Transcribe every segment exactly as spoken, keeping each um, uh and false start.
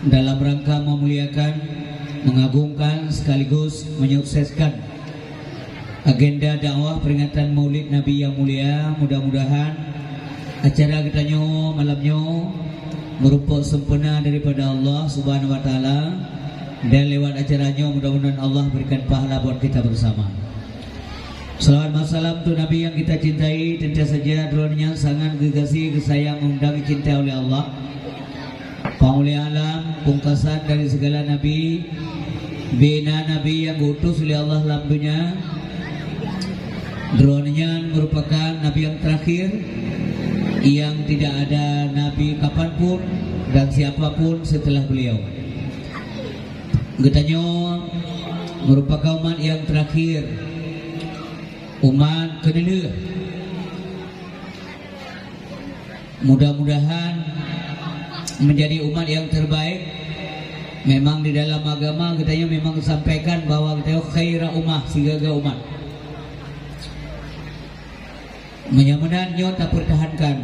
Dalam rangka memuliakan, mengagungkan sekaligus menyukseskan agenda dakwah peringatan Maulid Nabi yang mulia, mudah-mudahan acara geutanyoe malam nyoe meureumpok sempurna daripada Allah Subhanahu wa Taala, dan lewat acara nyoe mudah-mudahan Allah berikan pahala buat kita bersama. Salawat dan salam untuk Nabi yang kita cintai, tentu saja droeneuh nyan sangat geugaséh, geusayang, dan geucintai oleh Allah. Panghulèe alam, pungkasan dari segala nabi, bina nabi yang geuutus oleh Allah lam dunia. Droeneuh nyan merupakan nabi yang terakhir, yang tidak ada nabi kapanpun dan siapapun setelah beliau. Geutanyoe merupakan umat yang terakhir, umat keuneulheueh. Mudah-mudahan menjadi umat yang terbaik. Memang di dalam agama geutanyoe memang sampaikan bahwa geutanyoe khaira ummah, sigaga umat. Meunyoe meunan nyoe tapeurtahankan.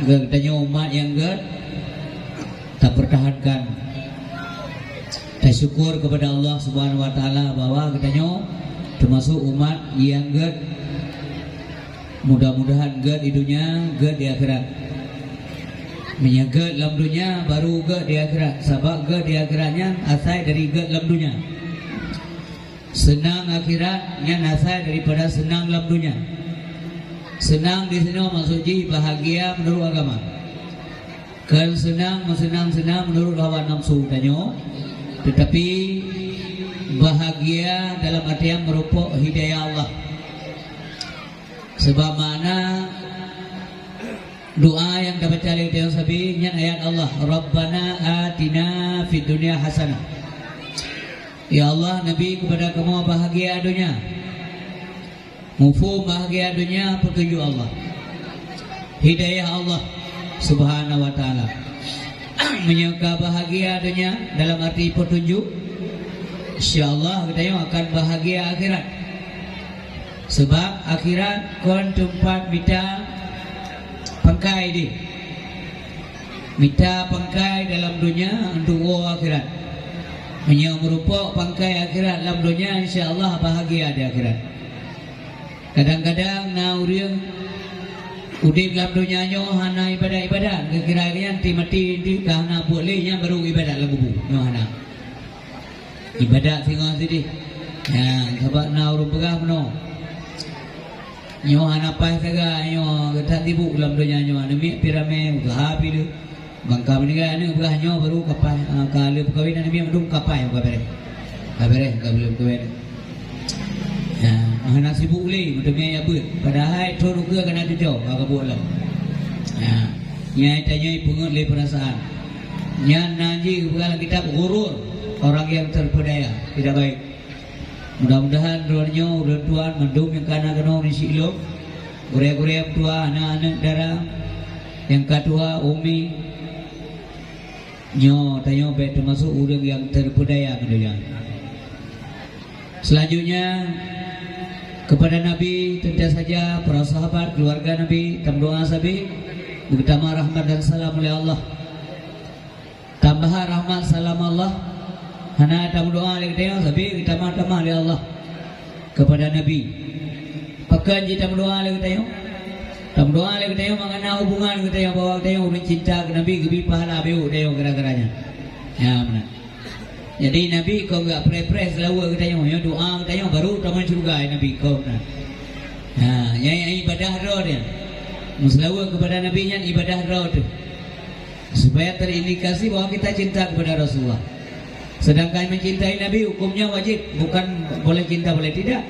Geutanyoe umat nyang gèt tapeurtahankan. Tasyukur kepada Allah Subhanahu wa Taala bahwa geutanyoe teumasuk umat nyang gèt. Mudah-mudahan gèt di dunia, gèt di akhirat. Meunyoe gèt lam dunia, baru gèt di akhirat. Sabab gèt di akhirat nyan asai dari gèt lam dunia. Seunang akhirat nyan asai daripada seunang lam dunia. Seunang di sinoe maksud jih bahagia menurut agama. Kon seunang meuseunang-seunang menurut hawa nafsu tanyoe, tetapi bahagia dalam artian meureumpok hidayah Allah. Sebab makna doa nyang tabaca lé geutanyoe sabe nyan ayat Allah, "Rabbana atina fid dunya hasanah." Ya Allah, neubri keupada kamoe bahagia donya. Muphom bahagia donya peutunjuk Allah. Hidayah Allah Subhanahu wa Taala. Meunyoe ka bahagia donya dalam arti peutunjuk, insya Allah geutanyoe akan bahagia akhirat. Sebab akhirat kon teumpat mita pangkai deh. Mita pangkai dalam donya untuk woe akhirat. Meunyoe meureumpok pangkai akhirat lam donya, insya Allah bahagia di akhirat. Kadang-kadang na ureuëng udeb lam donya nyoe hana ibadat-ibadat, geukira nyan ti mati ti ka hana buet lé nyan baru ibadat lam kubu. Nyoe hana. Ibadat singoh sideh. Ya, sabab na ureuëng peugah meunoe. Nyoe hana paih sagai, nyoe geutat sibuk lam donya nyoe, aneuk miet pi ramé, useuha pi le. Ban ka meuninggai aneuk peugah nyoe baru ka paih, ah, ka lheueh peukawen aneuk miet mandum ka paih, ka bereh. Ka bereh, ka lheueh peukawen. Ya, hana sibuk lé, meuteumé ya beuet. Padahai thon ukeue ka na cucoe, ka geubuet lom. Ya, nyan tanyoe peungeut lé peurasaan. Nyan na jih geupeugah lam kitab ghurur, orang yang terpedaya, tidak baik. Mudah-mudahan droeneuh nyoe ulôn tuan mandum nyang ka na keunoe ureuëng sileum, gurée-gurée meutuah, aneuk-aneuk dara nyang ka tuha, umi, nyoe tanyoe bék teumasok ureuëng nyang terpedaya ngon donya. Selanjutnya, kepada Nabi, tentu saja para sahabat, keluarga Nabi, tameudoa sabe, beugeutama rahmat dan salam oleh Allah. Tambahan rahmat salam Allah, hana tameudoa lé geutanyoe, sabe geutamah-tamah lé Allah kepada Nabi. Pakon jih tameudoa lé geutanyoe? Tameudoa lé geutanyoe maka na hubungan geutanyoe bahwa geutanyoe ureuëng cinta keu Nabi, geubri pahala bacut geutanyoe gara-gara nyan. Ya, meunan. Jadi Nabi kon geupreh-preh seulaweuet geutanyoe, nyoe doa geutanyoe baru tamong syeuruga Nabi kon meunan. Ha, nyan ibadah droe nyan. Meuseulaweuet kepada Nabi nyan ibadah droe teuh. Supaya terindikasi bahwa kita cinta kepada Rasulullah. Sedangkan mencintai Nabi hukumnya wajib, bukan boleh cinta boleh tidak.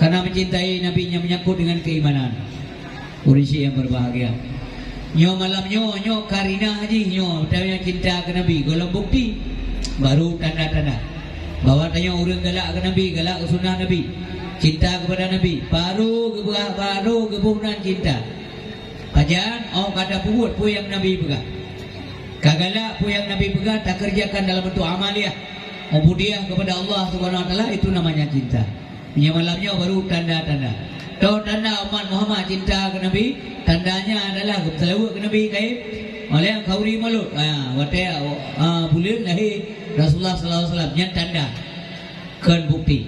Karena mencintai Nabi nyan menyangkut dengan keimanan. Ureuëng syik yang berbahagia. Nyoe malam nyoe, nyoe karinah jih nyoe, utawa cinta keu Nabi, gohlom bukti. Baru tanda-tanda bahwa tanyoe ureuëng galak keu Nabi, galak keu sunnah Nabi, cinta kepada Nabi, baru geuboh, baru geuboh nan cinta. Pajan, oh ka tapeubuet peue nyang Nabi peugah. Ka galak peue nyang Nabi peugah, takeureujakan dalam bentuk amaliah, ubudiyah kepada Allah Subhanahu wa Taala, itu namanya cinta. Nyoe malam nyoe baru tanda-tanda. Toh tanda umat Muhammad cinta keu Nabi, tandanya adalah geuseulaweuet keu Nabi, kayém. Oleh khauri mulod, ah, watée, ah, buleuen lahé Rasulullah sallallahu alaihi wasallam, nyan tanda, kon bukti.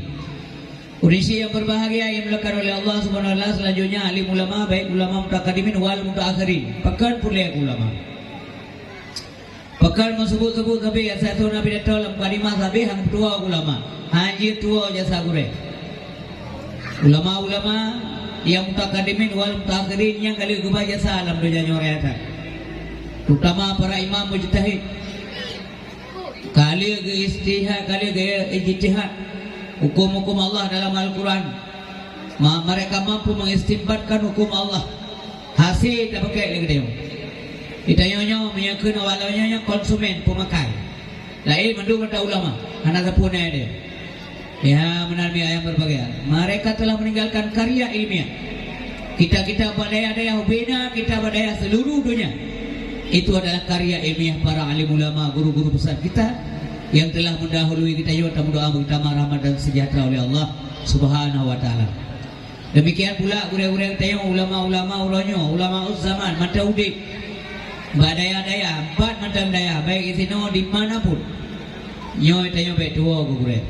Ureuëng nyang berbahagia yang dimuliakan oleh Allah Subhanahu wa Taala, selanjutnya alim ulama, baik ulama mutakadimin wal mutaakhirin. Pakon puléh ulama. Pakon meusebut-sebut sabe, asai thon Nabi datang lam mukadimah sabe hana tuwo ulama. Hana tuwo jasa gurée. Ulama-ulama yang mutakadimin wal mutaakhirin nyang ka lheueh geuba jasa lam donya nyoe raya that. Terutama para imam mujtahid. Ka lheueh geu-ijtihad, ka lheueh geu-ijtihad huköm-huköm Allah dalam Al-Quran. Ma-, mereka mampu mengistinbatkan huköm Allah. Hase tapakai lé geutanyoe. Geutanyoe nyoe meunyoe kheun awak lôn nyoe, nyoe konsumen, peumakai. Laén mandum atra ulama, hana sapeue na deh. Ya, meunan mi ayang berbahagia. Mereka telah meninggalkan karya ilmiah. Kita-kita bak dayah-dayah ubena, kita bak dayah seluruh dunia. Itu adalah karya ilmiah para alim ulama, guru-guru besar kita yang telah mendahului kita, yue tameudoa beutamah rahmat dan sejahtera oleh Allah Subhanahu wa Taala. Demikian pula gurée-gurée geutanyoe, ulama-ulama uroe nyoe, ulama zaman mantong udeb bak dayah-dayah, bak mantong dayah, baik di sinoe di mana pun. Nyoe tanyoe bék tuwo keu gurée.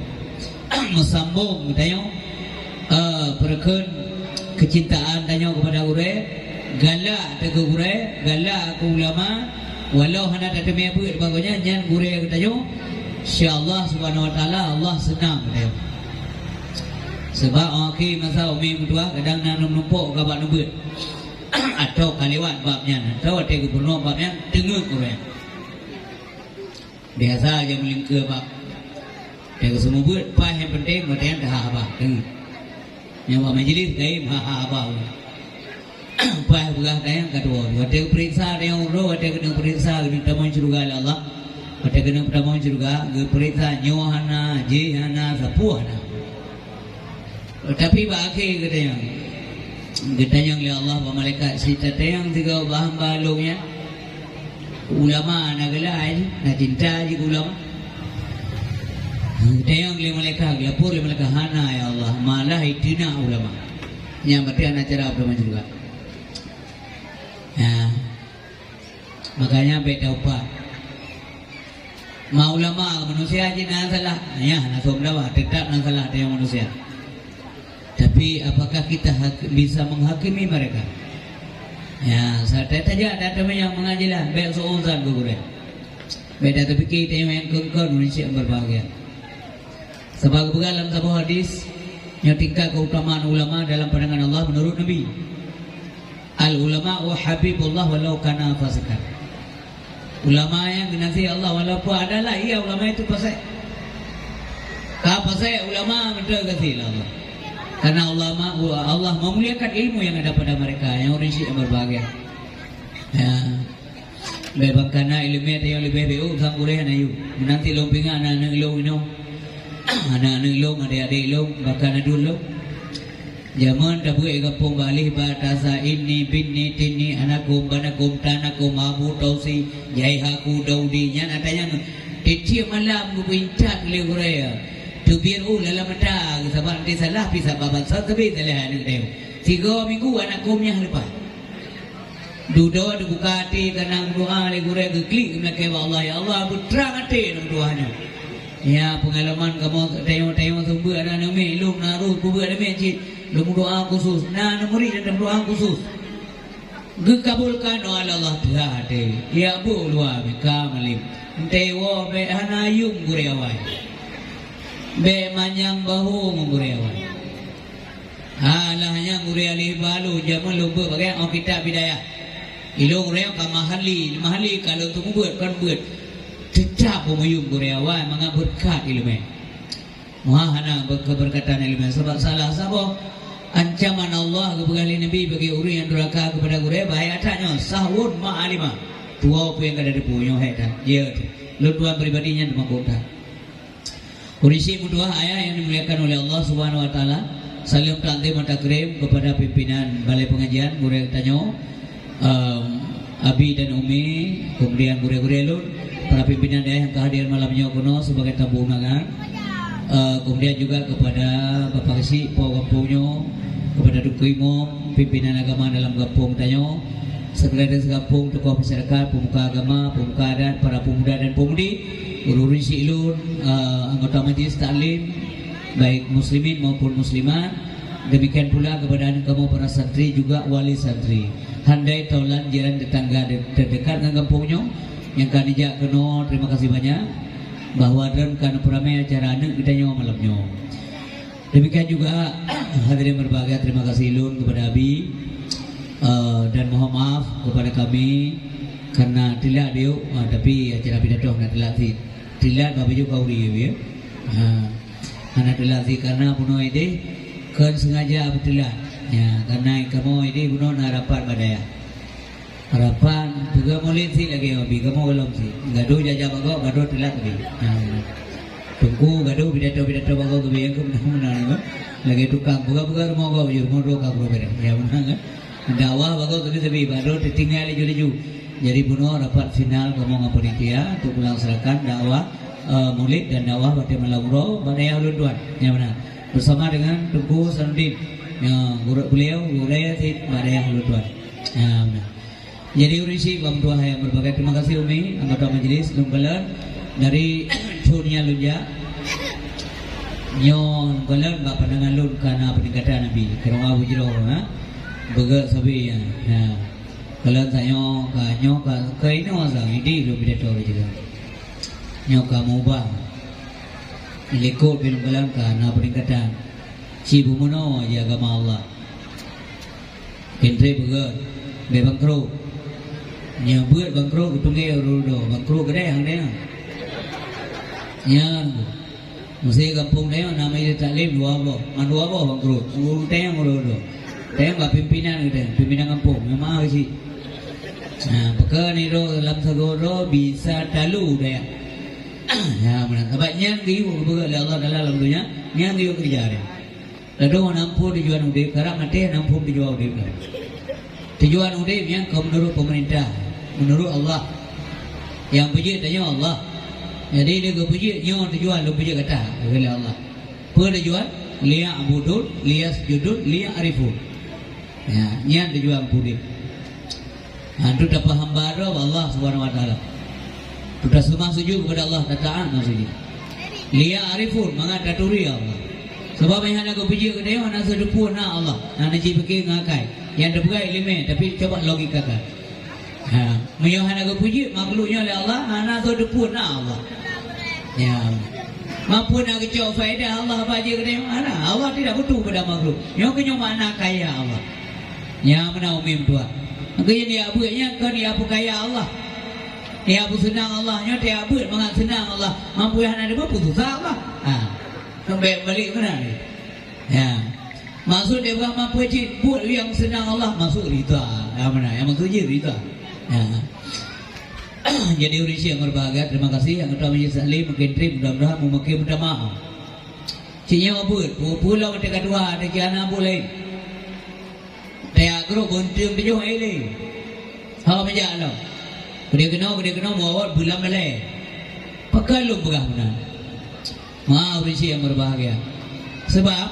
Meusambong tanyoe, eh, peureukeuen keucintaan tanyoe keupada gurée, galak teuh keu gurée, galak keu ulama, walau hana tateumé beuet bak gobnyan, nyan gurée geutanyoe. Insya Allah Subhanahu wa Taala, Allah seunang geutanyoe. Sabab, oh, oke, masa umi meutuah kadang na meunumpeuk ka bak neubeuet. Atawa ka lewat bab nyan, atawa watée geupeurunoe bab nyan, teungeut ureuëng. Biasa aja meulingkeue bab. Watée geuseumeubeuet, paih nyang penting, watée nyan taha haba, teungeut. Nyang bak majelis, gaib, ha-ha haba. Paih peugah tanyong ka tuwo. Watée geupeuriksa tanyong uroe, watée keuneuk peuriksa, keuneuk tamong syeuruga lé Allah. Watée keuneuk tamong syeuruga, geupeuriksa nyoe hana, jih hana, sapeue hana. Tapi bak akhé geutanyong, geutanyong lé Allah bak malaikat, "Sitatanyong sigoe bak hamba lôn nyan? Ulama na geulai, na cinta jih keu ulama." Geutanyong lé malaikat, geulapor lé malaikat, "Hana, ya Allah, malah iteunak ulama." Nyan berarti hana cara ulama juga. Ya. Makanya bék taupat. Ma ulama manusia jih na salah. Ya, na som dawa, tetap na salah tanyong manusia. Tapi apakah kita hak-, bisa menghakimi mereka? Ya, saat tajak datang yang pengadilan, bék suuzan keu gurée. Bék tapikir tanyong nyang kon-kon manusia yang berbahagia. Sabab geupeugah lam saboh hadis, nyoe tingkat keutamaan ulama dalam pandangan Allah menurut Nabi. "Al ulama wa habibullah walau kana fasikan." Ulama nyang geunaséh Allah walaupun adalah ia ulama itu fasik. Ka fasik ulama meuteugasi Allah. Karena ulama, Allah memuliakan ilmu yang ada pada mereka, yang ureuëng syik yang berbahagia. Ya. Bék bangkana ileumé tayong leubeh bék, oh, sang gurée hana yum. Meunan cit lôn pinga aneuk-aneuk lôn inoe. Aneuk-aneuk lôn, adék-adék lôn, bahkan aduen lôn. Jameun tabeuet gampông bak alih ba tasa ini, bini, tini, anakum, banakum, tanakum, abu, tausi, jai haku, daudi. Nyan ata nyan tiep-tiep malam geupeuintat lé gurée. Teubiet uh lam mata, sabab nanti salah pih sabab bansa teubiet salah aneuk tayong. Tiga minggu anakum nyang leupah. Dudoe teubuka até, kana meudoa lé gurée geuklik meulakée bak Allah, "Ya Allah, beutrang até lôn meudoa nyoe." Ya, peungalaman kamoe tayong-tayong seumeubeuet aneuk miet, lôn na rôh peubeuet aneuk miet cit, lôn meudoa khusus. Na aneuk murit nyang meudoa khusus. Geukabulkan oleh Allah, teuhah até. Ya bu luwa mika malém. Entée woe bék hana yum gurée awai. Bék manyang bahô ngon gurée awai. Alah nyan gurée alih balu jameun lôn beuet bagée ong kitab Bidayah. Ilôn ureuëng ka mahali, mahali ka lôn teumubeuet kon beuet. Teutab beumuyuem gurée awai mangat beureukat ileumé. Wah, hana be-, keubeureukatan ileumé sabab salah saboh ancaman Allah geupeugah lé Nabi bagi ureuëng nyang duraka keupada gurée bahai atat nyoe sahwun ma alimah. Tuwoe peue nyang ka teupeue nyoe hai that. Ya, lôn tuan pribadi nyan teumakot that. Ureuëng syik meutuah ayah yang dimuliakan oleh Allah Subhanahu wa Taala, saleuem takzim wa takrim kepada pimpinan Balai Pengajian, gurée geutanyoe, em, Abi dan Umi, kemudian gurée-gurée lôn, para pimpinan dayah yang ka hadir malam nyoe keunoe sebagai tamu undangan, eh, kemudian juga kepada Bapak Keuchik Po gampông nyoe, kepada Teungku Imum, pimpinan agama dalam gampông tanyoe, Sekretaris gampông, tokoh masyarakat, pemuka agama, pemuka adat, para pemuda dan pemudi, guru-guru si ulôn, eh, anggota majlis taklim, baik muslimin maupun muslimat, demikian pula kepada aneuk kamoe para santri juga wali santri. Handai taulan jiran tetangga de-, terdekat ngon gampông nyoe nyang ka neujak keunoe, terima kasih banyak bahwa droen ka neupeuramé acara aneuk geutanyoe malam nyoe. Demikian juga, hadirin berbahagia, terima kasih lôn kepada Abi, eh, dan mohon maaf kepada kami karena telat diuk, eh, tapi acara pidato hana telat cit. Telat bak baju kauri, ya. Ha. Hana telat cit karena bunoe ideh kon sengaja beutelat. Ya, karena kamoe ideh bunoe na rapat bak dayah. Rapat, peugah mulod cit lagèe Abi, kamoe gohlom cit. Gadoh jak-jak bak gob, gadoh telat Abi. Ha. Teungku gadoh pidato-pidato bak gob Abi, nyang keu meunan-meunan, lagèe tukang, peugah-peugah rumoh gob, rumoh droe ka keudroe. Ya, meunan, kan? Dakwah bak gob sabe-sabe, bak droe teutinggai laju-laju. Jadi, bunoe rapat final kamoe ngon panitia untuk melaksanakan dakwah, eh, mulod dan dakwah bak malam uroe bak dayah ulôn tuan. Ya, meunan. Bersama dengan Teungku Hasanuddin, ya, guru beliau, gurèe cit bak dayah ulôn tuan. Ya, meunan. Jadi, ureueng syik bak meutuah nyang berbahagia, terima kasih Umi, anggota majlis, lôn kalon dari thôn nyang lôn jak. Nyoe lôn kalon bak pandangan lôn ka na peningkatan Abi, keurong bujroe, ha. Beugèt sabe, ya. Ha. Kalon tanyoe ka, nyoe ka, ka inoe asai, ideh lôn pidato lagèe nyoe. Nyoe ka meuubah. Likot pih lôn kalon ka na peningkatan. Ci beumeunoe ji agama Allah. Keuntri beugèt, bèk bangkrot. Nyoe beuet bangkrot, geutunggè ureueng droe. Bangkrot keudéh, han keudéh. Nyan. Meusé gampông tanyoe na majlis taklim dua boh. Man dua boh bangkrot. Ureueng tanyoe ureueng droe. Tanyoe bak pimpinan geutanyoe, pimpinan gampông. Memang hana cit. Nah, peue keuh nyoe droe lam sagoe droe bisa talu dayah. Ya, meunan. Sabab nyan geuyue geupeugah lé Allah Taala lam donya, nyan geuyue keureuja deh. Ladôm hana muphom tujuan udép, karab maté hana muphom tujuan udép lom. Tujuan udép nyan kon meunurot peumeurintah, meunurot Allah. Nyang peujeuet tanyoe Allah. Jadi, lé geupeujeuet nyoe tujuan lôn peujeuet gata, kheun lé Allah. Peue tujuan? Liya'budun, liyasjudun, liya'rifun. Ya, nyan tujuan udép. Ha, untuk tapeuhamba droe bak Allah Subhanahu wa Taala. Untuk taseumah sujud kepada Allah, tataat maksudnya. Liya'rifun, mangat taturi Allah. Sebab nyang hana geupeujeuet keu tanyoe hana soe teupeu na Allah. Hana jipike ngon akai. Nyang teupeugah ileumèe, tapi coba logikakan. Ha, meunyoe hana geupeujeuet makhluk nyoe lé Allah, hana soe teupeu na Allah. Ya. Mampu na geucok faedah Allah bak jeuet keu tanyoe? Hana. Allah tidak butuh pada makhluk. Nyoe keuh nyoe makna kaya Allah. Nyang meunan umi meutuah. Maka nyan dia buet nyan kon dia peukaya Allah. Dia peuseunang Allah, nyoe dia buet mangat seunang Allah. Mampu hana dia pun susah Allah. Ha. Kembali balik mana ni? Ya. Maksud dia bukan mampu cit buet nyang seunang Allah, maksud rida. Ya, mana? Yang maksud je rida. Ya. Jadi ureueng syik nyang berbahagia, terima kasih anggota majlis taklim, mungkin trip, mudah-mudahan mungkin minta maaf. Cit nyoe buet, pu-, pulo meutika dua, ada kiana boleh. Teuka grup beunteng tujoh ai lé. Ho meujak lom. Keudeh keunoe, keudeh keunoe, muawat bulan balée. Pakon lôn peugah meunan? Ma ureueng syik nyang berbahagia. Sebab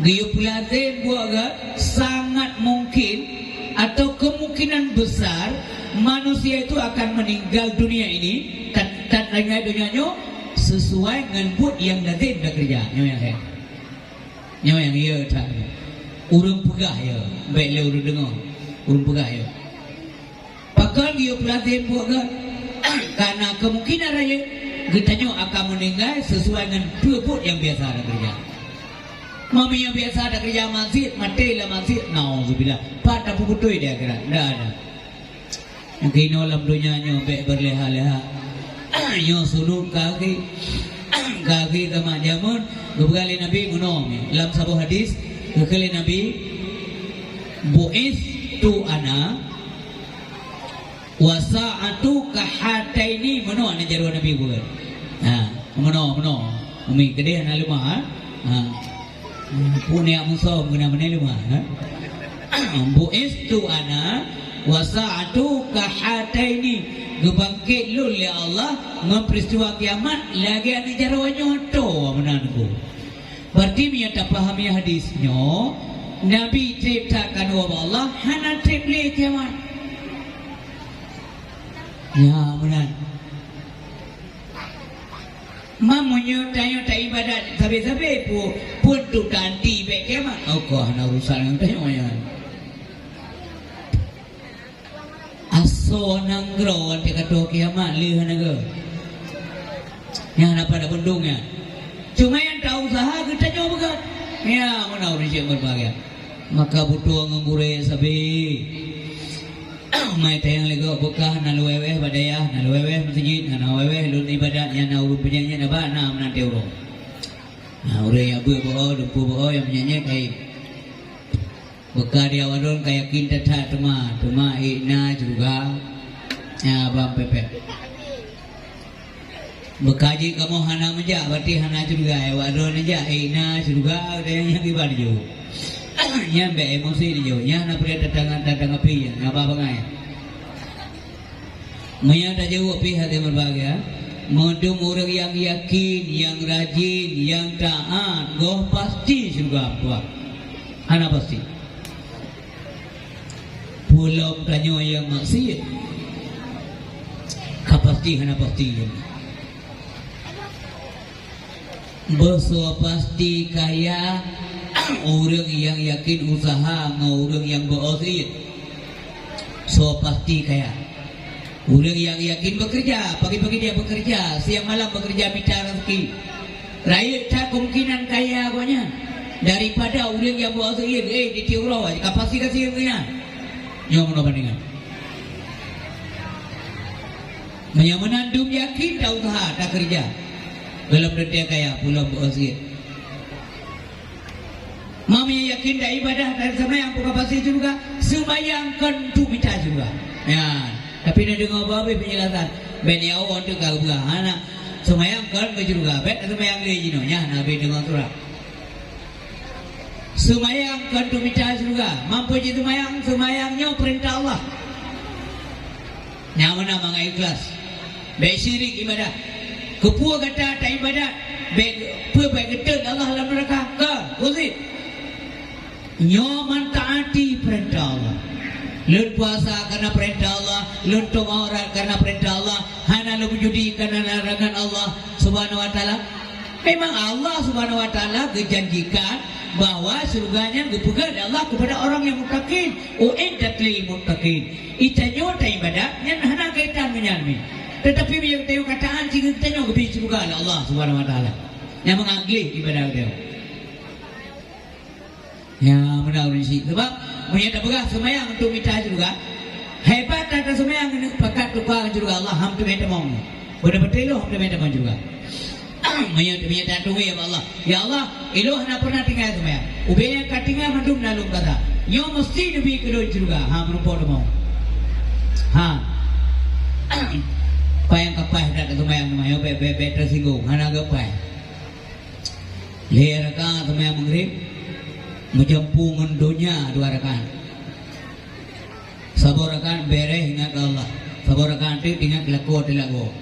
geuyue peulazem buet gét, sangat mungkin atau kemungkinan besar manusia itu akan meninggal dunia ini, tan-, tan tinggai donya nyoe sesuai ngon buet nyang lazem takeureuja. Nyoe nyang hék. Nyoe nyang ye that. Ureueng peugah ye, bék lé ureueng deungoe. Ureueng peugah ye. Pakon geuyue peulazem buet gét? Karena kemungkinan rayeuk geutanyoe akan meuninggai sesuai ngon peue buet nyang biasa takeureuja. Meunyoe biasa takeureuja maksiet, maté lam maksiet, nauzubillah. Pat tapeubeutôi di akhirat? Ndak ada. Nyang keunoe lam donya nyoe bék berleha-leha. Nyoe sunut kaki, kaki kama jameun, geupeugah lé Nabi meunoe lam saboh hadis, geukheun lé Nabi, "Bu'istu ana wa sa'atu kahataini," meunoe na jaroe Nabi buet. Ha, meunoe, meunoe. Umi keudeh hana leumah, ha? Ha. Pun ya musom kena meuneuleuh mah, ha? "Bu'istu ana wa sa'atu kahataini," geubangket lôn lé Allah ngon peristiwa kiamat lagée aneuk jaroe nyoe to meunan ku. Berarti meunyoe tapahami hadis nyoe, Nabi treb that ka neuwoe bak Allah, hana treb lé kiamat. Nyan meunan. Meunyoe tanyoe taibadat sabe-sabe, peue, peue tu tanti bak kiamat? Oh, ka hana urusan ngon tanyoe nyan. Asoe nanggroe watèe ka tô kiamat lheueh nanggroe. Nyan hana padub undong nyan. Cuma nyang ta-useuha geutanyoe beugöt. Ya, meunan ureueng syèk beubahgia. Maka beutueng ngon gurèe sabe. Mai tayang lé gob beukah na lôn wèh-wèh bak dayah, na lôn wèh-wèh meuseujid, na lôn wèh-wèh lôn ibadat, nyan na ureueng peunyakét na ba na meunan teuh uroe. Na ureueng nyang beuet beu-o, lumpuh beu-o, nyang peunyakét kayém. Beukah di awak droen ka yakin that-that teuma, teuma ék na syeuruga. Nyan ban pepet. Beukah jih kamoe hana meujak, berarti hana syeuruga. Awak droen jak, ék na syeuruga, dan nyang kiban ju. Nyan bèk emosi ju. Nyan na peurintah tangan, tangan api, nyan haba bangai. Meunyoe tajaweueb pih hati meubahgia, meudum ureueng nyang yakin, nyang rajin, nyang taat, goh pasti syeuruga, puah. Hana pasti. Peulom tanyoe nyang maksiet, ka pasti hana pasti. Beusoe pasti kaya ureueng nyang yakin useuha ngon ureueng nyang beu-o siet. Soe pasti kaya? Ureueng nyang yakin bekerja, pagi-pagi dia bekerja, siang malam bekerja mita rezeki. Rayeuk that kemungkinan kaya gobnyan daripada ureueng nyang beu-o siet, eh, di tiep uroe ka pasti ka sieng geuh nyan. Nyoe meunoe bandingan. Meunyoe meunan dum yakin ta-useuha, takeureuja, gohlom teuntèe kaya, peulom beu-o siet. Ma meunyoe yakin taibadah, taseumayang, peue ka pasti syeuruga, seumayang kon untuk mita syeuruga. Nyan. Tapi na deungoe bah habéh peunjelasan. Bèk nyoe teuka geupeugah, hana. Seumayang kon keu syeuruga, bèk taseumayang lé jinoe. Nyan, na habéh deungoe surat. Seumayang kon untuk mita syeuruga. Ma peue jih seumayang? Seumayang nyoe peurintah Allah. Nyang meunan mangat ikhlas. Bèk syirik ibadah. Keupeue gata taibadat? Bèk, peue bèk geutot Allah lam neuraka? Ka, khusyuk. Nyoe mentaati peurintah Allah. Lôn puasa karena peurintah Allah, lôn tueng aurat karena peurintah Allah, hana lôn meujudi karena larangan Allah Subhanahu wa Taala. Memang Allah Subhanahu wa Taala geujanjikan bahwa syeuruga nyan geupeugèt lé Allah kepada orang yang muttaqin. U'iddat lil muttaqin. Geutanyoe taibadat nyan hana kaitan ngon nyan mi. Tetapi meunyoe geutanyoe ka taat, geutanyoe geubri syeuruga lé Allah Subhanahu wa Taala. Nyang mangat gleh ibadat geutanyoe. Ya, meunan ureueng syiek. Sabab meunyoe tapeugah seumayang untuk mita syeuruga, hebat that taseumayang keuneuk pakat teuka syeuruga Allah, han teumé tamong. Beuna beutôi lôn han teumé tamong syeuruga. Meunyoe, meunyoe taturi bak Allah, "Ya Allah, ilôn hana pernah tinggai seumayang. Ubé nyang ka tinggai mandum na lôn kasa. Nyoe meusti neubi keu lôn syeuruga." Ha, meurumpok tamong. Ha. Paih nyang ka paih that taseumayang, nyoe bèk, bèk, bèk teusinggong, hana geupaih. Lhèe rakaat seumayang Maghrib, meujampu ngon donya dua rakaat. Saboh rakaat bèrèh ingat keu Allah. Saboh rakaat teuk ingat keu lakoe teuh lagoe.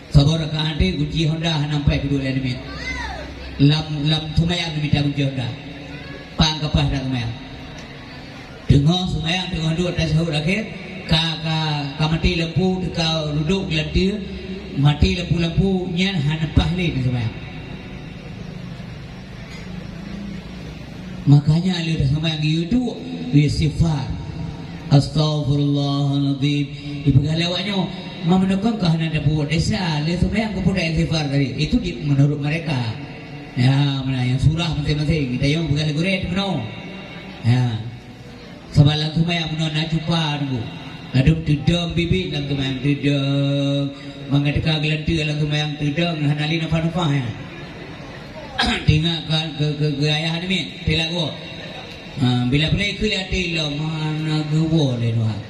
Saboh rakaat teuk gunci Honda hana ampai peuduek lé namiet. Lam, lam seumayang neumita gunci Honda. Paih nyang ka paih that seumayang. Teungoh seumayang, teungoh duek tasyahud akhé, ka, ka, ka maté lampu, teuka rudok geulanteue, maté lampu-lampu, nyan hana paih lé neuseumayang. Makanya lé taseumayang geuyue duek, geuyue istighfar. Astaghfirullahalazim. Dipeugah lé awak nyoe, "Ma meuneukon ka hana tapeubuet desya, lé seumayang keupeue ta istighfar tadi?" Itu di, menurut mereka. Ya, meunan nyang surah maséng-maséng. Geutanyoe peugah lé gurèe teuh meunoe. Ya. Sabab lam seumayang meunoe na cupa teungku. Ladôm teudong biet-biet lam seumayang, teudong. Mangat teuka geulanteue lam seumayang, teudong, hana lé nafah-nafah nyan. Teuingat keu, keu, keu ayah namiet, teuh lagoe. Ha, bila peureulèe keu lé até lom, hana geuwoe lé Tuhan.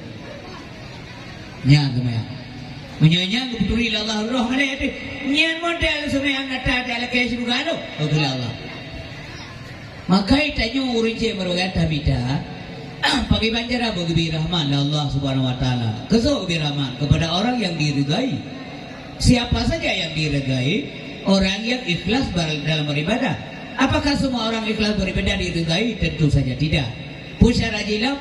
Nyan seumayang. Meunyoe nyan geupeuturi lé Allah roh malèe teuh, nyan model seumayang gata talakèe syeuruga lom, keu Allah. Maka tanyoe ureueng cit meureugat tamita, pakriban cara beugeubri rahmat lé Allah Subhanahu wa Taala. Keu soe geubri rahmat? Kepada orang yang diridhai. Siapa saja yang diridhai? Orang yang ikhlas bar-, dalam beribadah. Apakah semua orang ikhlas beribadah diridhai? Tentu saja tidak. Peue syarat jih lom,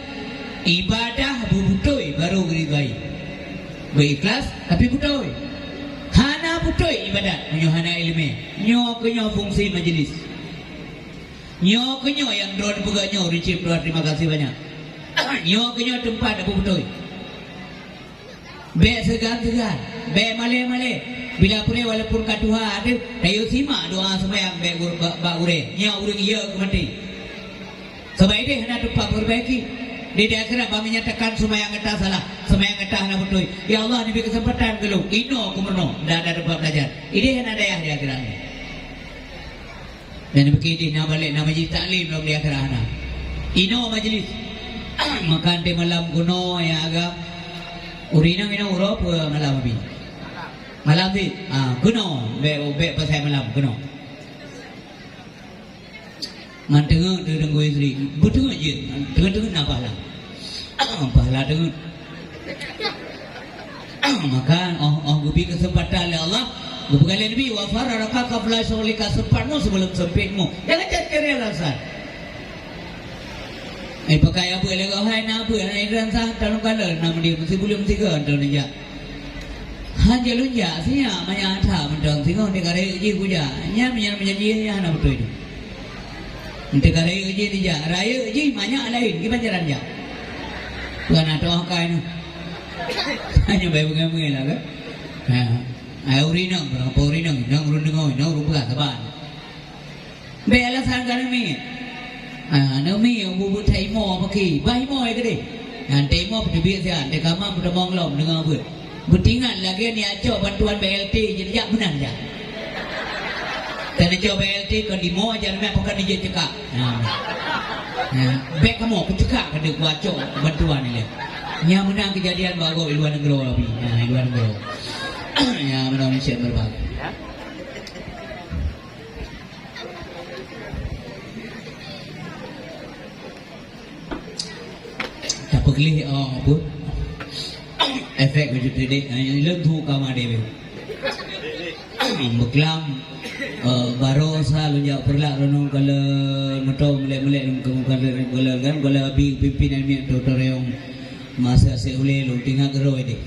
ibadah beubeutôi baru diridhai. Beuikhlas tapi beutôi. Hana beutôi ibadat meunyoe hana ileumèe. Nyoe keuh nyoe fungsi majlis. Nyoe keuh nyoe nyang droe peugah nyoe, Richie, droe terima kasih banyak. Nyoe keuh nyoe teumpat beubeutôi. Bèk seugan-seugan, bèk malèe-malèe. Bila peureulèe walaupun ka tuha teuh, tayue simak doa seumayang bèk gur-, bak, bak gurèe. Nyoe ureueng ie keu maté. Sabab idéh hana teumpat peureubèki. Di, di akhirat bak menyatakan seumayang gata salah, seumayang gata hana beutôi. Ya Allah, neubri keuseumpatan keu lôn. Inoe keu meurunoe, ndak ada teumpat beulajar. Idéh hana dayah di akhirat. Dan beuki dih na balek na majlis taklim lom di akhirat hana. Inoe majlis. Makan teuh malam keunoe ya agam. Ureueng inong, inong uroe peue malam abi? Malam cit. Ah, keunoe. Bèk, bèk pasai malam keunoe. Ngon teungeut teuh Teungku Yusri. Beuteungeut jeuet. Teungeut-teungeut na pahala. Pahala teungeut. Maka 'oh, 'oh geubri keuseumpatan lé Allah, geupeugah lé Nabi, "Wa farraqaka qabla syughlika," seumpatmu sebelum sempitmu. Jangan cari-cari alasan. Eh, pakai abeuet lé keuhai na abeuet, na iran sah, talong kala, na meudeh, meusibuleuen meusigoe, talong jak. Han jalon jak, siyak, manyak that, mantong singoh, teuka rayeuk jih kujak. Nyan, nyan, nyan, nyan, nyan, hana beutôi tu. Teuka rayeuk jih dijak, rayeuk jih manyak laén, kiban jalan jak. Bukan atoh akai nyoe. Hanya bayi bungai-bungai lah kan. Ha. Ai ureueng inong, barang apa ureueng inong, inong ureueng deungoe, inong ureueng peugah saban. Bèk alasan ka neumiet. Ha, neumiet bubuet that imo paki. Bah imo ai keudeh. Nyan teuimo peuteubiet siat, teukamang peutamong lom deungoe beuet. Beutingat lagèe nyan cok bantuan B L T jih jak meunan jak. Dan cok B L T kon limo jan mak pakai dijak cekak. Ha. Ha. Bèk kamoe peucekak ka deuh kuacok bantuan ilèe. Nyan meunan keujadian bak gob i luwa nanggroe abi. Ha, i luwa nanggroe. Ya, meunan Malaysia berbahaya. Tapeugleh, oh, apa? Efek wujud dedek, eh, lôn tu ka ma deh. Beuklam, eh, baroesa lôn jak Peureulak, lôn nong ka lheueh meuto meulek-meulek lôn ka, ka lheueh, ka lheueh, kan, ka lheueh abi pimpin miet tutoriong masa si ulèe lôn teuingat keudroe deh.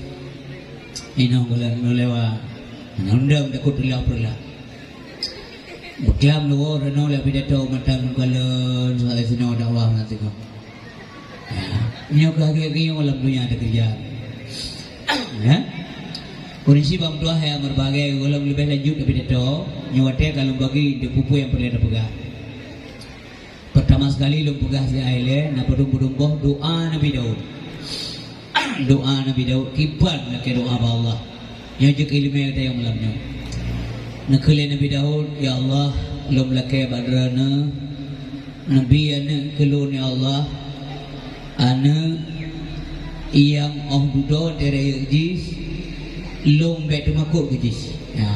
Inong ka lheueh lôn lewat. Nondang takot teulah Peureulak. Beuklam luwoe, reunoe lé pidato mantong meukalon, soe sinoe dakwah mantong. Ya. Nyoe keuh lagèe nyoe lam donya teukeujah. Ya. Ureueng syiek bak meutuah nyang meuribèe, gohlom leubeh lanjut pidato, nyoe watèe ka lôn bagi di peue-peue nyang peureulèe tapeugah. Peurtama sekali lôn peugah siat ilèe, na padum-padum boh doa Nabi Daud. Doa Nabi Daud kiban lakèe doa bak Allah. Nyoe jeuet keu ileumèe gata nyang malam nyoe. Neukheun lé Nabi Daud, "Ya Allah, lôn lakèe bak Droeneuh, neubi aneuk keu lôn, ya Allah. Aneuk nyang 'oh dudoe teuh rayeuk jih, lôn bèk teumakot keu jih." Ya.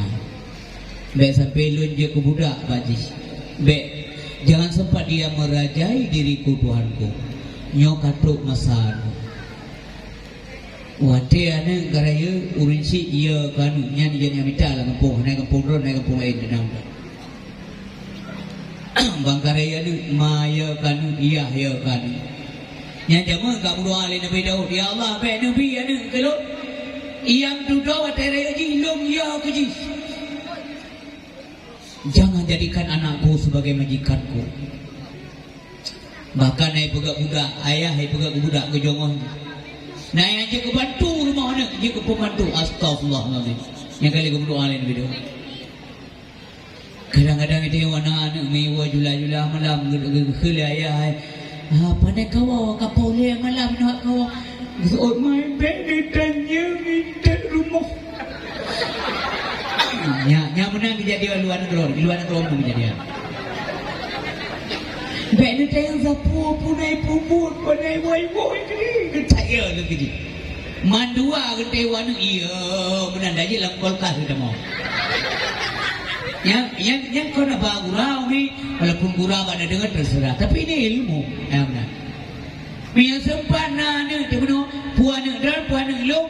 Bèk sampai lôn jeuet keu budak bak jih. Bèk, jangan sempat dia merajai diriku, Tuhanku. Nyoe ka trok masa nyoe. Watèe aneuk ka rayeuk, ureueng syiek ie keu aneuk, nyan jeuet nyang mita lam gampông, hana gampông droe, hana gampông laén, teunang. Ban ka rayeuk aneuk, ma ie keu aneuk, yah ie keu aneuk. Nyan jameun ka meudoa lé Nabi Daud, "Ya Allah, bèk neubi aneuk keu lôn. Nyang dudoe watèe rayeuk jih, lôn yah keu jih. Jangan jadikan anakku sebagai majikanku." Bahkan hai peugah budak, ayah hai peugah keu budak geujongoh. Na nyang jeuet keu bantu rumoh aneuk, jeuet keu pembantu. Astagfirullahalazim. Nyang ka lheueh geumeudoa lé Nabi Daud. Kadang-kadang itu wana aneuk meuiwoe jula-jula malam, geu-, geu-, geukheun lé ayah, hai, "Ah, pandai kawoe, ka poh lhèe malam nyoe kawoe." Geuseuôt mai bèk neutanyong intat rumoh. Nyan, nyan meunan keujadian luwa nanggroe, luwa nanggroe meunan keujadian. Bèk neutanyong sapeue, peue na peubuet, peue na wai-wai tadi, neutanyong lagèe jih. Mandua geutanyoe aneuk, iya, meunan dah jeuet lam kulkas geutanyoe. Nyang, nyang, nyang kon haba gura, umi, walaupun gura bak na deungon, terserah. Tapi ini ilmu. Ya, meunan. Meunyoe seumpat na aneuk, teupeue, peue aneuk droe, peue aneuk lôn,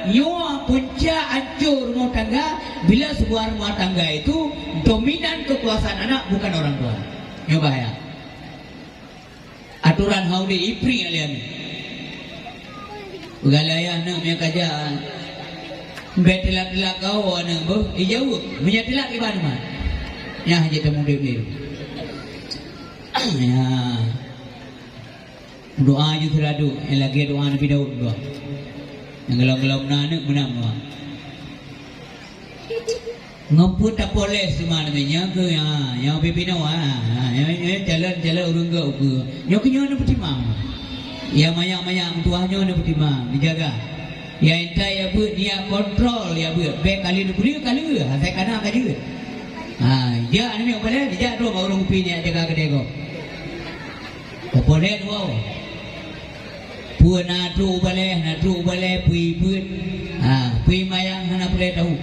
Nyoe punca ancô rumoh tangga bila sebuah rumah tangga itu dominan kekuasaan anak bukan orang tua. Nyoe bahaya. Aturan hau di ipri alian. Peugah lé ayah aneuk meunyo ka jak, bèk teulak-teulak kau aneuk beuh, ijaweueb. Meunyo teulak iban mah. Nyan hana teumudép lé. Ya. Doa ju sira duek, nyang lagèe doa Nabi Daud doa. Nyang golom-golom na aneuk meunan doa. Ngon peue tapoles teuma nyan keuh, ha, nyang pih pinoe, ha, ha, nyoe, nyoe calon-calon ureueng gèt ukeue. Nyoe keuh nyoe neupeutimang. Nyang manyak-manyak meutuah nyoe neupeutimang, dijaga. Nyang intat jak beuet, jak kontrol jak beuet. Bèk ka lheueh neubri ka lheueh, asai ka na ka jeuet. Ha, jak aneuk miet balèe, dijak droe bak ureueng kupi nyan jaga keudè gob. Peue na trok u balèe, na trok u balèe, peue beuet. Ha, peue mayang hana peureulèe tahu.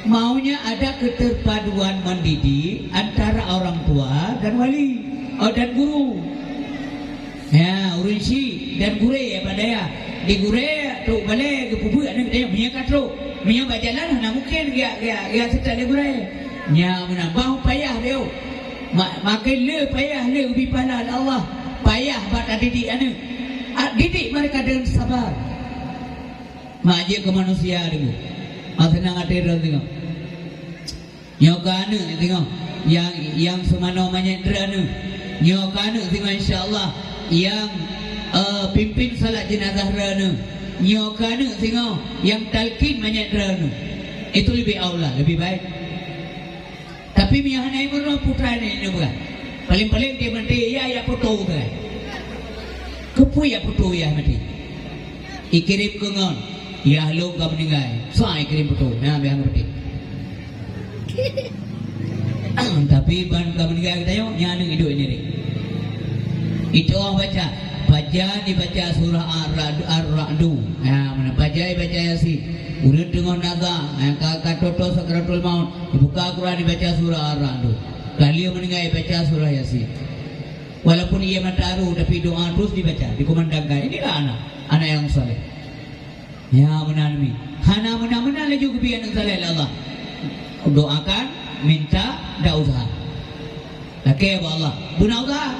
Maunya ada keterpaduan mendidik antara orang tua dan wali, oh, dan guru. Ya, ureueng chik dan gurèe bak dayah. Di gurèe trok u balèe geupeubeuet aneuk dayah, meunyo ka trok. Meunyo bak jalan hana mungken geujak, geujak, geujak seutôt lé gurèe. Nyan meunan, bah payah lé. Ma-, maken le payah le ubé pahala lé Allah. Payah bak tadidik aneuk. A, didik mereka dengan sabar. Mak jeuet keu manusia deungoe. Mak seunang até droe singoh. Nyoe keuh aneuk singoh nyang, nyang seumanoe manyét droeneuh. Nyoe keuh aneuk singoh insya Allah nyang, eh, pimpin salat jenazah droeneuh. Nyoe keuh aneuk singoh nyang talkin manyét droeneuh. Itu lebih aula, lebih baik. Tapi meunyo hana imeurunoe putra nyan inong beuh. Paleng-paleng dia maté, ya, ya foto beuh. Keupeue ya foto ya maté? Ikirém keu ngon, ya lôn ka meuninggai. Sa ikirém foto, na biasa maté. Tapi ban ka meuninggai geutanyoe, nyan aneuk iduek nirek. Itu baca, pajan dibaca surah Ar-Ra'd, Ar-Ra'du. Ya, mana pajan dibaca Yasin. Ureueng teungoh nazar, ya, ka, ka toto sakratul maut. Dibuka Quran, dibaca surah Ar-Ra'd. Ka lheueh meuninggai, baca surah Yasin. Walaupun ia mata aru, tapi doa terus dibaca, dikumandangkan. Inilah anak, anak yang saleh. Ya, meunan mi. Hana meunan-meunan laju geubri aneuk saleh lé Allah. Doakan, minta, dan usaha. Lakèe bak Allah. Beuna usaha.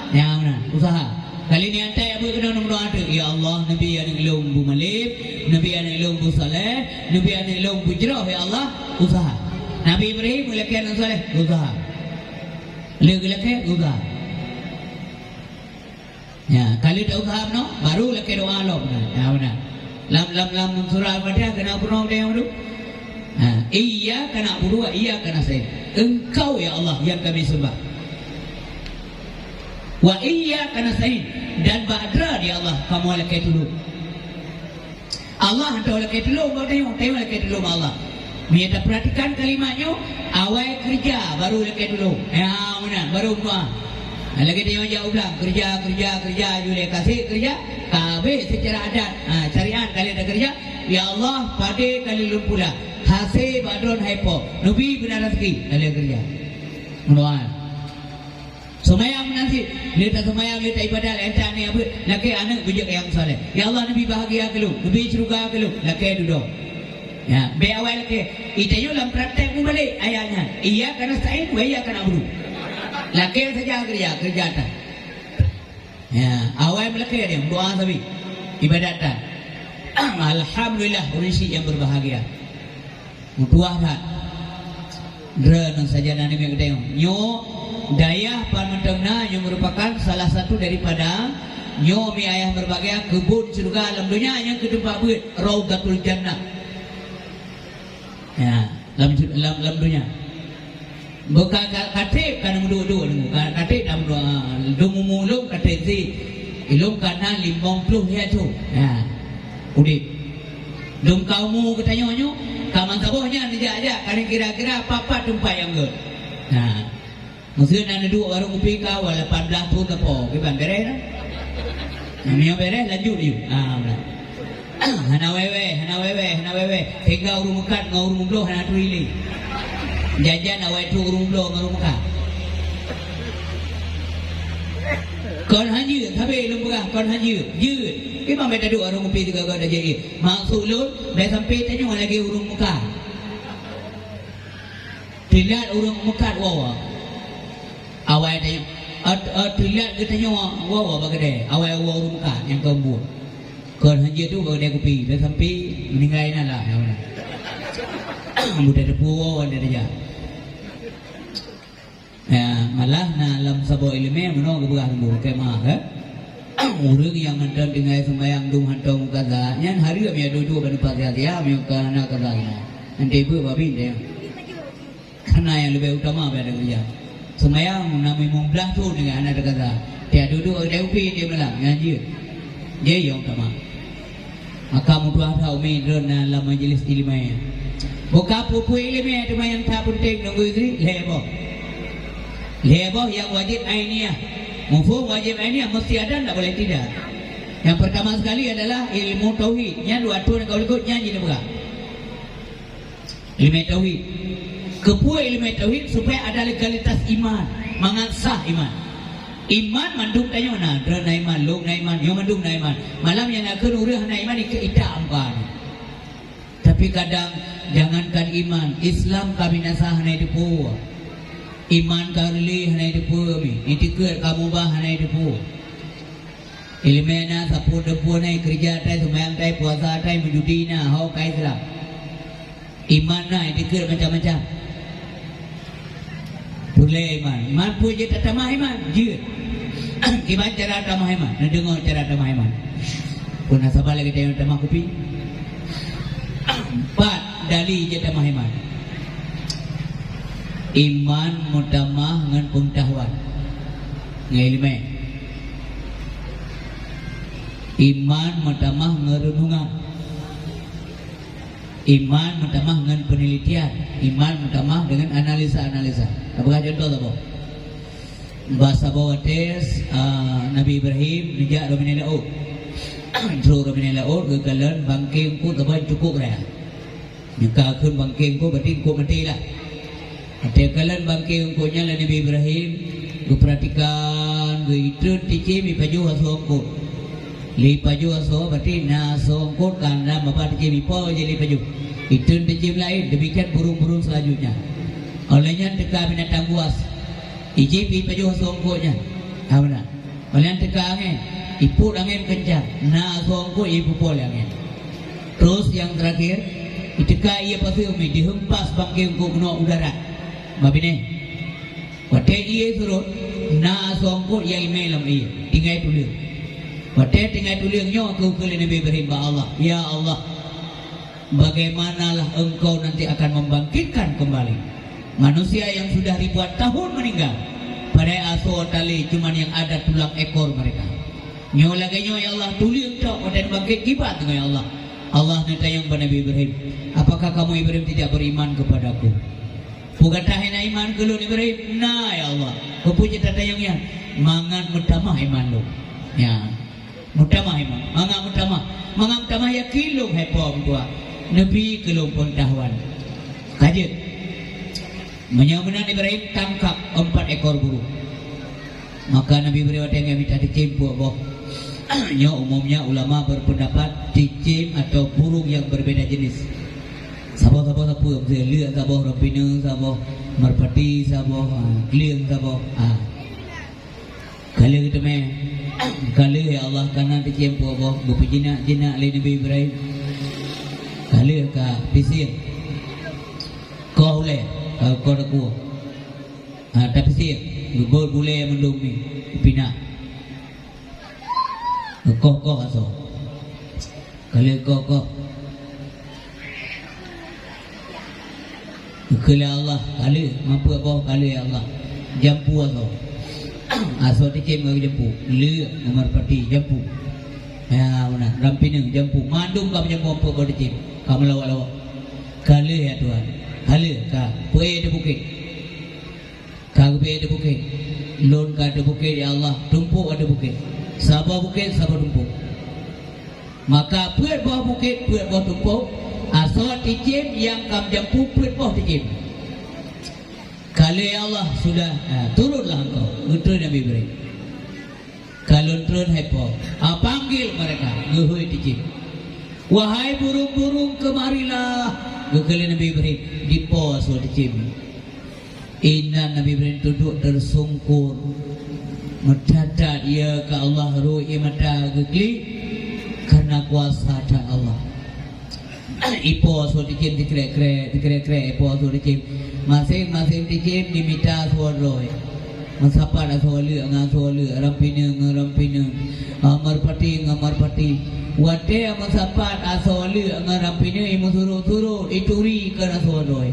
Ya, meunan. Usaha. Kali nyan tayue beuet keunoe meudoa teuk, "Ya Allah, neubi aneuk lôn beumalém, neubi aneuk lôn beusaleh, neubi aneuk lôn beujroh, ya Allah." Usaha. Nabi Ibrahim geulakèe aneuk saleh, usaha. Lheueh geulakèe, usaha. Ya, ka lheueh ta-usaha meunoe, baru lakèe doa lom. Ya, meunan. Lam, lam, lam surah Al-Fatihah keuneuk peunoh deh yang tu. Ha, "Iyyaka na'budu wa iyyaka nasta'in." Engkau, ya Allah, yang kami sembah. "Wa iyyaka nasta'in." Dan bak Droe, ya Allah, kamoe lakèe tulông. Allah hantom lakèe tulông bak tanyoe, tanyoe lakèe tulông bak Allah. Meunyo tapeuratikan kalimat nyoe, awai keureuja baru lakèe tulông. Ya, meunan, baru meudoa. Lagèe tanyoe jak u blang, keureuja, keureuja, keureuja, aju lé ka sép keureuja, ka habéh seucara adat, ha, syariat ka lheueh takeureuja, "Ya Allah, padé ka lheueh lôn pula, hasé bak droen hai po, neubi beuna raseuki," ka lheueh keureuja. Meudoa. Seumayang meunan cit, lheueh taseumayang, lheueh taibadat, lheueh taneuk beuet, lakèe aneuk beujeuet nyang saleh. "Ya Allah, neubi bahagia keu lôn, neubi syeuruga keu lôn," lakèe dudoe. Ya, bèk awai lakèe. Ita yue lam praktek mubalek ayat nyan. "Iyyaka nasta'in wa iyyaka na'budu." Lakèe saja keureuja, keureuja that. Ya, awai meulakèe dia, doa sabe. Ibadat that. Alhamdulillah, ureueng chik nyang berbahagia. Meutuah that. Droeneuh sajan aneuk miet geutanyoe. Nyoe dayah Pan Mantong na, nyoe merupakan salah satu daripada nyoe mi ayah meureubahagia keubon syeuruga lam donya nyang keu teumpat beuet Raudhatul Jannah. Ya, lam, lam, lam donya. Beuka ka, ka trép ka na meuduek-duek deungoe. Ka, ka trép na meuduek, ah, dum umu lôn ka trép sit. Ilôn ka na limong ploh lhèe thôn. Ya. Udép. Dum ka umu geutanyoe nyoe, ka meusaboh nyan neujak-jak, ka na kira-kira pat-pat teumpat nyang gèt. Ya. Meuseu na neuduek warong kupi ka awai lapan blah thôn sapo, kiban bèrèh na. Meunyoe bèrèh, lanjut yue. Ah, meunan. Hana wewe, hana wewe, hana wewe. Sehingga ureueng meukat ngon ureueng meubloe hana turi lé. Jan-jan awai trok ureueng meubloe ngon ureueng meukat. Kon han jeuet, sabe lôn peugah, kon han jeuet. Jeuet. Memang bèk taduek ureueng kupi sigoe-goe tajak jeuet. Maksud lôn, bèk sampai tanyoe lagèe ureueng Mekah. Teulat ureueng Mekah woe-woe. Awai tanyoe, ot-, ot teulat geutanyoe woe-woe bak keudè. Awai woe ureueng Mekah nyang keu buet. Kon han jeuet tu bak keudè kupi, bèk sampai meuninggai na lah, ya Allah. Buta teupeue woe-woe tajak. Ya, malah na lam saboh ileumèe meunoe geupeugah lôn, keu maaf, eh. Ureueng nyang mantong tinggai seumayang dum hantom kaza, nyan hareuem ya duek-duek bak teumpat sia-sia, meunyoe ka na kaza inoe. Nanti beuet babi deh. Kana nyang leubeh utama bak keureuja. Seumayang na limong blah thon tinggai hana teukaza. Tiep duek-duek deh upi di malam, nyan jeuet. Jeuet nyang utama. Maka meutuah that umi droeneuh na lam majlis ileumèe. Buka peue-peue ileumèe teuma nyang that peunteng nunggu idri, lhèe boh. Lhèe boh nyang wajéb ainiah. Muphom wajéb ainiah, mesti ada, ndak boleh tidak. Yang pertama sekali adalah ilmu tauhid. Nyan dua thon ka likot nyan jeuet neupeugah. Ileumèe tauhid. Keupeue ileumèe tauhid? Supaya ada legalitas iman, mangat sah iman. Iman mandum tanyoe na, droeneuh na iman, lôn na iman, nyoe mandum na iman. Malam nyang na kheun ureueng hana iman, ikeue ita ampa nyoe. Tapi kadang, jangankan iman, Islam ka binasa hana jiteupeue. Iman ka reulèe hana jiteupeue mi, itikeuet ka mubah hana jiteupeue. Ileumèe na, sapeue-sapeue na, keureuja tai, seumayang tai, puasa tai, meujudi na, ho ka Islam. Iman na, itikeuet macam-macam. Peureulèe iman. Iman peue jeuet tatamah iman? Jeuet. Kiban cara tamah iman? Neudeungoe cara tamah iman. Peue na saban lagèe tanyoe tamah kupi? Pat dali jeuet tamah iman. Iman meutamah ngon peungeutahuan, ngon ileumèe. Iman meutamah ngon reunungan. Iman meutamah ngon peunelitian. Iman meutamah deungon analisa-analisa. Tapeugah cuntoh saboh. Bak saboh watèe, ah, Nabi Ibrahim neujak rot binéh laôt. Trok rot binéh laôt, geukalon bangké eungkôt saboh cukôp raya. Nyang ka kheun bangké eungkôt, berarti eungkôt maté lah. Watèe kalon bangké eungkôt nyan lé Nabi Ibrahim, geupeuratikan, geuitreun ticém ipajoh asoe eungkôt. Lé ipajoh asoe, berarti na asoe eungkôt ka na babah ticém, ipo jih lé ipajoh. Itreun ticém laén, demikian burung-burung selanjutnya. Óh lheueh nyan teuka binatang buas, ijép ipajoh asoe eungkôt nyan. Ha, meunan. Óh lheueh nyan teuka angén, ipôt angén keuncang, na asoe eungkôt ipupo lé angén. Terus nyang terakhir, iteuka ié paseue mi, dihempas bangké eungkôt keunoe u darat, bak binéh. Watèe ié surot, na asoe eungkôt nyang imè lam ié, tinggai tuleueng. Watèe tinggai tuleueng nyoe geukheun lé Nabi Ibrahim bak Allah, "Ya Allah, bagaimanalah Engkau nanti akan membangkitkan kembali manusia yang sudah ribuan tahun meninggal? Padahai asoe talé, cuman yang ada tulang ekor mereka. Nyoe lagèe nyoe, ya Allah, tuleueng tok watèe neubangkét kiban teungoh, ya Allah." Allah neutanyong bak Nabi Ibrahim, "Apakah kamu, Ibrahim, tidak beriman kepadaku?" "Peue gata hana iman keu lôn, Ibrahim?" "Na, ya Allah." "Keupeue jeuet tatanyong nyan?" "Mangat meutamah iman lôn." Ya. Meutamah iman. Mangat meutamah. Mangat meutamah yakin lôn, hai Po meutuah. Neubi keu lôn peungeutahuan. Ka jeuet. Meunyoe meunan Ibrahim tangkap empat ekor burung. Maka Nabi Ibrahim watèe nyan mita ticém peuet boh. Nyoe umumnya ulama berpendapat ticém atau burung yang berbeda jenis. Saboh-saboh sapeue, leuk saboh, rampineu saboh, merpati saboh, ha, klieng saboh. Ha. Ka lheueh geuteumé, ka lheueh, ya Allah, ka na ticém peuet boh, geupeujinak-jinak lé Nabi Ibrahim. Ka lheueh ka pisieng. Koh ulèe, ka koh takue. Ha, tapisieng, geubeuet bulèe mandum mi, pinah. Geukoh-koh asoe. Ka lheueh koh-koh. Geukheun lé Allah, ka lheueh, meupeue boh ka lheueh ya Allah. Jampu asoe. Asoe ticém ka geujampu. Leuk, merpati, jampu. Ya, meunan. Rampineu, jampu. Mandum ka meujampu meupeue boh ticém. Ka meulawak-lawak. Ka lheueh ya Tuhan. Ka lheueh, ka. Peuék di bukét. Ka geupeuék di bukét. Lôn ka di bukét, ya Allah. Tumpôk di bukét. Saboh bukét, saboh tumpôk. Maka peuet boh bukét, peuet boh tumpôk, asoe ticém nyang ka meujampu peuet boh ticém. Ka lheueh ya Allah, sudah, ha, turunlah engkau, geukheun Nabi Ibrahim. Ka lôn treun hai Po, ah, panggil mereka, geuhôi teucém. Wahai burung-burung, kemarilah, geukheun lé Nabi Ibrahim, dipo asoe teucém. Inan Nabi Ibrahim teuduek tersungkur, meutata ia keu Allah, rhot ie mata geuklik, karena kuasa that Allah. Ipo asoe teucém dikrek-krek, dikrek-krek ipo asoe teucém. Maséng-maséng teucém jimita asoe droe. Meusapat asoe leuk ngon asoe leuk, rampineue ngon rampineue, ah, meurpati ngon meurpati. Watée meusapat asoe leuk ngon rampineue, imeusurot-surot, ituri keu asoe droe.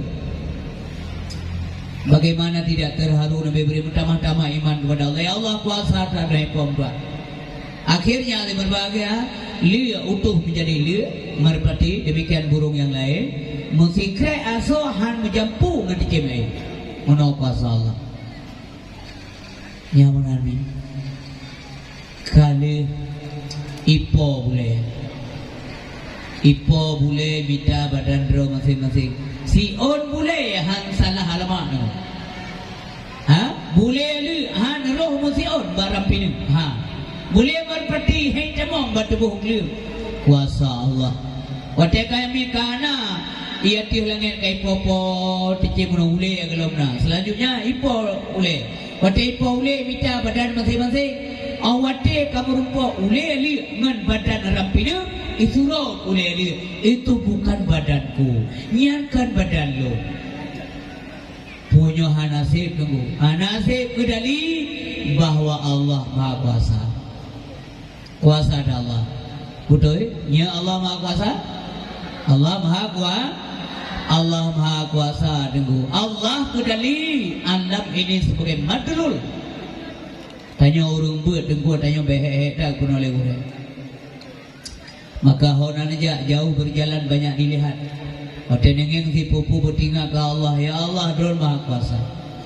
Bagaimana tidak terharu Nabi Ibrahim, meutamah-tamah iman kepada Allah. Ya Allah, kuasa that Tuhan. Akhirnya, lé berbahagia, lé utoh menjadi lé, merpati, demikian burung yang lain. Meusikrek asoe han meujampu ngon teucém laén. Meunoe kuasa Allah. Nyan meunan nyoe. Ka lheueh ipo bulée. Ipo bulée mita badan droe maséng-maséng. Siôn bulée han salah alamat nyoe. Ha? Bulée leuk han roh meusiôn bak rampineue. Ha. Bulée meurpati hei tamong bak tuboh gleueng. Kuasa Allah. Watée kami ka na, ia teuh langét ka ipo-po teucém meunoe ulée gohlom na. Selanjutnya ipo ulée. Watée ipo ulée mita badan maséng-maséng. Óh watée ka meurumpok ulée leuk ngon badan rampineue, isurot ulée leuk, "Itu bukan badanku, nyan kon badan lôn." Peue nyoe hana sép teungku, hana sép keudali bahwa Allah Maha Kuasa. Kuasa ada Allah. Beutôi? Nya Allah Maha Kuasa? Allah Maha Kua-, Allah Maha Kuasa teungku. Allah keudali alam ini sebagai madlul. Tanyoe ureuëng beuet teungku, tanyoe beuhek-hek that keunoe lé gurée. Maka hana neujak jauh berjalan banyak dilihat. Watée neungieng sipupu beutingat keu Allah, "Ya Allah, Droe Maha Kuasa.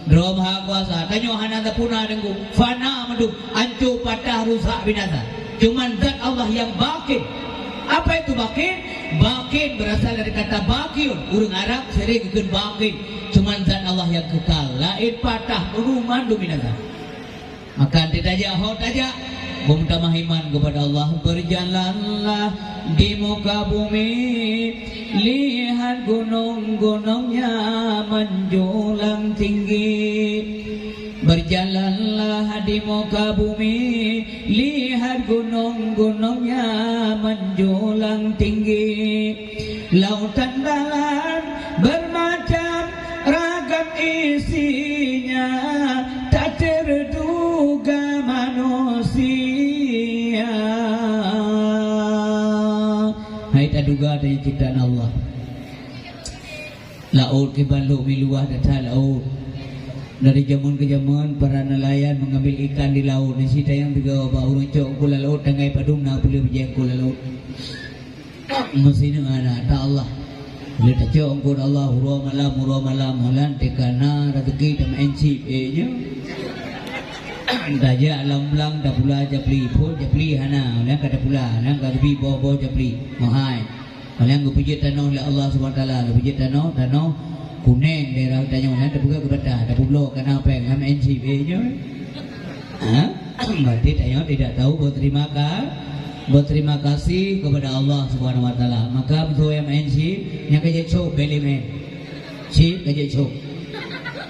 Droe Maha Kuasa." Tanyoe hana tapuna deungon fana mandum, ancô, patah, rusak, binasa. Cuman zat Allah yang baqin. Apa itu baqin? Baqin berasal dari kata baqiyun. Ureuëng Arab sering geukheun baqin. Cuman zat Allah yang kekal. Laén patah, rusak, mandum binasa. Maka teutajak ho tajak, beumeutamah iman kepada Allah. Berjalanlah di muka bumi, lihat gunung-gunungnya menjulang tinggi. Berjalanlah di muka bumi, lihat gunung-gunungnya menjulang tinggi. Lautan dalam bermacam ragam isinya, tak terduga manusia. Hai taduga dari ciptaan Allah. Laôt kiban lhok miluwah that-that laôt. Dari jameun keu jameun, para nelayan mengambil ikan di laut. Nyan cit tanyong teuga bak ureuëng cok eungkôt lam laôt, tanggai padum na peuleueh bijéh eungkôt lam laôt. Meusineuk hana, ta Allah. Lé tacok eungkôt Allah, uroe malam, uroe malam, holan teuka na raseuki tameu'en cit, eh, nyoe. Tajak lam blang, tapula japli, phon japli hana, holan ka tapula, holan ka geubi boh-boh japli, meuhai. Holan geupeujeuet tanoh lé Allah Subhanahu Wa Taala, geupeujeuet tanoh, tanoh kunéng daerah tanyoe, holan tapeugah geubadah, tapeubloe ka na péng, tameu'en cit, eh, nyoe. Ha? Berarti tanyoe tidak tahu berterima ka-, berterima kasih kepada Allah Subhanahu Wa Taala. Maka meusue nyang main chip, nyang ka jicok beli main. Chip ka jicok.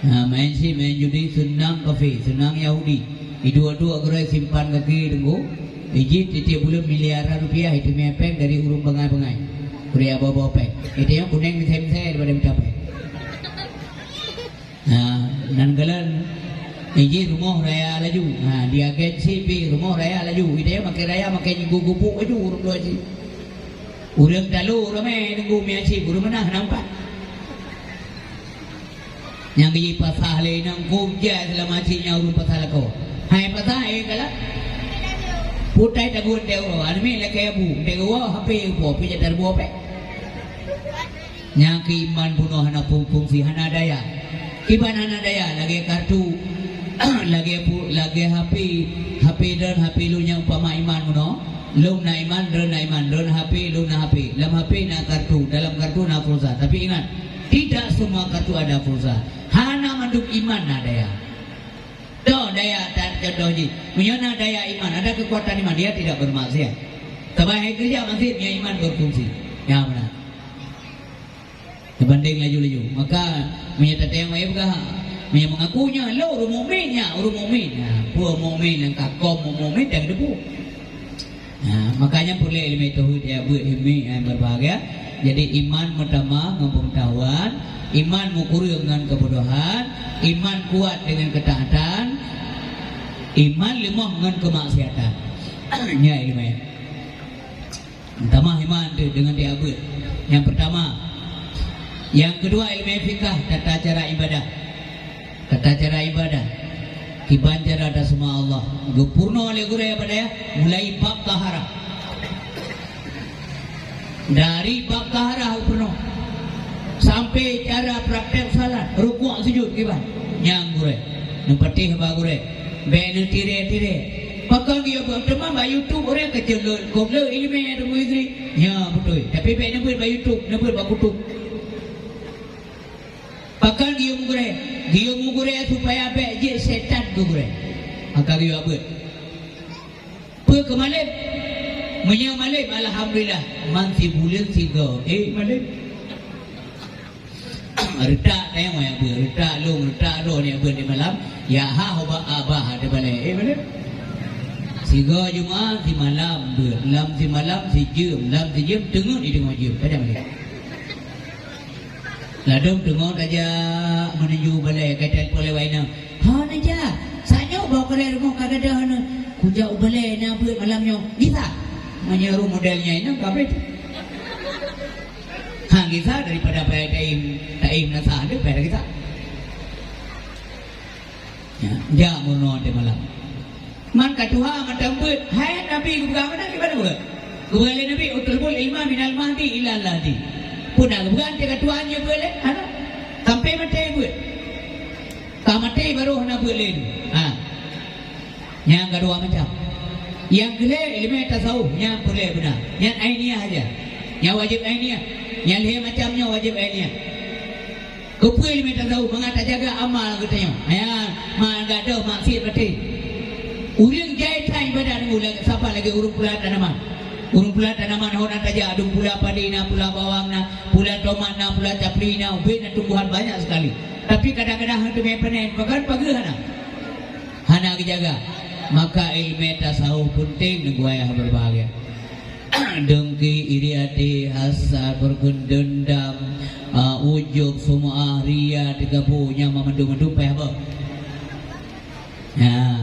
Nah, main chip, main judi, seunang kafé, seunang Yahudi. Iduek-duek geuroi simpan kaki deungon. Ijih tieb-tieb buleuen miliaran rupiah, itu mie péng dari ureuëng bangai-bangai. Beri abah-abah péng. Itu nyang kunéng misai-misai daripada mita péng. Ha, nan galon ijih rumoh raya laju. Ha, di agen cit pih rumoh raya laju. Ide makai raya makai nyugu gubuk laju ureuëng dua cit. Ureuëng talo ramé nunggu mie cit, ureuëng meunah nampak. Nyang geuyue pasah lé nang kum jai selama cit nyang ureuëng pasah lakoe. Hai pasah, eh, galak. Putai tagun dek uroe, anami lakée bu, dek uroe hape upo, pijak tarbuo pek. Nyang keu iman bunoe hana fung-, fungsi, hana daya. Kiban hana daya, lagée kartu, lagée pu-, lagée hape, hape droen, hape lôn nyang umpama iman bunoe. Lôn na iman, droen na iman, droen na hape, lôn na hape. Lam hape na kartu, dalam kartu na pulsa. Tapi ingat, tidak semua kartu ada pulsa. Hana mandum iman na daya. Toh daya ta-, Contoh jih, meunyoe na daya iman, ada kekuatan iman, dia tidak bermaksiat. Sabab hai keureuja maksiat, meunyoe iman berfungsi. Ya, beuna. Teubandeng laju-laju. Maka, meunyoe tateueng wahai peugah, meunyoe mengaku nyan, lo ureueng mukmin nyan, ureueng mukmin. Nah, peue mukmin nyang ka kông mukmin dan debu. Nah, makanya peureulèe ileumèe tauhid ya, buet ileumèe yang berbahagia. Jadi, iman meutamah ngon peungatahuan, iman meukureueng ngon keubodohan, iman kuat dengan ketaatan, iman leumoh ngon keumaksiatan. Nyan ileumèe. Tamah iman tu dengan dia buet. Yang pertama. Yang kedua, ilmu fikah, tata cara ibadah. Tata cara ibadah. Kiban cara taseumaah Allah. Geupeurunoe lé gurèe pada ya, mulai bab taharah. Dari bab taharah geupeurunoe. Sampai cara praktek salat, rukuk sujud kiban. Nyang gurèe. Neupatéh bak gurèe. Bèk neutirèe-tirèe. Pakon geuyue beuet teuma bak YouTube ureueng keucilon, gob le ileumèe Teungku Idris. Nya beutôi. Tapi bèk neubeuet bak YouTube, neubeuet bak kutub. Pakon geuyue meugurèe? Geuyue meugurèe supaya bèk jeuet setan keu gurèe. Maka geuyue beuet. Peue keu malem? Meunyoe malem, alhamdulillah, man sibuleuen sigoe. Eh, malem. Reutak tayong nyang beuet, reutak lôn, reutak droe nyang beuet di malam, ya ha ubak abah ada balai. Eh, mana? Sigoe Jumat simalam beuet, lam simalam sijeuem, lam sijeuem teungeut di teungoh jeuem. Padahai mana? Ladôm teungoh tajak menuju balai, ka telepon lewat inong. Hana jak. Saat nyoe bak balai rumoh ka gadôh hana. Kujak u balai na beuet malam nyoe. Gisa. Meunyoe model nyan inong ka habéh. Ha, gisa daripada payah taim, taim na sah deh, payah gisa. Ya, jak meurunoe di malam. Man ka tuha mantong beuet, hai Nabi geupeugah meunan kiban beuet. Geupeugah lé Nabi, "Utlubul ilma minal mahdi ilal lahdi." Peue na geupeugah teuka tuha nyoe beuet lé? Hana. Sampai maté beuet. Ka maté barô hana beuet lé. Ha. Nyang keudua macam. Nyang keulhèe ileumèe tasawuf, nyang peureulèe beuna. Nyan ainiah aja. Nyang wajéb ainiah. Nyang lhèe macam nyoe wajéb ainiah. Keupeue ileumèe tasawuf? Mangat tajaga amal geutanyoe. Nyan, mangat gadôh maksiet maté. Ureueng jai that ibadat ngon sapat lagèe ureueng pula tanaman. Ureueng pula tanaman hana tajak, dum pula padé na, pula bawang na, pula tomat na, pula capli na, ubé na tumbuhan banyak sekali. Tapi kadang-kadang hana teumè panen, bahkan pageue hana. Hana geujaga. Maka ileumèe tasawuf peunteng, nanggroe nyang berbahagia. Dengki, iri até, hasad, beureukeun deundam, a, ujub, sum'ah, ria, teugabu, nyang mandum-mandum payah boh. Ya.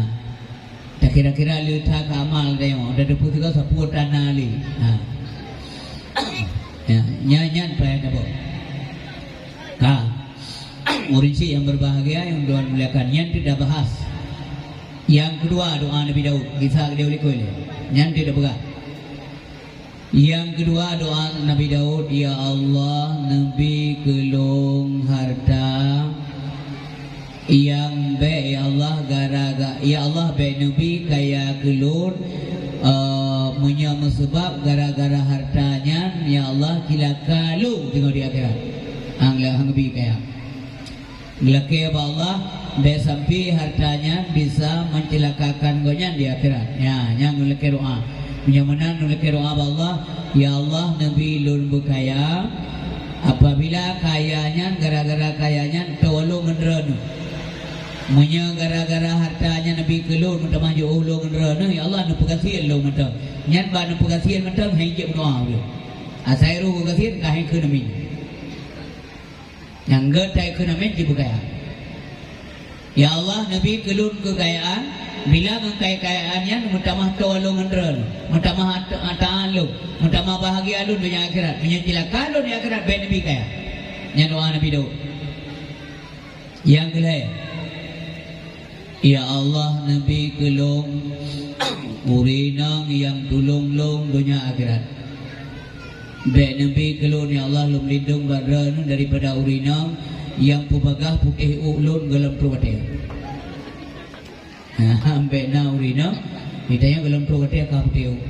Takira-kira le that amal tanyoe, udah deupeu sigoe sapeue tana lé. Ha. Ya, nyan, nyan payah taboh. Ka. Ureueng syik nyang berbahagia nyang Tuhan muliakan, nyan teuk tabahas. Nyang keudua doa Nabi Daud, kisah Nabi Daud likot lé. Nyan teuk tapeugah. Nyang keudua doa Nabi Daud, "Ya Allah, neubi keu lôn harta nyang bèk, ya Allah, gara-ga-, ya Allah, bèk neubi kaya keu lôn, eh, meunyoe meuseubab gara-gara harta nyan, ya Allah, cilaka lôn teungoh di akhirat." Ang lé hang bi kaya. Geulakèe bak Allah, bèk sampai harta nyan bisa mencilakakan gobnyan di akhirat. Ya, nyan geulakèe doa. Meunyoe meunan geulakèe doa bak Allah, "Ya Allah, neubi lôn beukaya, apabila kaya nyan, gara-gara kaya nyan, tôh lôn ngon droeneuh. Meunyoe gara-gara harta nyan neubi keu lôn, meutamah jiôh lôn ngon droeneuh, ya Allah, neupeugasien lôn mantong." Nyan bak neupeugasien mantong, hai jeuet meudoa ulôn. Asai roh geugasien, ka hai kheun amin. Nyang gèt tai kheun amin jipeugah, "Ya Allah, neubi keu lôn keukayaan, bila ngon kaya-kayaan nyan meutamah tô lôn ngon droe lôn, meutamah at-, ataan lôn, meutamah bahagia lôn donya akhirat. Meunyoe cilaka lôn di akhirat, bèk neubi kaya." Nyan doa Nabi Daud. Nyang keulhèe, "Ya Allah, neubi keu lôn ureueng inong nyang tulông lôn donya akhirat. Bèk neubi keu lôn, ya Allah, lôn lindông bak droeneuh daripada ureueng inong nyang peubagaih putéh ôk lôn goh lom trôk watèe." Bèk na ureueng inong, geutanyoe goh lom trôk watèe ka putéh ôk.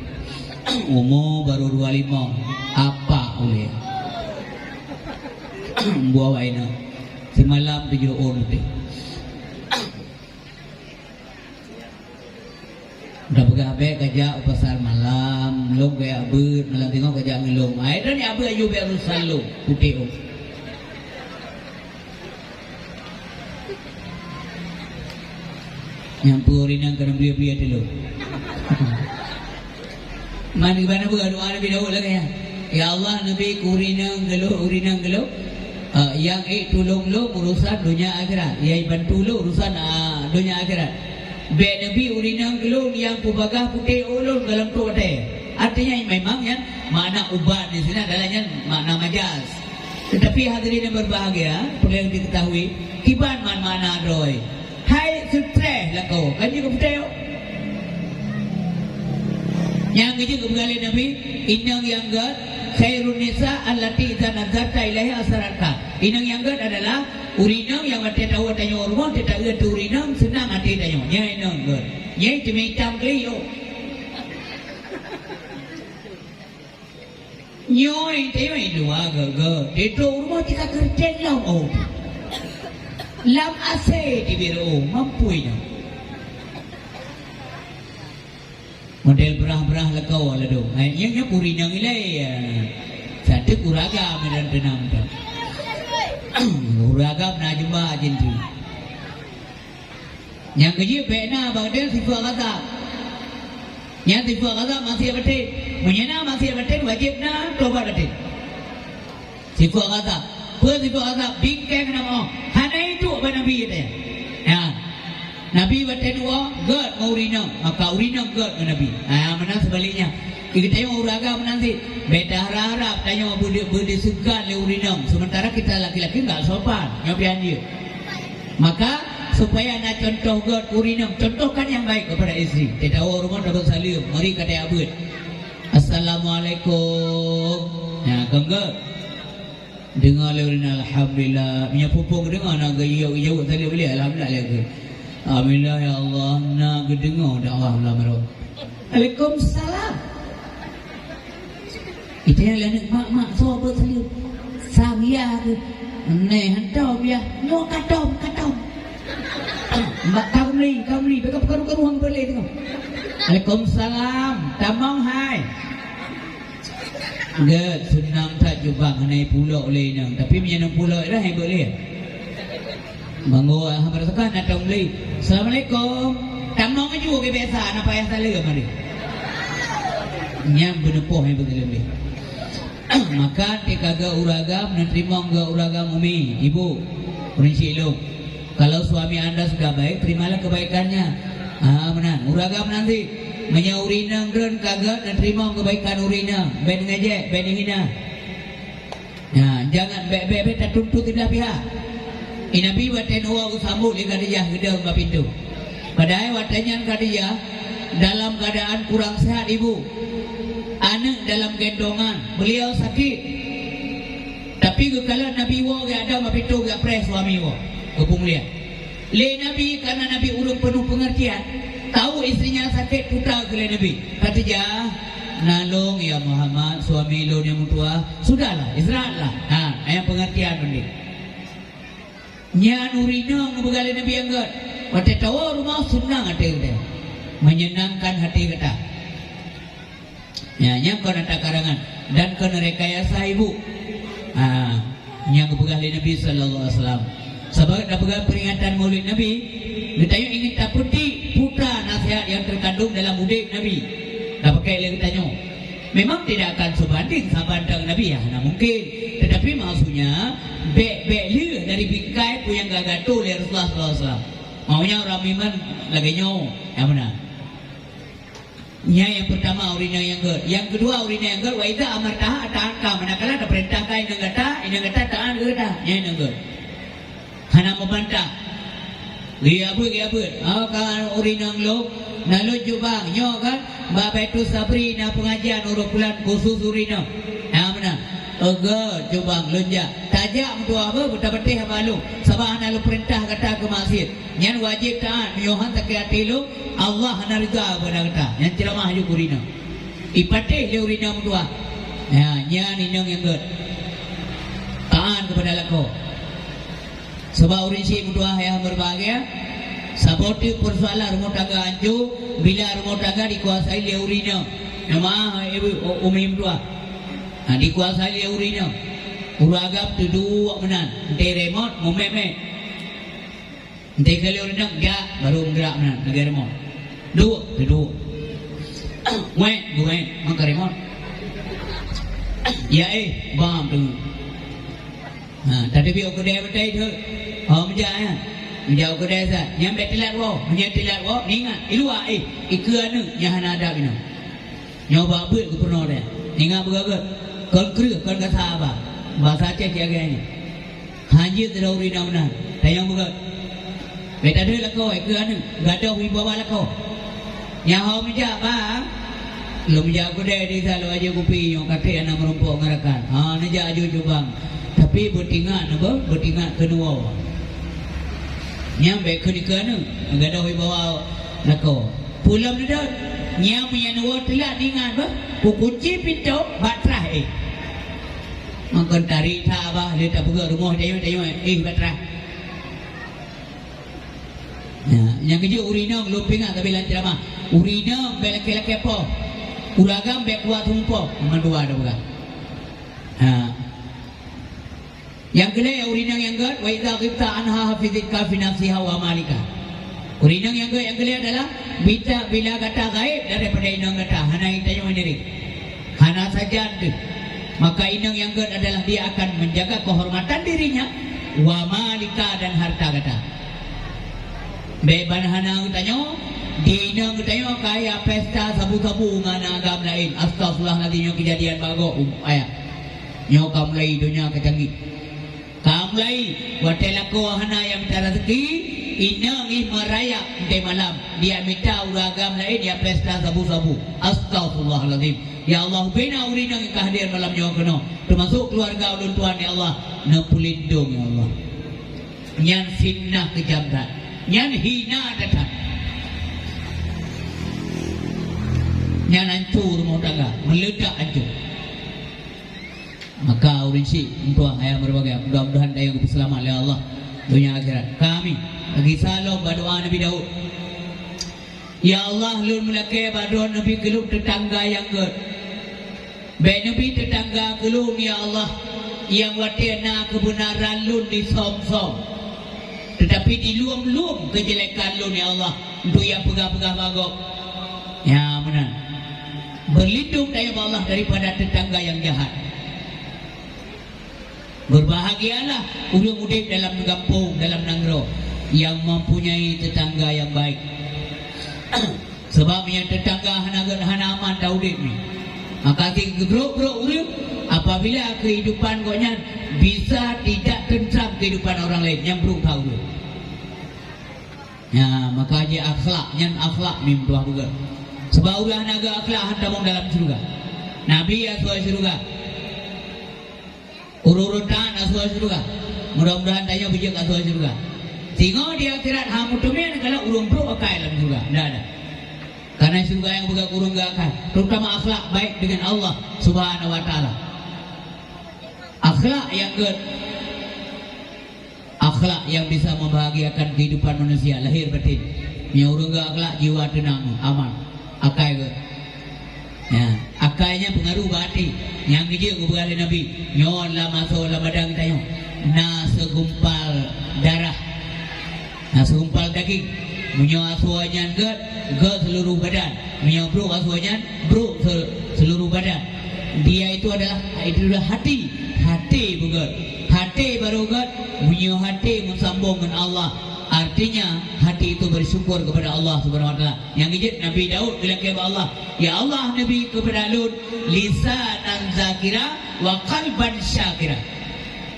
Umu barô dua limong, apa ulèe. Buah wai na. Simalam tujoh ôn putéh. Tapeugah bèk kajak u pasar malam, lôn kajak beuet, malam teungoh kajak ngon lôn. Ai, dan jak beuet aju bèk urusan lôn, putéh ôh. Nyang peue ureueng inong keuneuk bri-bri ateueh lôn. Man kiban na beuet doa Nabi Daud lagèe nyan. Ya Allah, neubi keu ureueng inong keu lôn, ureueng inong keu lôn, eh, nyang ék tulông lôn urusan donya akhirat, nyang bantu lôn urusan, ah, donya akhirat. Bèk neubi ureueng inong keu lôn nyang peubagaih putéh ôh lôn goh lom trok watèe. Artinya memang nyan makna ubat di sini adalah nyan makna majaz. Tetapi hadirin yang berbahagia, perlu yang diketahui, kiban man makna droe. Hai seutreh lakoe, kan jeuet keu putéh ôh. Nyang geujeuet keu peugah lé Nabi, inong nyang gèt, khairun nisa allati idza nazarta ilaiha sarratka. Inong nyang gèt adalah ureueng inong nyang watèe tawoe tanyoe u rumoh, teuta-eu ateueh ureueng inong, seunang até tanyoe. Nyan inong gèt. Nyan teuma itam keu lé ôh. Nyoe, nyoe dua gèt-gèt. Di trok u rumoh cit ka keureuteng lom, oh. Lam A C di biro, oh, mampu nyoe. Model brah-brah lakoe ladôm. Eh, nyoe, nyoe ureueng inong ilèe, ya. Satu ureueng agam dan tenang tu. Ureueng agam na jumpa jin tu. Nyang keujeuet bèk na bak geutanyoe sifeuet ghadab. Nyan sifeuet ghadab maksiat batén. Meunyoe na maksiat batén, wajéb na tobat batén. Sifeuet ghadab. Peue sifeuet ghadab? Bingkeng na meu'oh. Hana iduek bak Nabi geutanyoe. Nyan. Nabi watèe duek gèt ngon ureueng inong, maka ureueng inong gèt ngon Nabi. Ha, meunan seubaliknya. Di geutanyoe ureueng agam meunan cit. Bèk taharap-harap tanyoe beudi-, beudiseukat lé ureueng inong, sementara kita laki-laki enggak sopan. Nyoe pian jeuet. Maka, supaya na contoh gèt ureueng inong, contohkan yang baik kepada istri. Teuh tawoe rumoh tabeuet saleuem, mari ka tajak beuet. "Assalamualaikum." Nyan, kon gèt. Deungö lé ureueng inong, "Alhamdulillah." Meunyoe peue-peue geudeungö na geuyue-yue saleuem lé, "Alhamdulillah," lé geuh. "Alhamdulillah, ya Allah, na geudeungö dak Allah, alhamdulillah." "Waalaikumsalam." Itu yang laneuk mak-mak soe beuet saleuem. Sang ya tu. Neh hantom ya. Nyoe katom, katom. Mak Kamli, Kamli, bèk karu-karu hang beuet lé tu. "Waalaikumsalam. Tamong hai." Gèt, seunang that jubang hana pulok lé inong. Tapi meunyoe inong pulok dah hebat lé. Manggo, alhamdulillah, na tong beli. "Assalamualaikum." Tamong aju ke biasa, na payah saleuem hari. Nyan beuneupoh nyang beutôi lé. Maka tika gèt ureueng agam, neuteurimong gèt ureueng agam umi, ibu, ureueng syik lôn. Kalau suami anda sudah baik, terimalah kebaikannya. Ah, meunan. Ureueng agam nanti, meunyoe ureueng inong droen ka gèt, neuteurimong kebaikan ureueng inong. Bèk neungejek, bèk neuhina. Nah, jangan bèk-bèk-bèk tatuntut siblah pihak. I Nabi watèe neuwoe geusambot lé Khadijah geudong bak pintoe. Padahai watèe nyan Khadijah dalam keadaan kurang sehat, ibu. Aneuk dalam gendongan, beliau sakit. Tapi geukalon Nabi woe, geujak dong bak pintoe, geujak preh suami woe. Geupeumulia. Lé Nabi, karena Nabi ureueng penuh pengertian, tahu istrinya sakit, peugah keu lé Nabi, "Khadijah, nalong ya Muhammad, suami lôn nyang meutuwah, sudahlah, istirahatlah." Ha, nyang pengertian Nabi. Nyan ureueng inong geupeugah lé Nabi nyang gèt, "Watèe tawoe rumoh, seunang até geutanyoe, menyenangkan hati gata." Ya, nyan kon ata karangan dan kon rekayasa ibu. Ha, nyang geupeugah lé Nabi sallallahu alaihi wasallam. Sabab tapeugah peringatan Maulid Nabi, geutanyoe ingin tapeutik putra nasihat yang terkandung dalam udép Nabi. Tapakai lé geutanyoe. Memang tidak akan sebanding saban teuk Nabi, ya, hana mungkin. Tetapi maksudnya, bèk-bèk lheueh dari bingkai peue nyang geugato lé Rasulullah sallallahu alaihi wasallam. Maunya ureueng iman lagèe nyoe, nyang meunan. Nyan nyang peurtama ureueng inong nyang gèt. Nyang keudua ureueng inong nyang gèt, "Wa idza amartaha ata'atka." Manakala tapeurintah keu inong gata, inong gata taát keu gata. Nyan inong gèt. Hana meubantah. Geuyue beuet, geuyue beuet. "Oh, ka ureueng inong lôn, na lôn jubang nyoe kan, bak Baitus Sabri na peungajian uroe bulan khusus ureueng inong." Nyang meunan. "Oh, gèt jubang lôn jak." Tajak meutuwah beuh, beutapatéh haba lôn. Sabab hana lôn peurintah gata keu maksiet. Nyan wajéb taát, meunyoe han sakét até lôn, Allah hana ridha keupada gata. Nyan ceuramah laju keu ureueng inong. Ipatéh lé ureueng inong meutuwah. Ya, nyan inong nyang gèt. Taát keupada lakoe. Sabab ureueng syik meutuwah nyang berbahagia, Saboh teuk peusoalan rumoh tangga hanco bila rumoh tangga dikuasai lé ureueng inong. Nama, eh, umi meutuah? Ha, dikuasai lé ureueng inong. Ureueng agam teuduek meunan, entée remote, mumét-mét. Entée keu lé ureueng inong, jak, baru meugerak meunan, lagée remote. Duek, teuduek. Wék, duek, maka remote. Ya, eh, bam tu. Ha, tateubiet u keudè batée thot. Oh, meujak nyan. Meujak u keudè sa. Nyan bèk teulat woe. Meunyoe teulat woe, ingat, i luwa, eh, i keue aneuk nyang hana adab inong. Nyoe bak beuet geupeurunoe deh. Ingat beugét-gét. Kon kreueh, kon gasa haba. Basa Aceh cit lagée nyan. Hanjeuet sidroe ureueng inong meunan. Tanyong beugét. Bèk tadeuh lakoe, i keue aneuk. Gadôh wibawa lakoe. Nyan ho meujak, bang. Lôn meujak keudè di sa lôn ajoe kupi nyoe ka trép hana meurumpok ngon rakan. Ha, neujak aju cubang. Tapi beutingat na beuh, beutingat keunoe. Nyan bèk kheun keu aneuk, gadôh wibawa lakoe. Peue lom neudon? Nyan meunyan woe teulat ingat beuh, kukunci pintoe bak traih éh. Mangkon tarék that bah, lé tapeugah rumoh tayue-tayue éh bak traih. Ya, nyang keujeuet ureueng inong lôn peuingat sabe lam ceuramah. Ureueng inong bèk lakèe-lakèe poh. Ureueng agam bèk kuat seumeupok. Mandua dah peugah. Ha. Nyang keulhèe ureueng inong nyang gèt, wa idza ghibta anha hafizatka fi nafsiha wa malika. Ureueng inong nyang gèt nyang keulhèe adalah bila, bila gata gaéb daripada inong gata, hana itanyong sendiri. Hana sajan deuh. Maka inong nyang gèt adalah dia akan menjaga kehormatan dirinya, wa malika, dan harta gata. Bèk ban hana geutanyoe, di inong geutanyoe kaya pesta sabu-sabu ngon agam laén. Astagfirullahalazim, nyoe keujadian bagoe, um, ayah. Nyoe ka mulai donya ka canggih. Ka mulai, watèe lakoe hana nyang mita raseuki, inong jih meurayap watèe malam, dia mita ureueng agam laén, dia pesta sabu-sabu. Astagfirullahalazim. Ya Allah, ubena ureueng inong nyang ka hadir malam nyoe keunoe, teumasok keuluwarga ulôn tuan, ya Allah, neupeulindong, ya Allah. Nyan fitnah keujam that. Nyan hina that. Nyan hancô rumoh tangga, meuleudak hancô. Maka ureueng syik, meutuah, ayah meureubagai, mudah-mudahan tanyoe geupeuseulamat lé Allah donya akhirat. Kami, lagèe salom bak doa Nabi Daud. Ya Allah, lôn meulakèe bak droeneuh neubi keu lôn teutangga nyang gèt. Bèk neubi teutangga keu lôn, ya Allah, nyang watèe na keubeunaran lôn disöm-söm, teutapi dilom-lom keujelekan lôn, ya Allah, untuk nyang peugah-peugah bak gob. Ya, meunan. Beulindong tanyoe bak Allah daripada teutangga nyang jahat. Beurbahagialah ureueng udép dalam gampông, dalam nanggroe nyang mempunyai teutangga nyang baik. Sabab meunyoe teutangga hana gèt, hana aman taudép nyoe. Maka si geubrok-brok ureueng apabila keuhidupan gobnyan bisa tidak tentram keuhidupan orang laén, nyan brok that ureueng. Ya, maka jih akhlak, nyan akhlak meutuah beugèt. Sabab ureueng hana gèt akhlak hana tamong dalam syeuruga. Nabi asoe syeuruga. Ureueng-ureueng taat asoe syeuruga. Mudah-mudahan tanyoe beujeuet asoe syeuruga. Singoh di akhirat hana meuteumé kalau ureueng brok akai lam syeuruga. Ndak ada. Karena syeuruga nyang beugèt ureueng gèt akai, terutama akhlak baik dengan Allah Subhanahu wa Taala. Akhlak nyang gèt, akhlak nyang bisa membahagiakan kehidupan manusia lahir batin. Meunyoe ureueng gèt akhlak, jiwa teunang, aman, akai gèt. Ya, akai nyan peungaruh bak até. Nyang geujeuet geupeugah lé Nabi, nyoe lam asoe lam badan geutanyoe na segumpal darah, na segumpal daging. Meunyoe asoe nyan gèt, gèt seluruh badan. Meunyoe brok asoe nyan, brok se-, seluruh badan. Dia itu adalah, itu adalah hati. Hati beugèt. Hati baru gèt, meunyoe hati meusambong ngon Allah. Artinya, hati itu bersyukur kepada Allah Subhanahu wa Taala. Nyang geujeuet Nabi Daud geulakèe bak Allah, "Ya Allah, neubi keupada lôn lisanan zakira wa qalban syakira."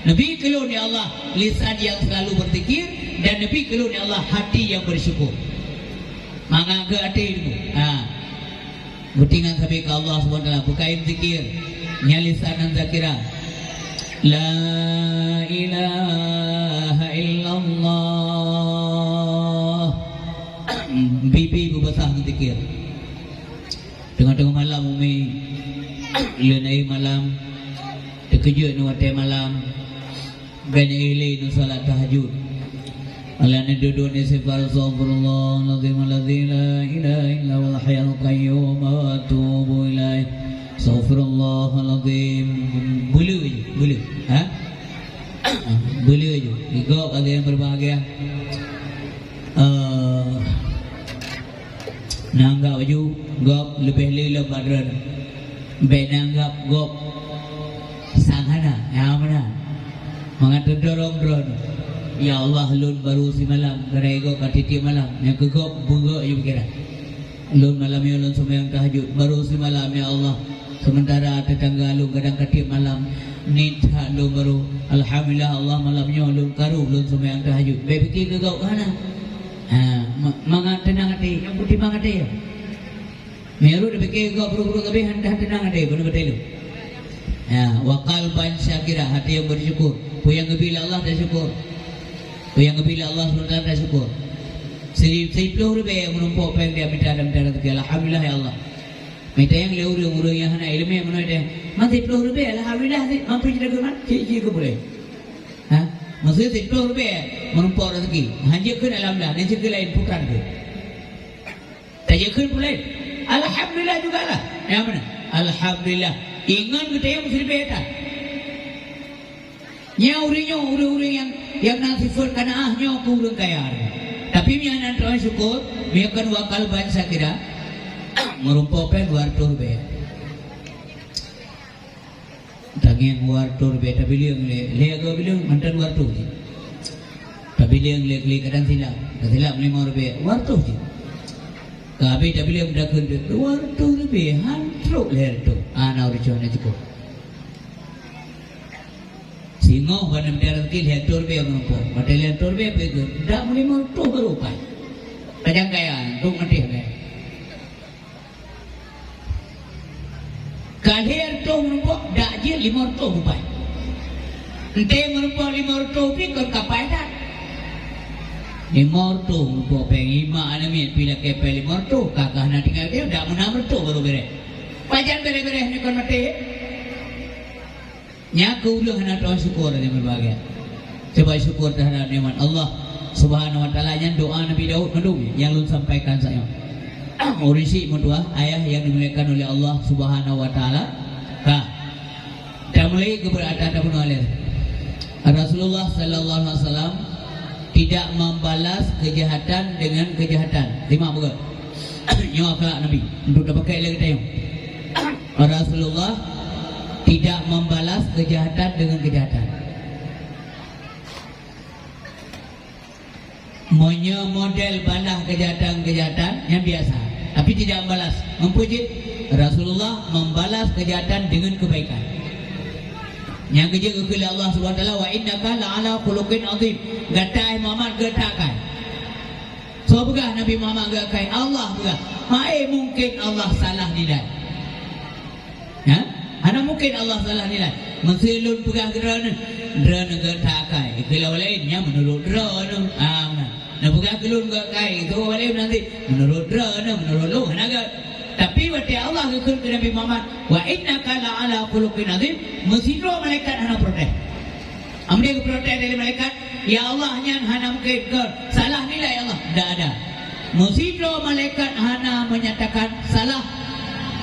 Neubi keu lôn, ya Allah, lisan yang selalu berzikir, dan neubi keu lôn, ya Allah, hati yang bersyukur. Mangat gèt até ilmu. Ha. Beutingat sabe keu Allah Subhanahu wa Taala, beukayém zikir, nyan lisanan zakira. La ilaha illallah. Bibi beubasah ngon zikir. Teungoh-teungoh malam, umi, lheuh éh malam, teukeujot ngon watèe malam, ban éh lé ngon salat tahajud. Alah ni duduk ni sifat, "Astaghfirullahalazim alladzi la ilaha illa huwal hayyul qayyum wa atubu ilaih. Astaghfirullahalazim." Beuleu je, beuleu. Ha? Beuleu je. Igob ada yang berbahagia. Eh, Neuanggap laju gob leubeh le lom bak droeneuh. Bék neuanggap gob sang hana, nyang meunan. Mangat teudorong droeneuh, "Ya Allah, lôn barô simalam, keurai gob ka tiep-tiep malam." Nyang keu gob beugok ju pikiran. "Lôn malam nyoe lôn seumayang tahajud, barô simalam, ya Allah. Sementara tetangga lôn kadang ka tiep malam, niet that lôn barô. Alhamdulillah, Allah, malam nyoe lôn karu lôn seumayang tahajud." Bék pike keu gob hana. Ha, ma-, mangat teunang até, nyang peutimang até. Meunyoe tapike gob brok-brok kabeh, han, han teunang até, beuna batée lôn. Ya, wa qalban syakira, até nyang bersyukur. Peue nyang geubri lé Allah tasyukur. Peue nyang geubri lé Allah subhanahu wa taala tasyukur. Siri-, siploh ribée meurumpok péng dia mita dan mita rezeki. Alhamdulillah ya Allah. Mita nyang lé ureuëng, ureuëng nyang hana iéleumé meunoe deh. Man siploh ribée, alhamdulillah, sit, mampu jiteuguman, cit-cit keu boleh. Ha? Maksud siploh ribée meurumpok rezeki. Hanjeuet kheun alhamdulillah, dan cit keu laén putran keu. Tajeuet kheun pulai. Alhamdulillah jugalah. Nyang meunan? Alhamdulillah. Ingat geutanyoe meusiribée that. Nyan ureuëng nyoe, ureuëng-ureuëng nyang, nyang na sifeuet kanaah nyoe keu ureuëng kaya. Tapi meunyo hana teusyukur, meunyo kon wa qalban syakira, meurumpok péng dua reutôh ribée. Tangieng dua reutôh ribée, tabileung lé, lé goe bileung mantong dua reutôh cit. Tabileung lé klik kadang silap, ka silap limong ribée, dua reutôh cit. Ka habéh tabileung takheun dua reutôh ribée, han trok lhèe reutôh. Ana ureuëng cok na cukup. Singoh bak na mita rezeki lhèe reutôh ribée meurumpok. Watée lhèe reutôh ribée peue keu? Dak meulimong reutôh baru pai. Tajang kaya, trok maté hai. Ka lhèe reutôh meurumpok, dak jeuet limong reutôh mupai. Enté meurumpok limong reutôh pih kon ka pai that. Limong reutôh meurumpok péng, imak aneuk miet pih lakée péng limong reutôh, ka, ka hana tinggai, dak meunam reutôh baru béreh. Pajan béreh-béreh ni kon maté. Nyan keuh ureuëng hana teusyukur nyang berbahagia. Coba syukur terhadap nikmat Allah Subhanahu wa Taala. Nyan doa Nabi Daud mandum nyang lôn sampaikan saat nyoe. Ureuëng syiek meutuah ayah yang dimuliakan oleh Allah Subhanahu wa Taala. Ka. Tamulai keubeuratan tabunoe lé. Rasulullah sallallahu alaihi wasallam tidak membalas kejahatan dengan kejahatan. Simak beugét. Nyoe akhlak Nabi untuk tapakai lé geutanyoe. Rasulullah tidak membalas kejahatan dengan kejahatan. Meunyoe model balas kejahatan-kejahatan nyang biasa, tapi tidak membalas. Meupeu jeuet, Rasulullah membalas kejahatan dengan kebaikan. Nyang keujeuet geukheun lé Allah Subhanahu wa Taala, "Wa innaka la'ala khuluqin azim." Gata, hai Muhammad, geutak akai. Soe peugah Nabi Muhammad geutak akai? Allah peugah. Hai, mungkin Allah salah nilai. Ya? Hana mungkin Allah salah nilai. Meusé lôn peugah keu droeneuh, droeneuh geutak akai. Keu lawan laén, nyan meunurot droeneuh. Ah, meunan. Neupeugah keu lôn geutak akai, keu lawan laén nanti, meunurot droeneuh, meunurot lôn, hana gét. Tapi watée Allah geukheun keu Nabi Muhammad, "Wa innaka la'ala khuluqin azim," meusidroe malaikat hana protes. Amri geuprotes dari malaikat, "Ya Allah, nyan hana mungkin, kon salah nilai Allah." Ndak ada. Meusidroe malaikat hana menyatakan salah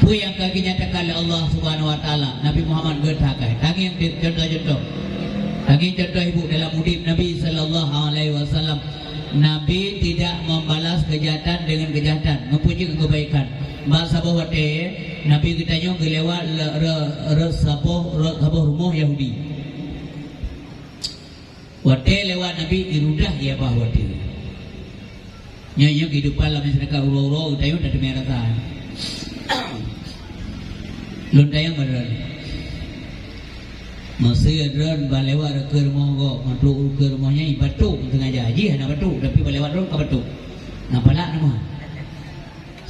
peue nyang ka geunyatakan lé Allah Subhanahu wa Taala. Nabi Muhammad geutak akai. Tangieng contoh-contoh. Tangieng contoh ibu dalam udeb Nabi sallallahu alaihi wasallam. Nabi tidak membalas kejahatan dengan kejahatan. Meupeu jeuet kebaikan. Bak saboh watée, Nabi geutanyoe geulewat le-, re-, re-, saboh, re-, saboh rumoh Yahudi. Watée lewat Nabi, irudah ia bah watée. Nyoe, nyoe kehidupan lam masyarakat uroe-uroe, geutanyoe tateumé rasa. Lôn tanyong bak droen. Meusé droen bah lewat reukeue rumoh gob, meutrok reukeue rumoh nyan, ibatok sengaja. Jih hana batok, tapi bah lewat droen ka batok. Na palak na meuhan?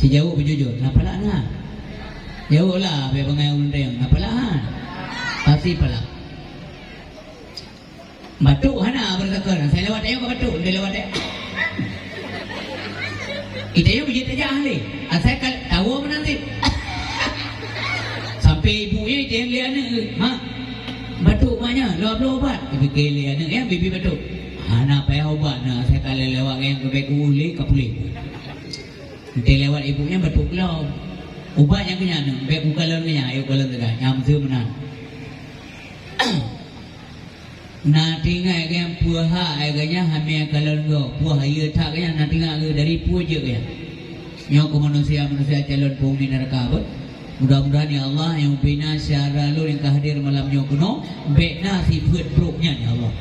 Sijaweueb beujujur, na palak na? Jaweueb lah, bèk bangai ureueng tanyong, na palak han? Pasti palak. Batuk hana beureutakon. Asai lewat tayong ka batuk, lewat tayong. Itayong jeuet tajak lé. Asai ka tawoe meunan cit. Sampai ibu nyan itayong lé aneuk, "Mak, batuk mak nyan, lôn bloe ubat." Ipike lé aneuk nyan, bibi batuk. Hana payah ubat na, asai ka lewat nyang keubeue ulée ka puléh. Ente lewat ibu nyan batuk lom. Ubat nyang keu nyan, bèk kukalon keu nyan, ayo kalon teuga, nyang meuseue meunan. Na teuingat geuh peue hak geuh nyan hamé kalon gob, peue hayeue that geuh nyan na teuingat geuh dari peue jeuet geuh nyan. Nyoe keu manusia-manusia calon penghuni neuraka beuh. Mudah-mudahan ya Allah nyang bina syedara lôn nyang ka hadir malam nyoe keunoe, bèk na sifeuet brok nyan ya Allah.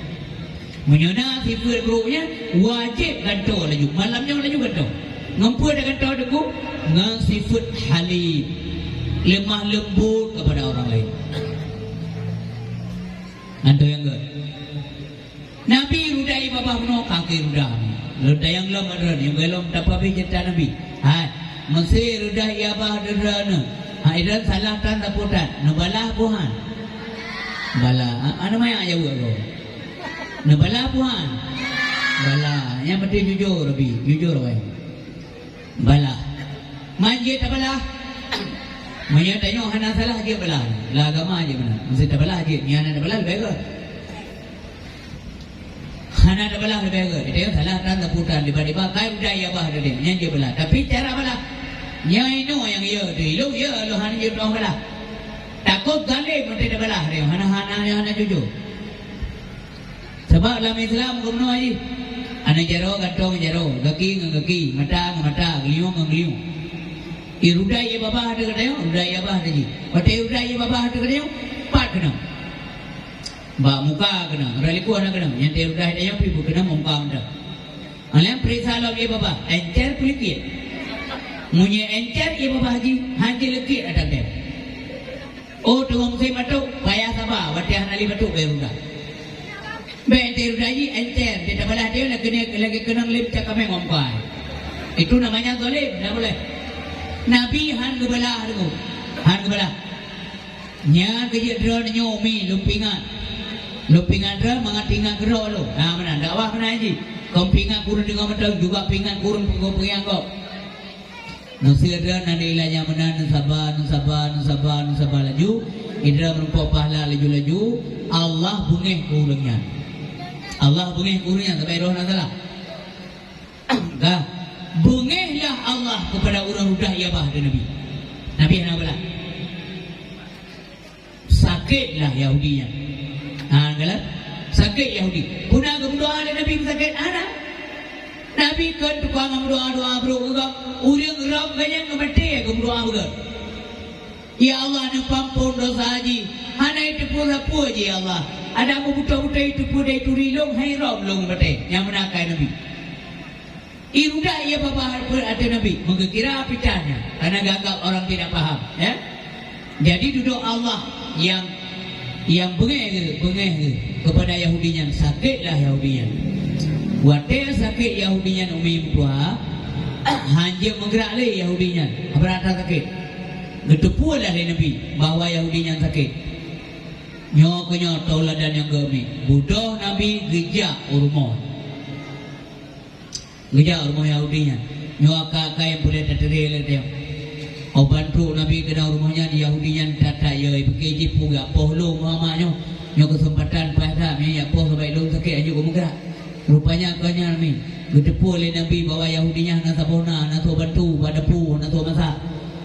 Meunyoe na sifeuet brok nyan, wajéb gantoe laju. Malam nyoe laju gantoe. Ngon peue tagantoe Teungku? Ngon sifeuet halim. Lemah lembut kepada orang lain. Gantoe nyang gèt. Nabi rudah ié babah bunoe ka keu rudah. Lôn tanyong lom adron, nyang gèt lom tapeuhabéh ceurita Nabi. Hai, meusé rudah ié babah droeneuh. Hai, droen salah tan sapeue tan. Neubalah peue han? Balah. A-, aneuk manyak jaweueb lom. Neubalah peue han? Balah. Nyang penting jujur, Abi. Jujur, wai. Balah. Man jeuet tabalah. Meunyoe tanyoe hana salah jeuet balah. Lam agama jeuet meunan. Meusé tabalah jeuet. Meunyoe hana tabalah leubeh gèt. Hana tabalah leubeh gèt. Tanyoe salah tan sapeue tan. Tiba-tiba kai rudah ié babah tadi. Nyan jeuet balah. Tapi cara balah. Nyan inoe nyang ié teuh. Ilôn ié lôn hana jeuet lôn balah. Takot zalim meunyoe tabalah tanyoe. Hana, hana, hana jujur. Sabab lam Islam geumeunyoe jih, aneuk jaroe gantoe ngon jaroe, gaki ngon gaki, mata ngon mata, geulinyueng ngon geulinyueng. Ié rudah ié babah ateueh geutanyoe, rudah ié babah ateueh jih. Watèe ié rudah ié babah ateueh geutanyoe, pat keunong. Bak muka keunong, rot likot hana keunong. Nyang teurudah ié tanyoe pih beukeunong bak muka mantong. Alèh peuriksa lom ié babah, encer peulikot. Meunyoe encer ié babah jih, han jeuet likot ateueh tem. Oh, teungoh musém batuk, payah saba, watèe hana lé batuk bèk rudah. Bèk ente rudah jih, encer, ente tabalah dia lagèe, lagèe keunong lé cakaméng ngon pai. Itu namanya zalim, tak boleh. Nabi han geubalah tu. Han geubalah. Nyan keuh jeuet droeneuh nyoe umi, lôn peuingat. Lôn peuingat droe mangat teuingat keudroe lôn. Nah, meunan dakwah meunan jih. Kon peuingat kureueng deungoe mantong, juga peuingat kureueng peungiang gob. Meusé droe na di iéleumèe meunan, neusaba, neusaba, neusaba, neusaba laju, droe meurumpok pahala laju-laju, Allah beungéh keu ureueng nyan. Allah beungéh keu ureueng nyan, sabab roh na salah. Ka, beungéhlah Allah keupada ureueng rudah ié babah, kheun Nabi. Nabi hana balah. Sakét lah Yahudi nyan. Ha, galak? Sakét Yahudi. Peue na geumeudoa lé Nabi sakét? Hana. Nabi kon tukang meudoa-doa brok geuh. Ureueng rab geuh nyan geumaté geumeudoa beugèt. Ya Allah, neupeuampôn desya jih. Hana jiteupeue sapeue jih, ya Allah. Adak meubeutôi-beutôi jiteupeue dari turi lôn, hai rab lôn geumaté. Nyang meunan kheun Nabi. Ié rudah ié babah ateueh Nabi, meugeukira pih tan nyan, karena geuanggap orang tidak paham, ya. Jadi dudoe Allah nyang, nyang beungéh geuh, beungéh geuh keupada Yahudi nyan, sakét lah Yahudi nyan. Watèe sakét Yahudi nyan umi meutuha, han jeuet meugerak lé Yahudi nyan, haba rata sakét. Geuteupeue lah lé Nabi bahwa Yahudi nyan sakét. Nyoe keuh nyoe tauladan nyang geuh mi. Beudôh Nabi geujak u rumoh. Geujak u rumoh Yahudi nyan. Nyoe akai-akai nyang peureulèe tateurie lé tanyoe. Óh ban trok Nabi keunan u rumoh nyan, Yahudi nyan that-that yo, ipiké jih peue geujak poh lôn Muhammad nyoe. Nyoe keuseumpatan paih that, meunyo jak poh sabab lôn sakét, hanjeuet ku meugerak. Rupanya kon nyan mi, geuteupeue lé Nabi bahwa Yahudi nyan hana saboh na, hana soe bantu, bak dapu, hana soe masak.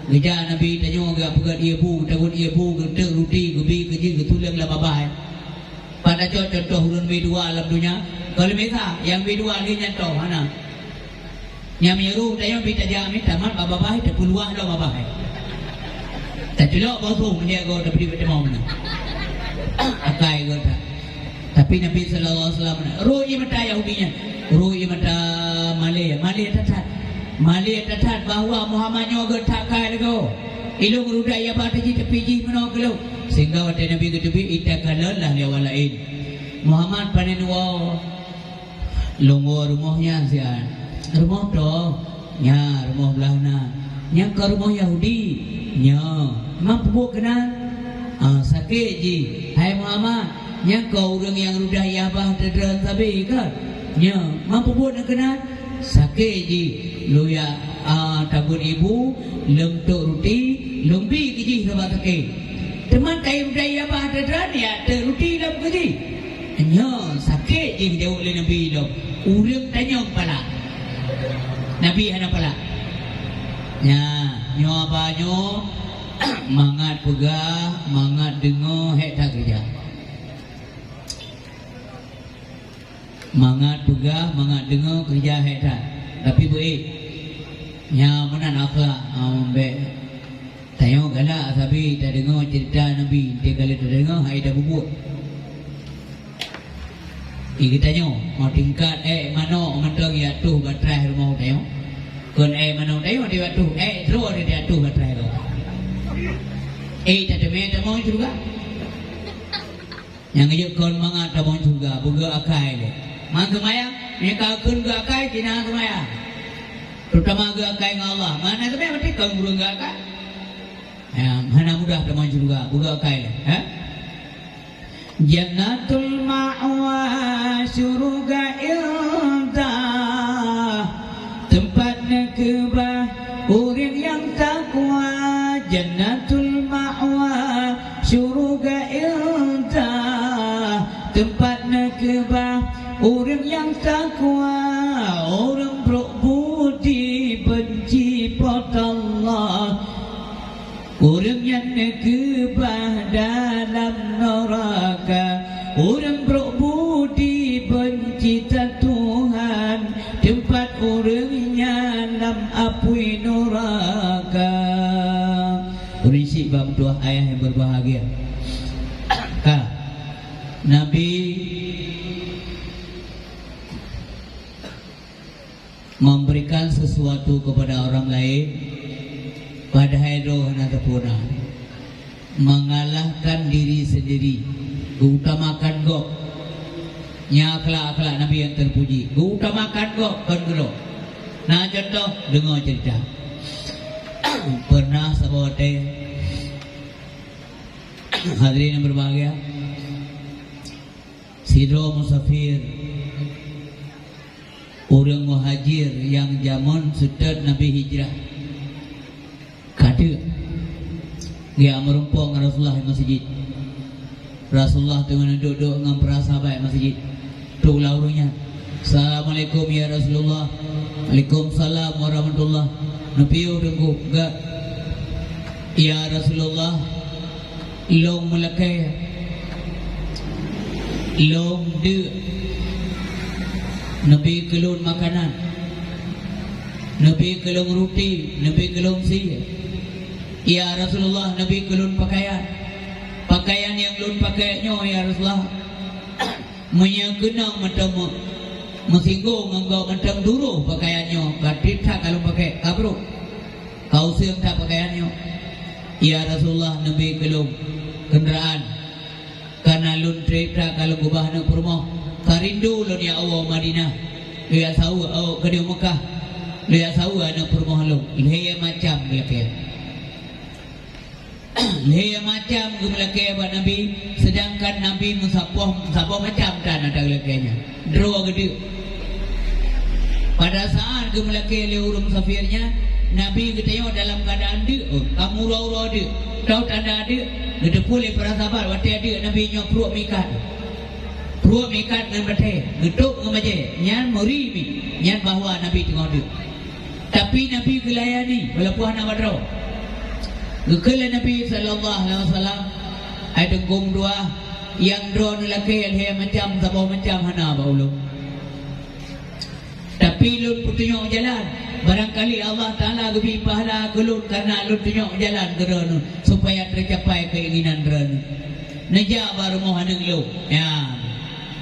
Geujak Nabi tanyoe geupeugöt ié bu, geutagun ié bu, geuteuk ruti, geubi keu jih, geutuleueng lam babah. Pat tacok cuntoh ureueng mi dua lam donya? Kon lé misa, nyang mi dua lheueh nyan toh hana. Nyang meunyeurôh tanyoe bi tajak mi tamat bak babah, tapeuluah lom babah. Taculok bosong meunyoe goe tabri bak teumom na. Akai goe that. Tapi Nabi sallallahu alaihi wasallam na, roh ié mata Yahudi nyan, roh ié mata malèe, malèe that-that. Malèe that-that bahwa Muhammad nyoe geutak kai lé goe. Ilôn rudah ié babah jih tapi jih meunoe keu lôn. Sehingga watèe Nabi geuteubiet, itakalon lah lé awak laén. Muhammad, pane neuwoe? Lôn woe rumoh nyan siat. Rumoh toh? Nyan rumoh blah na. Nyan ka rumoh Yahudi? Nyoe. Man peubuet keunan? Ah, sakét jih. Hai Muhammad, nyan ka ureueng nyang rudah ié babah teudroe sabe ka? Nyoe. Man peubuet keunan? Sakét jih. Lôn jak, ah, tagun ié bu, lôn teuk ruti, lôn bi keu jih sabab sakét. Teuma kai rudah ié babah teudroe, jak teuk ruti lom keu jih. Nyoe sakét Jih jaweueb lé Nabi lom, ureuëng tanyong palak. Nabi hana palak. Nya, nyoe haba nyoe, mangat peugah, mangat deungoe, hék that keureuja. Mangat peugah, mangat deungoe, keureuja hék that. Tapi beuék. Nya meunan akhlak, ah, bék. Tanyoe galak sabe tadeungoe ceurita Nabi, teuka lheueh tadeungoe hai tapubuet. Di geutanyoe, oh, tingkat ék manok mantong jak tuh batrah rumoh tanyoe. Kon ék manok tanyoe di jak tuh, ék droe di jak tuh batrah lom. Eh, tateumé tamong syeuruga. Nyang jeuet kon mangat tamong syeuruga, beugöt akai lé. Man seumayang, meunyoe ka kheun geuakai, cit na seumayang. Terutama geuakai ngon Allah. Man na seumayang, berarti kon ureuëng geuakai. Ya, hana mudah tamong syeuruga, beugöt akai lé, ha? Jannatul Ma'wa, syeuruga indah, teumpat neukeubah ureuëng nyang takwa. Jannatul Ma'wa, syeuruga indah, teumpat neukeubah ureuëng nyang takwa. Ureuëng brok budi beunci Po teu Allah, ureuëng nyan neukeubah dalam neuraka. Ureuëng brok budi beunci Tuhan, teumpat ureuëng nyan lam apui neuraka. Ureuëng syiek bak meutuah ayah nyang berbahagia. Ka, Nabi memberikan sesuatu kepada orang lain, padahai droe hana teupeu na. Mengalahkan diri sendiri, geuutamakan gob. Nyan akhlak-akhlak Nabi nyang terpuji, geuutamakan gob kon keudroe. Na contoh, deungoe ceurita. Pernah saboh watée, hadirin yang berbahagia, sidroe musafir, ureuëng muhajir nyang jameun seutôt Nabi hijrah, ka teuk geujak meurumpok ngon Rasulullah di meuseujid. Rasulullah teungoh duek-duek ngon para sahabat di meuseujid. Trok lah ureuëng nyan. "Assalamualaikum ya Rasulullah." "Waalaikumsalam warahmatullah." Neupiôh teungku, "Gét." "Ya Rasulullah, lôn meulakée, lôn deuk, neubi keu lôn makanan, neubi keu lôn ruti, neubi keu lôn sie. Ya Rasulullah, neubi keu lôn pakaian. Pakaian nyang lôn pakai nyoe, ya Rasulullah, meunyoe keunong mantong meu-, meusinggong ngon gob mantong duroh pakaian nyoe, ka trép that ka lôn pakai, ka brôk. Ka useueng that pakaian nyoe. Ya Rasulullah, neubi keu lôn keundaraan. Kareuna lôn trép that ka lôn keubah aneuëk peurumoh. Ka rindu lôn jak woe Madinah. Lôn jak saweue, oh, keudéh Meukah. Lôn jak saweue aneuëk peurumoh lôn." Lhée macam geulakée. Lhée macam geumeulakée bak Nabi, seudangkan Nabi meusaboh, saboh macam tan ata geulakée nyan. Droe geudeuk. Pada saat geumeulakée lé ureuëng musafir nyan, Nabi geutanyoe dalam keuadaan deuk, ka meuuroe-uroe deuk. Tau tanda deuk, geuteupeue lé para sahabat watée deuk Nabi nyoe pruet meuikat. Pruet meuikat ngon batée, geutôb ngon bajée, nyan meuri mi, nyan bahwa Nabi teungoh deuk. Tapi Nabi geulayani walaupun hana bak droe. Geukheun lé Nabi sallallahu alaihi wasallam, "Hai teungku meutuah, nyang droeneuh lakée lhée macam saboh macam hana bak ulôn. Tapi lôn peutunyok jalan. Barangkali Allah Taala geubri pahala keu lôn kareuna lôn tunyok jalan keu droeneuh, supaya teucapai keuinginan droeneuh." Neujak bak rumoh aneuëk lôn. Ya.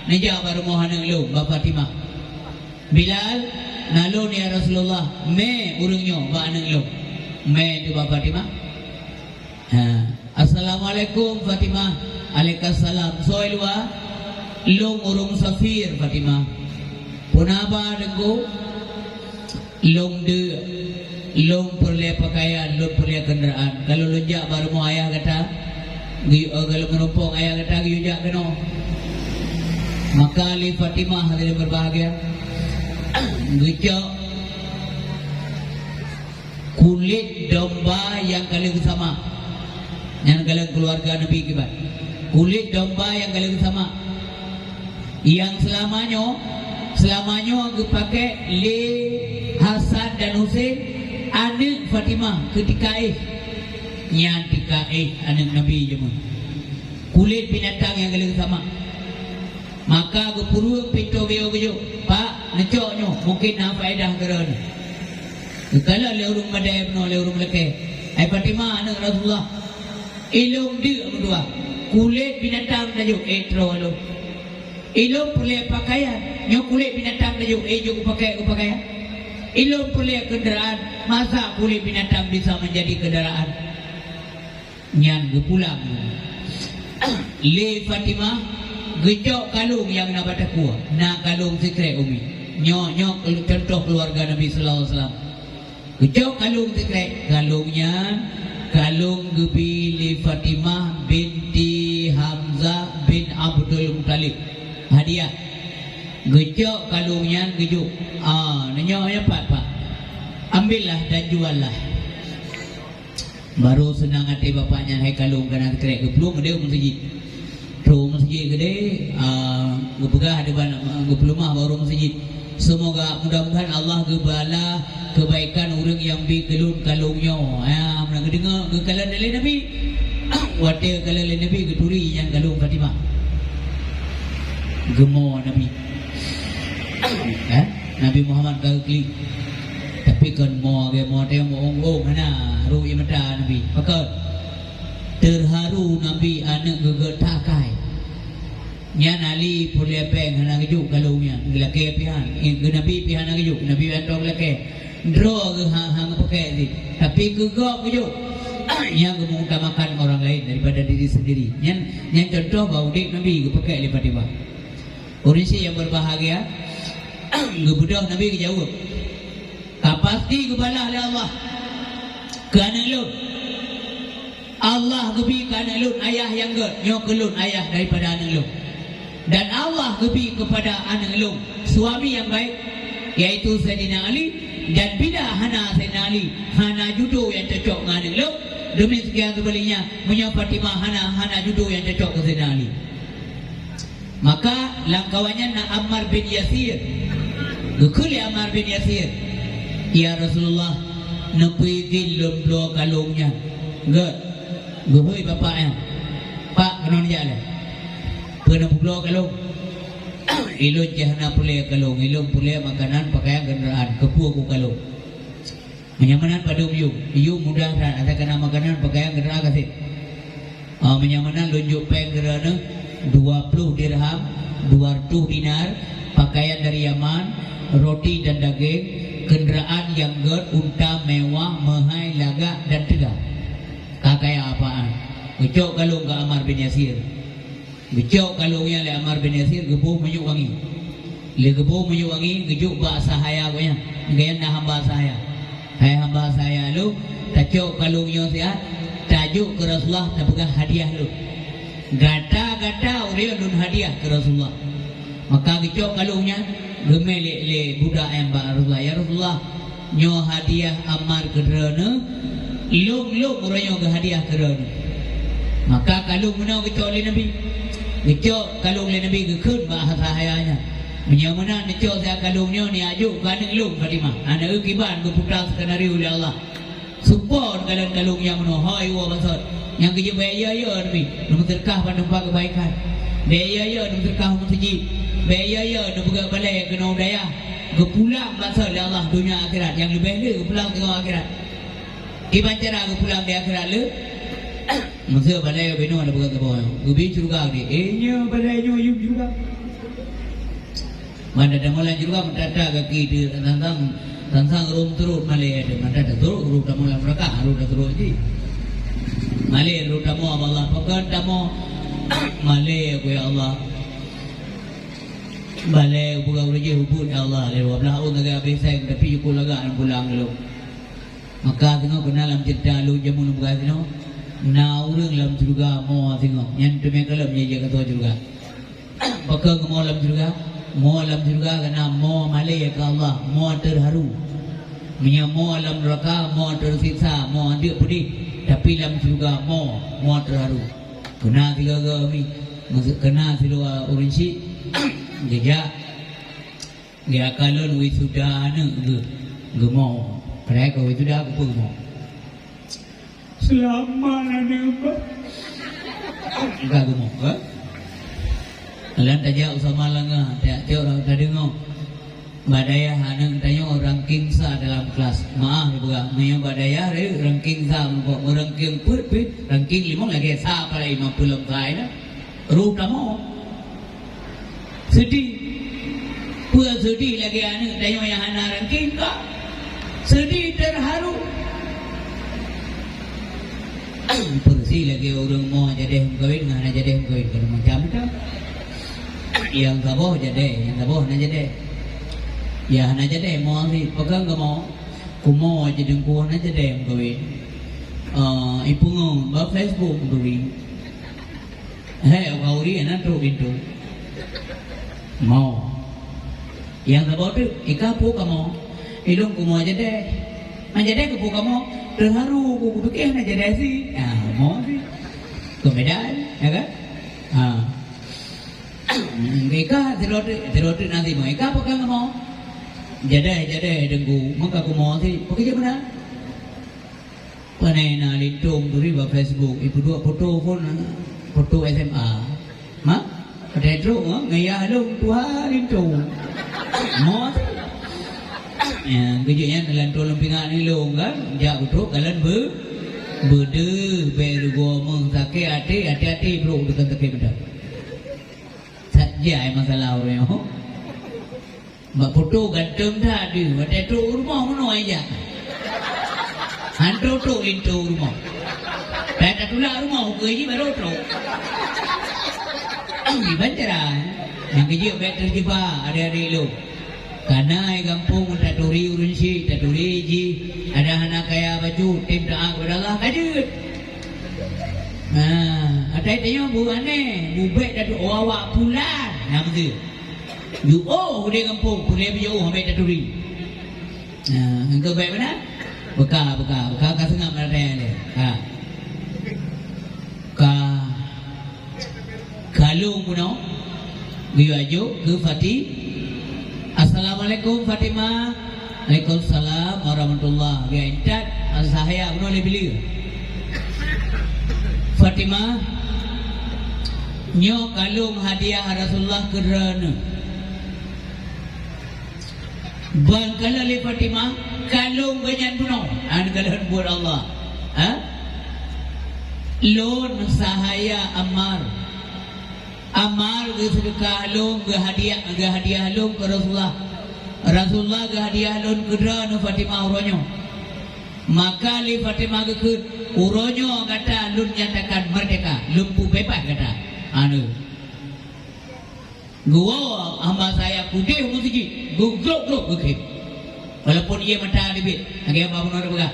Neujak bak rumoh aneuëk lôn, bak Fatimah. "Bilal, na lôn ya Rasulullah, mé ureuëng nyoe bak aneuëk lôn." Mé teuk bak Fatimah. Ha. "Assalamualaikum Fatimah." "Alaikumsalam." "Soe luwa?" "Lôn ureuëng musafir Fatimah." "Peue na ba teungku?" "Lôn deuk, lôn peureulée pakaian, lôn peureulée keundaraan. Ka lôn jak bak rumoh ayah gata, geu-, eh, ka lôn meurumpok ayah gata geuyue jak keunoe." Maka lé Fatimah hadirin berbahagia, geucok kulét domba nyang ka lheueh geusamak. Nyan golom keuluwarga Nabi kiban. Kulét domba nyang ka lheueh geusamak. Nyang seulama nyoe, seulama nyoe geupakék lé Hasan dan Husein, aneuëk Fatimah, keutika éh. Nyan tika éh aneuëk Nabi jameun. Kulét binatang nyang geuleueh sama. Maka geupeurueng pintoe geuyoe geujok, "Pak, neucok nyoe, mungken na faedah keudroe nyoe." Geukalon lé ureuëng meudeh bunoe, lé ureuëng meulakée, "Hai Fatimah, aneuëk Rasulullah, ilôn deuk meutuah, kulét binatang tajok, éh, troh lôn. Ilôn peureulée pakaian, nyoe kulét binatang tajok, éh, jok geupakék, geupakaian. Ilôn peureulée keundaraan, masa kulét binatang bisa meunjadi keundaraan?" Nyan geupulang lé Fatimah, geucok kalung nyang na bak takue, na kalung sikrek umi. Nyoe, nyoe contoh keuluwarga Nabi sallallahu alaihi wasallam. Geucok kalung sikrek, kalung nyan kalung geubi lé Fatimah binti Hamzah bin Abdul Muttalib. Hadiah. Geucok kalung nyan geujok. Ah, nyoe nyang pat, Pak. Ambillah dan juallah. Barô seunang até bapak nyan, hai kalung ka na sikrek, geuplueng geudeh u meuseujid. Troh u meuseujid geudeh, ah, geupeugah di ban, ah, geupeuleumah bak ureuëng meuseujid. Semoga, mudah-mudahan Allah geubala kebaikan ureuëng nyang bi keu lôn kalung nyoe. Ya, meunan geudeungoe, geukalon lé Nabi. Watée geukalon lé Nabi, geuturi nyan kalung Fatimah. Geumo Nabi. Eh? Nabi Muhammad ka geuklik. Tapi kon mo lagée mo teuh mo ong-ong hana, ru ie mata Nabi. Pakon? Teuharu Nabi aneuëk geuh-geuh takai. Nyan Ali peureulée péng hana geujok kalung nyan. Geulakée pih han. Eh, geunabi pih hana geujok. Nabi mantong geulakée. Droe geuh ha-, hana geupakék cit. Tapi keu gob geujok. Nyan geumeutamakan orang lain daripada diri sendiri. Nyan, nyan contoh bahwa udeb Nabi geupakék lé Fatimah. Ureuëng syiek nyang berbahagia, geubeudôh Nabi geujaweueb, "Ka pasti geubalah lé Allah keu aneuëk lôn. Allah geubi keu aneuëk lôn ayah nyang gét, nyoe keu lôn ayah daripada aneuëk lôn. Dan Allah geubi keupada aneuëk lôn suami nyang baik, yaitu Saidina Ali, dan bila hana Saidina Ali, hana judo nyang cocok ngon aneuëk lôn. Demikian sebaliknya, meunyoe Fatimah hana, hana judo nyang cocok keu Saidina Ali." Maka lam kawan nyan na Ammar bin Yasir. Geukheun lé Ammar bin Yasir, "Ya Rasulullah, neupeuidhin lôn bloe kalung nyan." Gét, geuhôi bapak nyan, "Pak, keunoe neujak lé. Peue neupeubloe kalung?" "Ilôn cit hana peureulée kalung, ilôn peureulée makanan, pakaian, keundaraan. Keupeue ku kalung?" Meunyoe meunan padub yum, yum mudah that, asai ka na makanan, pakaian, keundaraan ka sép. Ah, meunyoe meunan lôn jok péng keu droeneuh dua ploh dirham, dua reutôh dinar, pakaian dari Yaman, roti dan daging, keundaraan nyang gét, unta mewah, meuhai, lagak dan teuga. Ka kaya apaan. Geucok kalung keu Ammar bin Yasir. Geucok kalung nyan lé Ammar bin Yasir, geuboh minyeuk wangi. Lé geuboh minyeuk wangi, geujok bak sahaya gobnyan. Gobnyan na hamba sahaya. "Hai hamba sahaya lôn, tacok kalung nyoe siat, tajok keu Rasulullah, tapeugah hadiah lôn. Gata-gata ureuëng lôn hadiah keu Rasulullah." Maka geucok kalung nyan, geumé lé, lé budak nyan bak Rasulullah, "Ya Rasulullah, nyoe hadiah Ammar keu droeneuh, lôn-lôn uroe nyoe geuhadiah keu droeneuh." Maka kalung meunoe geucok lé Nabi. Geucok kalung lé Nabi, geukheun bak sahaya nyan, "Meunyoe meunan neucok siat kalung nyoe, neujak jok keu aneuëk lôn Fatimah, aneuëk kiban geuputa skenario lé Allah." Seupôt kalon kalung nyang meunoe, hai woe bansot. Nyang geujeuet bèk yo-yo neubi, neumeuseudeukah bak teumpat keubaikan. Bèk yo-yo neumeuseudeukah u meuseujid. Bèk yo-yo neupeugah balèe keunoe u dayah. Geupulang bansot lé Allah donya akhirat, nyang leubeh le geupulang teungoh akhirat. Kiban cara geupulang di akhirat le? Meuseu balèe binoe neupeugah saboh, geubi syeuruga di. Eh, nyoe balèe nyoe yum syeuruga. Mantong tamoe lam syeuruga, meutata gaki di tang-tang, tang-tang rhom turot malèe, mantong taturot, rhom tamoe lam neuraka, rhom taturot jih. Malèe rhom tamoe bak Allah, pakon tamoe malèe, ku ya Allah. Balèe peugah ureueng jih ubit ya Allah, lhèe dua blah thôn lagèe abéh seng, tapi yue lagak lam pulang lom. Maka singoh keunan lam ceurita lôn jameun lôn peugah singoh, na ureueng lam syeuruga mo singoh, nyan teumé kalon jih jeuet keu syeuruga. Pakon mo lam syeuruga? Mo lam syeuruga kana mo malèe keu Allah, mo teuharu. Meunyoe mo lam neuraka, mo teusiksa, mo andeuk peudeh, tapi lam syeuruga mo, mo teuharu. Keunan sigoe-goe mi, meuseu-, keunan sidua ureueng syiek, Geujak, geujak kalon wisuda aneuk geuh, geumo. Padahai ka wisuda, keupeue geumo? Seulamat aneuk, Pak. Ka geumo, eh? Lôn tajak u Samalanga, tajak cok tadeungoe. Bak dayah aneuk tanyoe ranking sa dalam kelas. Maaf, ibu, meunyoe bak dayah, eh, ranking sa, meurangking peuet pih, ranking limong lagèe sa, padahai limong peuet lom sa, eh. Rôh kamoe. Seudeh. Peue seudeh lagèe aneuk tanyoe nyang hana ranking ka? Seudeh, teuharu. Peureusi lagèe ureueng mo jadèh meukawen ngon hana jadèh meukawen, ka macam tu. Nyang saboh jadèh, nyang saboh hana jadèh. Nyang hana jadèh mo sit, peugah keu mo. Keu mo jadèh, keu hana jadèh meukawen. Ah, ipeungon bak Facebook meukawen. Hai, ka ureueng na trok linto. Mo. Nyang saboh teuk, i ka peue kamoe? Ilôn keu mo jadèh. Hana jadèh keu peue kamoe? Teuharu ku, kupike hana jadèh sit. Ah, mo sit. Keu medai, ya kan? Ha. I ka sidroe teuk, sidroe teuk na sit mo. I ka peue kamoe? Jadèh, jadèh teungku, meuka keu mo sit. Peue keujeuet meunan? Pane na linto turi bak Facebook, ipeuduek foto phon, foto S M A. Ma? Watèe trok, ha? Ngon yah lôn tuha linto. Mo sit. Ya, keujeuet nyan lam tulông pingan ilôn kan, jak beutrok kalon beu-, beudeuh, bèk rugoe meuh sakét até, hati-hati brok, teuka sakét meunan. Sak jai masalah ureueng nyoe. Bak foto ganteng that deuh, watèe trok u rumoh meunoe jak. Hantom trok linto u rumoh. Dah tatulak rumoh, ukeue jih barô trok. Iban cara, nyang keujeuet bèk teujeubak adék-adék lôn. Kana i gampông taturi ureueng syik, taturi jih, adak hana kaya bacut, tem taat keupada Allah, ka jeuet. Nah, atai tanyoe bu aneh, bu bèk taduek awak-awak pulan, nah beutôi. Jiôh udeb gampông, peureulèe jiôh, ambek taturi. Nah, engkau baik beuna? Beuka, beuka, beuka ka seungab lam ateueh nyan. Ha. Ka, ka lôn bunoe, geuyue ajok keu Fati-, Assalamualaikum, Fatimah. Waalaikumsalam warahmatullah. Geuyue intat, sahaya bunoe lé bileue. Fatimah, nyoe kalông hadiah Rasulullah keu droeneuh. Ban kalheuh lé Fatimah, kalông geuh nyan bunoe. An kalheuh buet Allah. Ha? Lôn sahaya Ammar. Ammar geuseudeukah lôn, geuhadiah, geuhadiah lôn keu Rasulullah. Rasulullah geuhadiah lôn keu droeneuh Fatimah uroe nyoe. Maka lé Fatimah geukheun, "Uroe nyoe gata lôn nyatakan meurdeka, lôn peubeubaih gata." Aneuk. Geuwoe hamba sahaya keudeh u meuseujid, geuglok-glok geukhém. Walaupun ié mata teubiet, lagèe hamba bunoe teupeugah.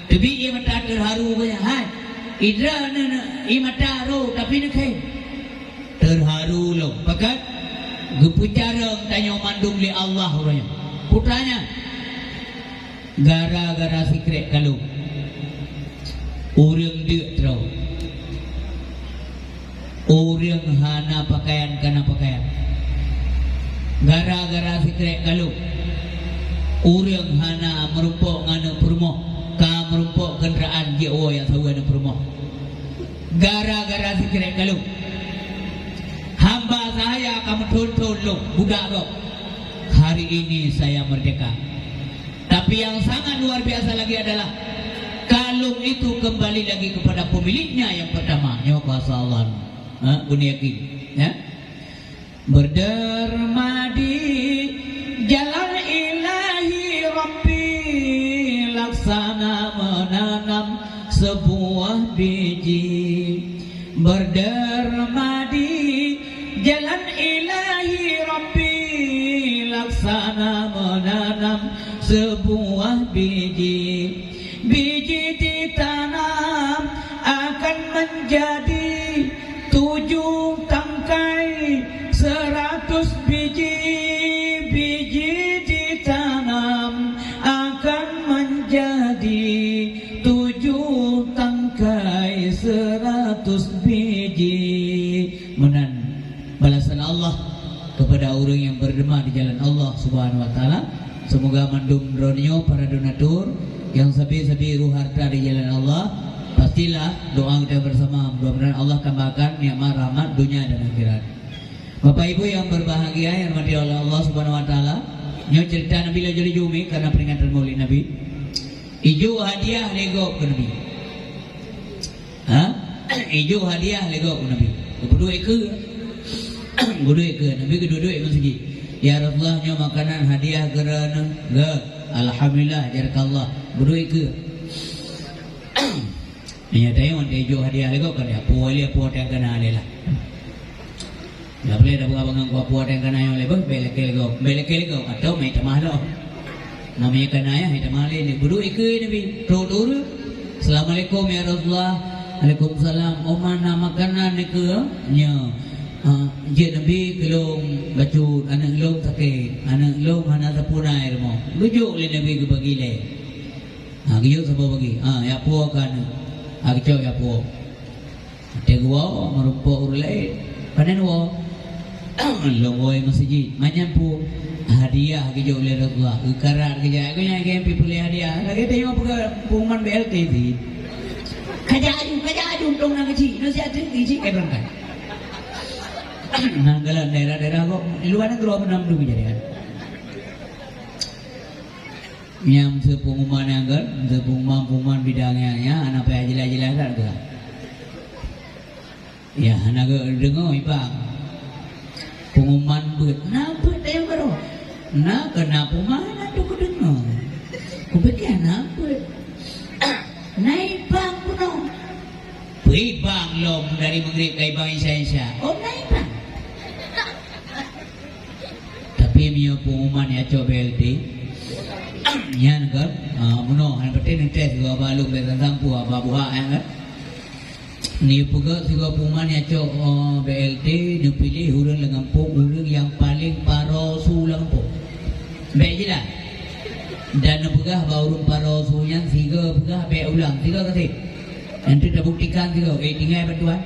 Teubiet ié mata teuharu geuh, hai, idra na, na, ié mata ro, tapi neukhém. Teuharu lom, pakat geupeucarông tanyoe mandum lé Allah uroe nyoe. Peue teuma nyan? Gara-gara sikrek kalông, ureueng deuk troh, ureueng hana pakaian kana pakaian. Gara-gara sikrek kalông, ureueng hana meurumpok ngon aneuk peurumoh, ka meurumpok keundaraan jeuet woe nyang saweue aneuk peurumoh. Gara-gara sikrek kalông, hamba sahaya ka meuthon-thon lom budak gob. Hari ini saya merdeka. Tapi yang sangat luar biasa lagi adalah kalung itu kembali lagi kepada pemiliknya yang pertama. Nyoe kuasa Allah. Ha, beuna yakin, ya. Berderma di jalan Ilahi Rabbi, laksana menanam sebuah biji. Berderma di jalan Ilahi Rabbi, laksana menanam sebuah biji. Biji ditanam akan menjadi tujuh tangkai seratus biji. Biji ditanam akan menjadi tujuh tangkai seratus biji. Meunan balasan Allah kepada ureueng diterima di jalan Allah Subhanahu wa Taala. Semoga mandum droeneuh nyoe para donatur nyang sabe-sabe ruh harta di jalan Allah, pastilah doa kita bersama, mudah-mudahan Allah tambahkan nikmat rahmat dunia dan akhirat. Bapak Ibu yang berbahagia, yang dirahmati oleh Allah Subhanahu wa Taala, nyoe cerita Nabi laju-laju mi karena peringatan Maulid Nabi. Ijok hadiah lé gob keu Nabi. Ha? Ijok hadiah lé gob keu Nabi. Geuduek keu. Geuduek keu. Nabi geuduek-duek meuseujid. "Ya Rasulullah, nyoe makanan hadiah keu droeneuh." "Geuh. Alhamdulillah, jarakallah." Geuduek keu. Meunyoe tayong watèe ijok hadiah lé gob kan, ya, puwoe lé, puwoe teuh kana lé lah. Dak boleh dak buka bangang kuah puwoe teuh kana nyoe lé beuh, bèk lakèe lé gob, bèk lakèe lé gob, atau meutamah lom. Namanya kana ya, meutamah lé, ni beudôh ikeue Nabi, trok-trok ureueng. "Assalamualaikum ya Rasulullah." "Waalaikumsalam." "Oh, mana makanan ikeue?" "Nyoe." "Ah, jeuet Nabi keu lôn bacut, aneuk lôn sakét, aneuk lôn hana sapeue na i rumoh." Geujok lé Nabi geubagi lé. Ha, geuyue saboh bagi. Ha, jak puwoe keu aneuk. Ha, geucok jak puwoe. Watèe geuwoe, meurumpok ureueng laén. Panen woe. Lôn woe meuseujid. Manyang peue? Hadiah geujok lé Rasulullah. Geukarat geujak. Geuhnyan keu nyang pih peuleueh hadiah. Lagèe tanyoe peugah pengumuman B L T sih. Kajak aju, kajak aju, untông na keuchik. Na siat teuk keuchik, eh, beurangkat. Nah, galak daerah-daerah kok, luwa nanggroe meunang dulu jadi kan. Nyang meuseu pengumuman nyan kan, meuseu pengumuman-pengumuman bidang nyan, nyan hana payah jeulaih-jeulaih that ka. Ya, hana geudeungoe, Ibang. Pengumuman beuet, na beuet tayong baroe. Na keu na puma na tu kudeungoe. Kupike na beuet. Na Ibang keunoe. Peue Ibang lom dari Maghrib ka Ibang Isya-Isya. Oh, na Ibang. Tapi meunyoe pengumuman nyang cok B L T, nyan kan, ah, meunoe, hana patéh neutés sigoe haba lôn bèk sang-sang peue haba buhak nyan kan. Neupeugah sigoe pengumuman nyang cok, oh, B L T, neupiléh ureueng lam gampông, ureueng nyang paleng paro su lam gampông. Bèk jeulaih. Dan neupeugah bak ureueng paro su nyan sigoe peugah bèk ulang, sigoe gaséh. Nyan teuk tabuktikan sigoe, eh, tinggai bantuan.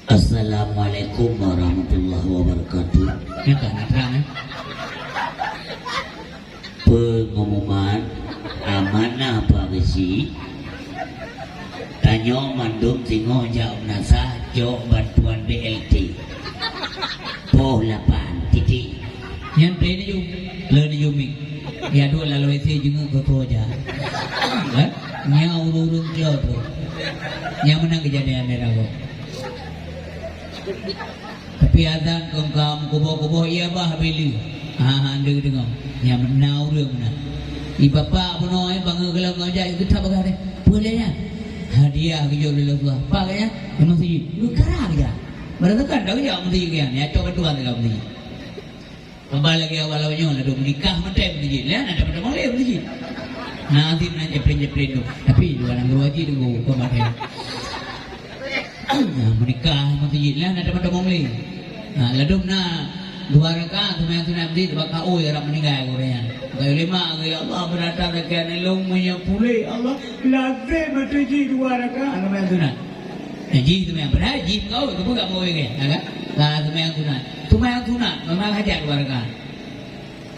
Assalamualaikum warahmatullahi wabarakatuh. Nyan ka na trang, eh? Pengumuman amanah Pak Geuchik. Tanyoe mandum singoh jak u meunasah cok bantuan B L T. Poh lapan, titik. Nyan pih neujum, le neujum mi. Ya dua lalu isi jenguk ke keroja. Kan? Nya ureueng-ureueng klo tu. Nya meunan kejadian daerah kok. Tapi azan kong kam kuboh-kuboh iya bah beli. Ha, ha, deungoe. Nya meunan ureueng meunan. Di bapak bunoe, eh, bangun keulong ngajak, geutap bagah deh. Boleh ya? Hadiah geujok lé Allah. Pak ya? Memang sih. Geukara ya. Barasakan dah geujak mesti kan. Ya, cok ketua dah mesti. Haba lagèe awak lawét nyoe ladôm nikah mantong meuseujid, lé na teuma-teuma lé meuseujid. Na azin na jeplin-jeplin tu. Tapi dua nanggroe haji tunggu huköm akhé. Nah, meunikah meuseujid, lé na teuma-teuma lé. Nah, ladôm na dua rakaat seumayang sunat meuseujid bak ka ui rab meuninggai gurèe nyan. Bak ulama, "Ya Allah, beurata lagèe aneuk lôn meunyoe puléh, Allah, lazem meuseujid dua rakaat seumayang sunat." Eh, jih seumayang. Padahai jih kawé, keupeue gak mawé ke? Ya kan? Ka seumayang sunat. Seumayang sunat, memang hajat dua rakaat.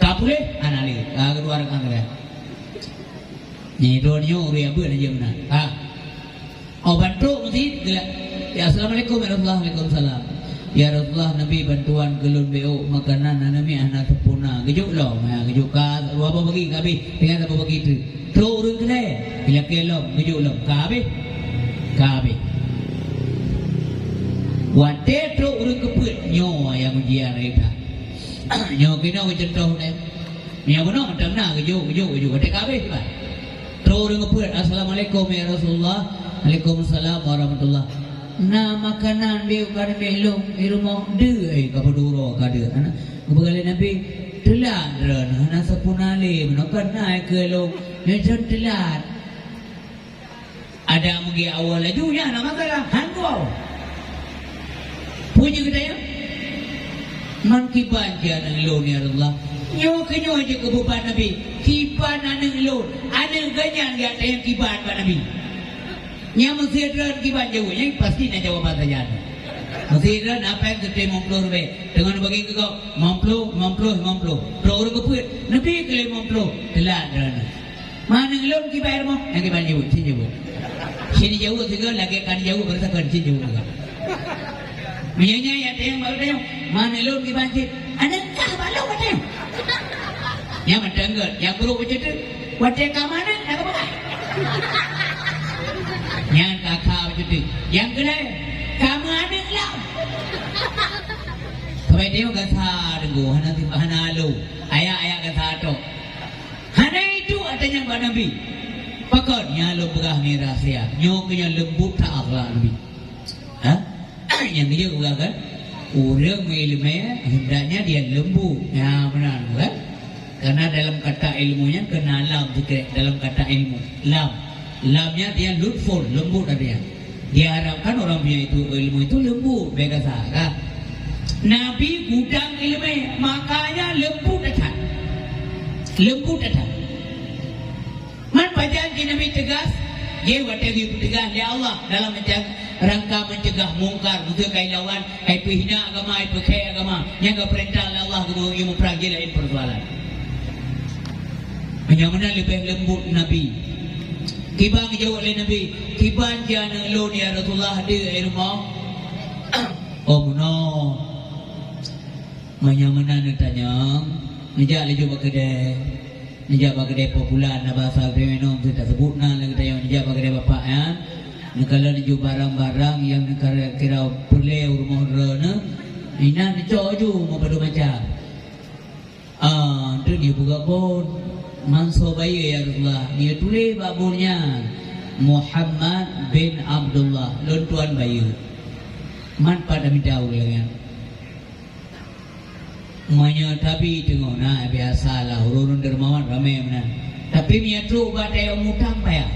Ka puléh, hana lé. Ka keudua rakaat sagai. Nyan droeneuh nyoe ureueng abeuet aja meunan. Ha. Oh, ban trok meuseujid, geulak. "Ya, assalamualaikum, ya Rasulullah." "Waalaikumsalam." "Ya Rasulullah, neubi bantuan keu lôn beuet makanan, hana mi hana sempurna." Geujok lom, ha, geujok ka, dua boh bagi, ka habéh. Tinggai saboh bagi teuk. Trok ureueng keulhèe, ilakèe lom, geujok lom, ka habéh. Ka habéh. Watèe trok ureueng keupeuet, nyoe nyang ujian raya that. Nyoe keunoe cuntoh deh. Nyang bunoe mantong na geujok, geujok, geujok. Watèe ka habéh, bah. Trok ureueng keupeuet, "Assalamualaikum ya Rasulullah." "Waalaikumsalam warahmatullah." "Na makanan beuet ka neubeuet lôn di rumoh?" "Deuh, eh, ka padum uroe ka deuh." Ana, geupeugah lé Nabi, "Teulat droeneuh, hana sempurna lé, meunoe kon na keu lôn." Nyoe cit teulat. Ada meugi awai laju, nyan hana masalah. Han geuwoe. Peue jih geutanyong? "Man kiban jih aneuk lôn, ya Rasulullah?" Nyoe keuh nyoe jih keu beuban Nabi. "Kiban aneuk lôn." Aneuk geuh nyan geutanyong kiban bak Nabi. Nyang meuseuti droe kiban jaweueb, nyan pasti na jawaban sajan. Meusidroe na péng seutôt limong ploh ribèe. Teungoh neubagi keu gob, limong ploh, limong ploh, limong ploh. Trok ureueng geupeuet, neubi keu limong ploh. Teulat droeneuh. Maneng lôn kiban rumoh, nyang kiban jaweueb, cit jaweueb. Cit jaweueb sigoe, lagèe ka jaweueb, baroesa kon cit jaweueb sigoe. Meunyoe nyan nyang tanyong bak geutanyoe, maneng lôn kiban cit. Aneuk kah bak lôn ka tanyong. Nyan mantong gèt, nyang brôk beuceuteuek. Watèe ka meuaneuk, na geupeugah. Nyan ka kha beuceuteuek. Nyang keulhèe, ka meuaneuk lom. Sabai teuh gasa deungoe, hana, hana alo. Ayah-ayah gasa tok. Hana itu ata nyang bak Nabi. Pakon, nyan lôn peugah ni rahsia. Nyoe keuh nyang leumbut that akhlak Nabi. Ha? Nyang geujok peugah kan? Ureueng meuileumèe hendaknya dia lembut. Ya, meunan kan? Karena dalam kata ilmu nyan keuh na lam sikét, dalam kata ilmu. Lam. Lam nyan dia lutfun, lembut artinya. Diharapkan orang punya itu ilmu itu lembut, bèk gasa, kan? Nabi gudang ileumèe, makanya lembut that. Lembut that. Man pajan jih Nabi teugas, jih watèe geupeutegas lé Allah dalam macam rangka mencegah mungkar, beutôi ka ilawan, ka ipeuhina agama, ipeukhèe agama, nyang geupeurintah lé Allah geumu-, geumuprang jih laén peusoalan. Meunyoe meunan leubeh leumbut Nabi. Kiban geujaweueb lé Nabi, "Kiban jih aneuk lôn ya Rasulullah, deuh, hai rumoh?" "Oh, meunoe." Meunyoe meunan neutanyong, neujak laju bak keudè. Neujak bak keudè popular na basa geutanyoe, nyoe teuseubut na lé geutanyoe, neujak bak keudè bapak nyan. Neukalon laju barang-barang nyang neukira-kira peureulèe u rumoh droeneuh, inan neucok laju meupadum macam. Ah, tu dia buka bon. Man soe bayeue ya Rasulullah? Dia tuléh bak bon nyan, "Muhammad bin Abdullah, lôn tuan bayeue." Man pat mita ureueng nyan. Meunyoe tabi teungoh na, biasalah, ureueng-ureueng dermawan ramè meunan. Tapi meunyoe trok bak tayong mutang payah.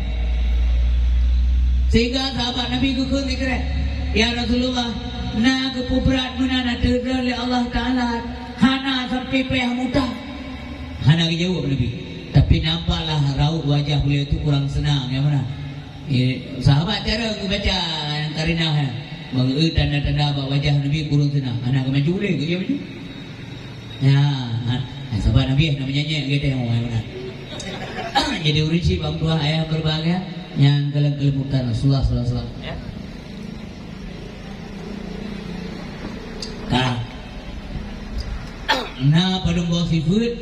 Sehingga sahabat Nabi geukheun sikrek, "Ya Rasulullah, na geupeubrat meunan ateueh droe lé Allah Taala, hana sampai payah mutang." Hana geujaweueb Nabi. Tapi nampaklah raut wajah beliau itu kurang senang, ya meunan. Eh, sahabat cara geubaca nyang karinah nyan. Bang, eh, tanda-tanda bak wajah Nabi kurang senang. Hana geumaju lé, geujak maju. Ya, ha, sahabat Nabi hana meunyenyek geutanyoe, hai meunan. Jadi ureueng chik bang tuah ayah berbahagia nyang dalam kelembutan Rasulullah sallallahu alaihi wasallam. Ya. Ka. Na padum boh sifeuet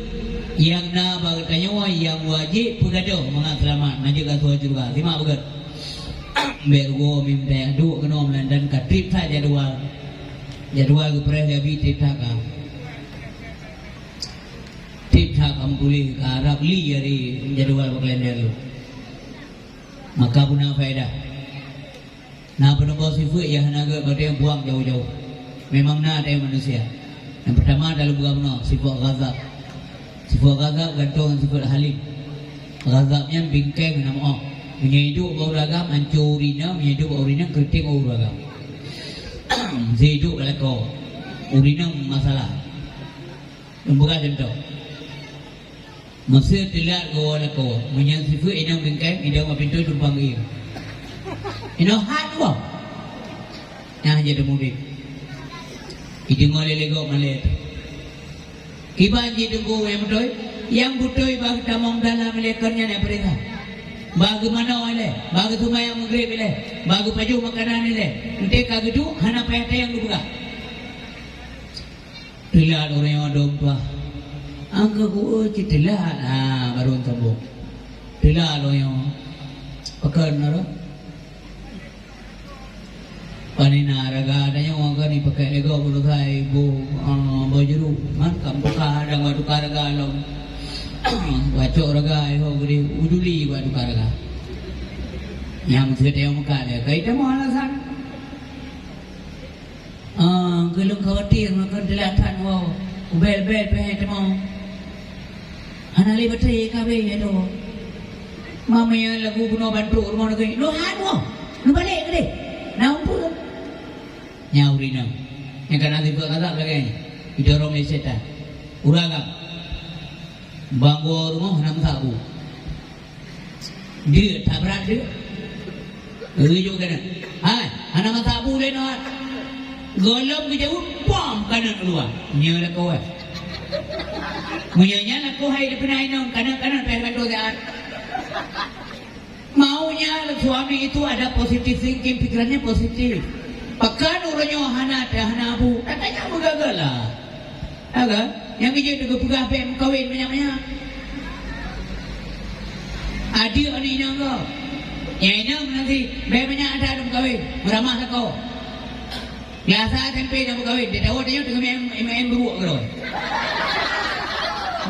nyang na bak geutanyoe nyang wajéb peugadôh mangat seulamat, manjeuet ka tuwoe syeuruga. Simak beugèt. Bèk rugoe mim dayah duek keunoe meunan dan ka trép that jadwal. Jadwal geupreh lé Abi trép that ka. Trép that ka meutuléh ka rab li ari jadwal bak kalender lôn. Maka beuna faedah. Na peunuboh sifeuet nyang hana gèt bak teuh buang jauh-jauh. Memang na teuh manusia. Nyang peurtama, dalam buka bunoe, sifeuet ghadab. Sifeuet ghadab gantoe ngon sifeuet halim. Ghadab nyan bingkeng hana meu'oh. Meunyoe iduek bak ureueng agam, ancô ureueng inong, meunyoe iduek bak ureueng inong, keureuteng ureueng agam. Meusti iduek bak lakoe. Ureueng inong masalah. Lôn peugah cuntoh. Meusé teulat geuwoe lakoe, meunyan sifeuet inong bingkeng, idong bak pintoe tumpang geuieng. Inong hat woe. Nyan jeuet teumudép. Ideungoe lé lé gob malèe. Kiban jih teungku nyang beutôi, nyang beutôi bak geutamong dalam ilèe kon nyan nyang peurintah. Bak geumanoe ilèe, bak geuseumayang Maghrib ilèe, bak geupajoh makanan ilèe. Enteuk ka geuduek, hana payah tayang geupeugah. Teulat ureueng nyoe dum tuah. Angka geuh cit teulat, ha, barô sambông. Teulat ureueng nyoe. Pakon na roh? Pane na raga tanyoe ka ni pakai lego bulu sai bu, ah, bajuru. Man kam buka dan wa tukar raga lom. Bacok raga, eh, ho gede ujuli wa tukar raga. Nyang mesti tayong muka dia. Kai temu alasan. Ah, geulong khawatir makon teulat that woe. Ubel-bel pih teuma. Hana lé baterai ka abéh ya doh. Mama nyang lagu bunoe bantuk rumoh lagèe nyoe. Lo han woe. Lo balek keudeh. Na umpur. Nyang ureueng inong. Nyang kana sifeuet ghadab lagèe nyan. Didorong lé setan. Ureueng agam. Bang woe rumoh hana meusabu. Deuek, that brat deuek. Rujuk keunan. Hai, hana meusabu lé nyoe. Gohlom geujaweueb, pom, kanan keuluwa. Nyoe lakoe. Meunyoe nyan lakoe hai dipeunan inong, kanan-kanan payah gantoe siat. Maunya suami itu ada positive thinking, pikirannya positif. Pakon uroe nyoe hana teuh, hana abu, katanya meugaga lah. Ya kan? Nyang geujeuet geupeugah bèk meukawen manyak-manyak. Adeuk aneuk inong gob. Nyang inong nanti bèk manyak ata meukawen, meuramah lakoe. Biasa tempe nyang meukawen, di tawa tanyoe teungoh main, main beruek keudroe.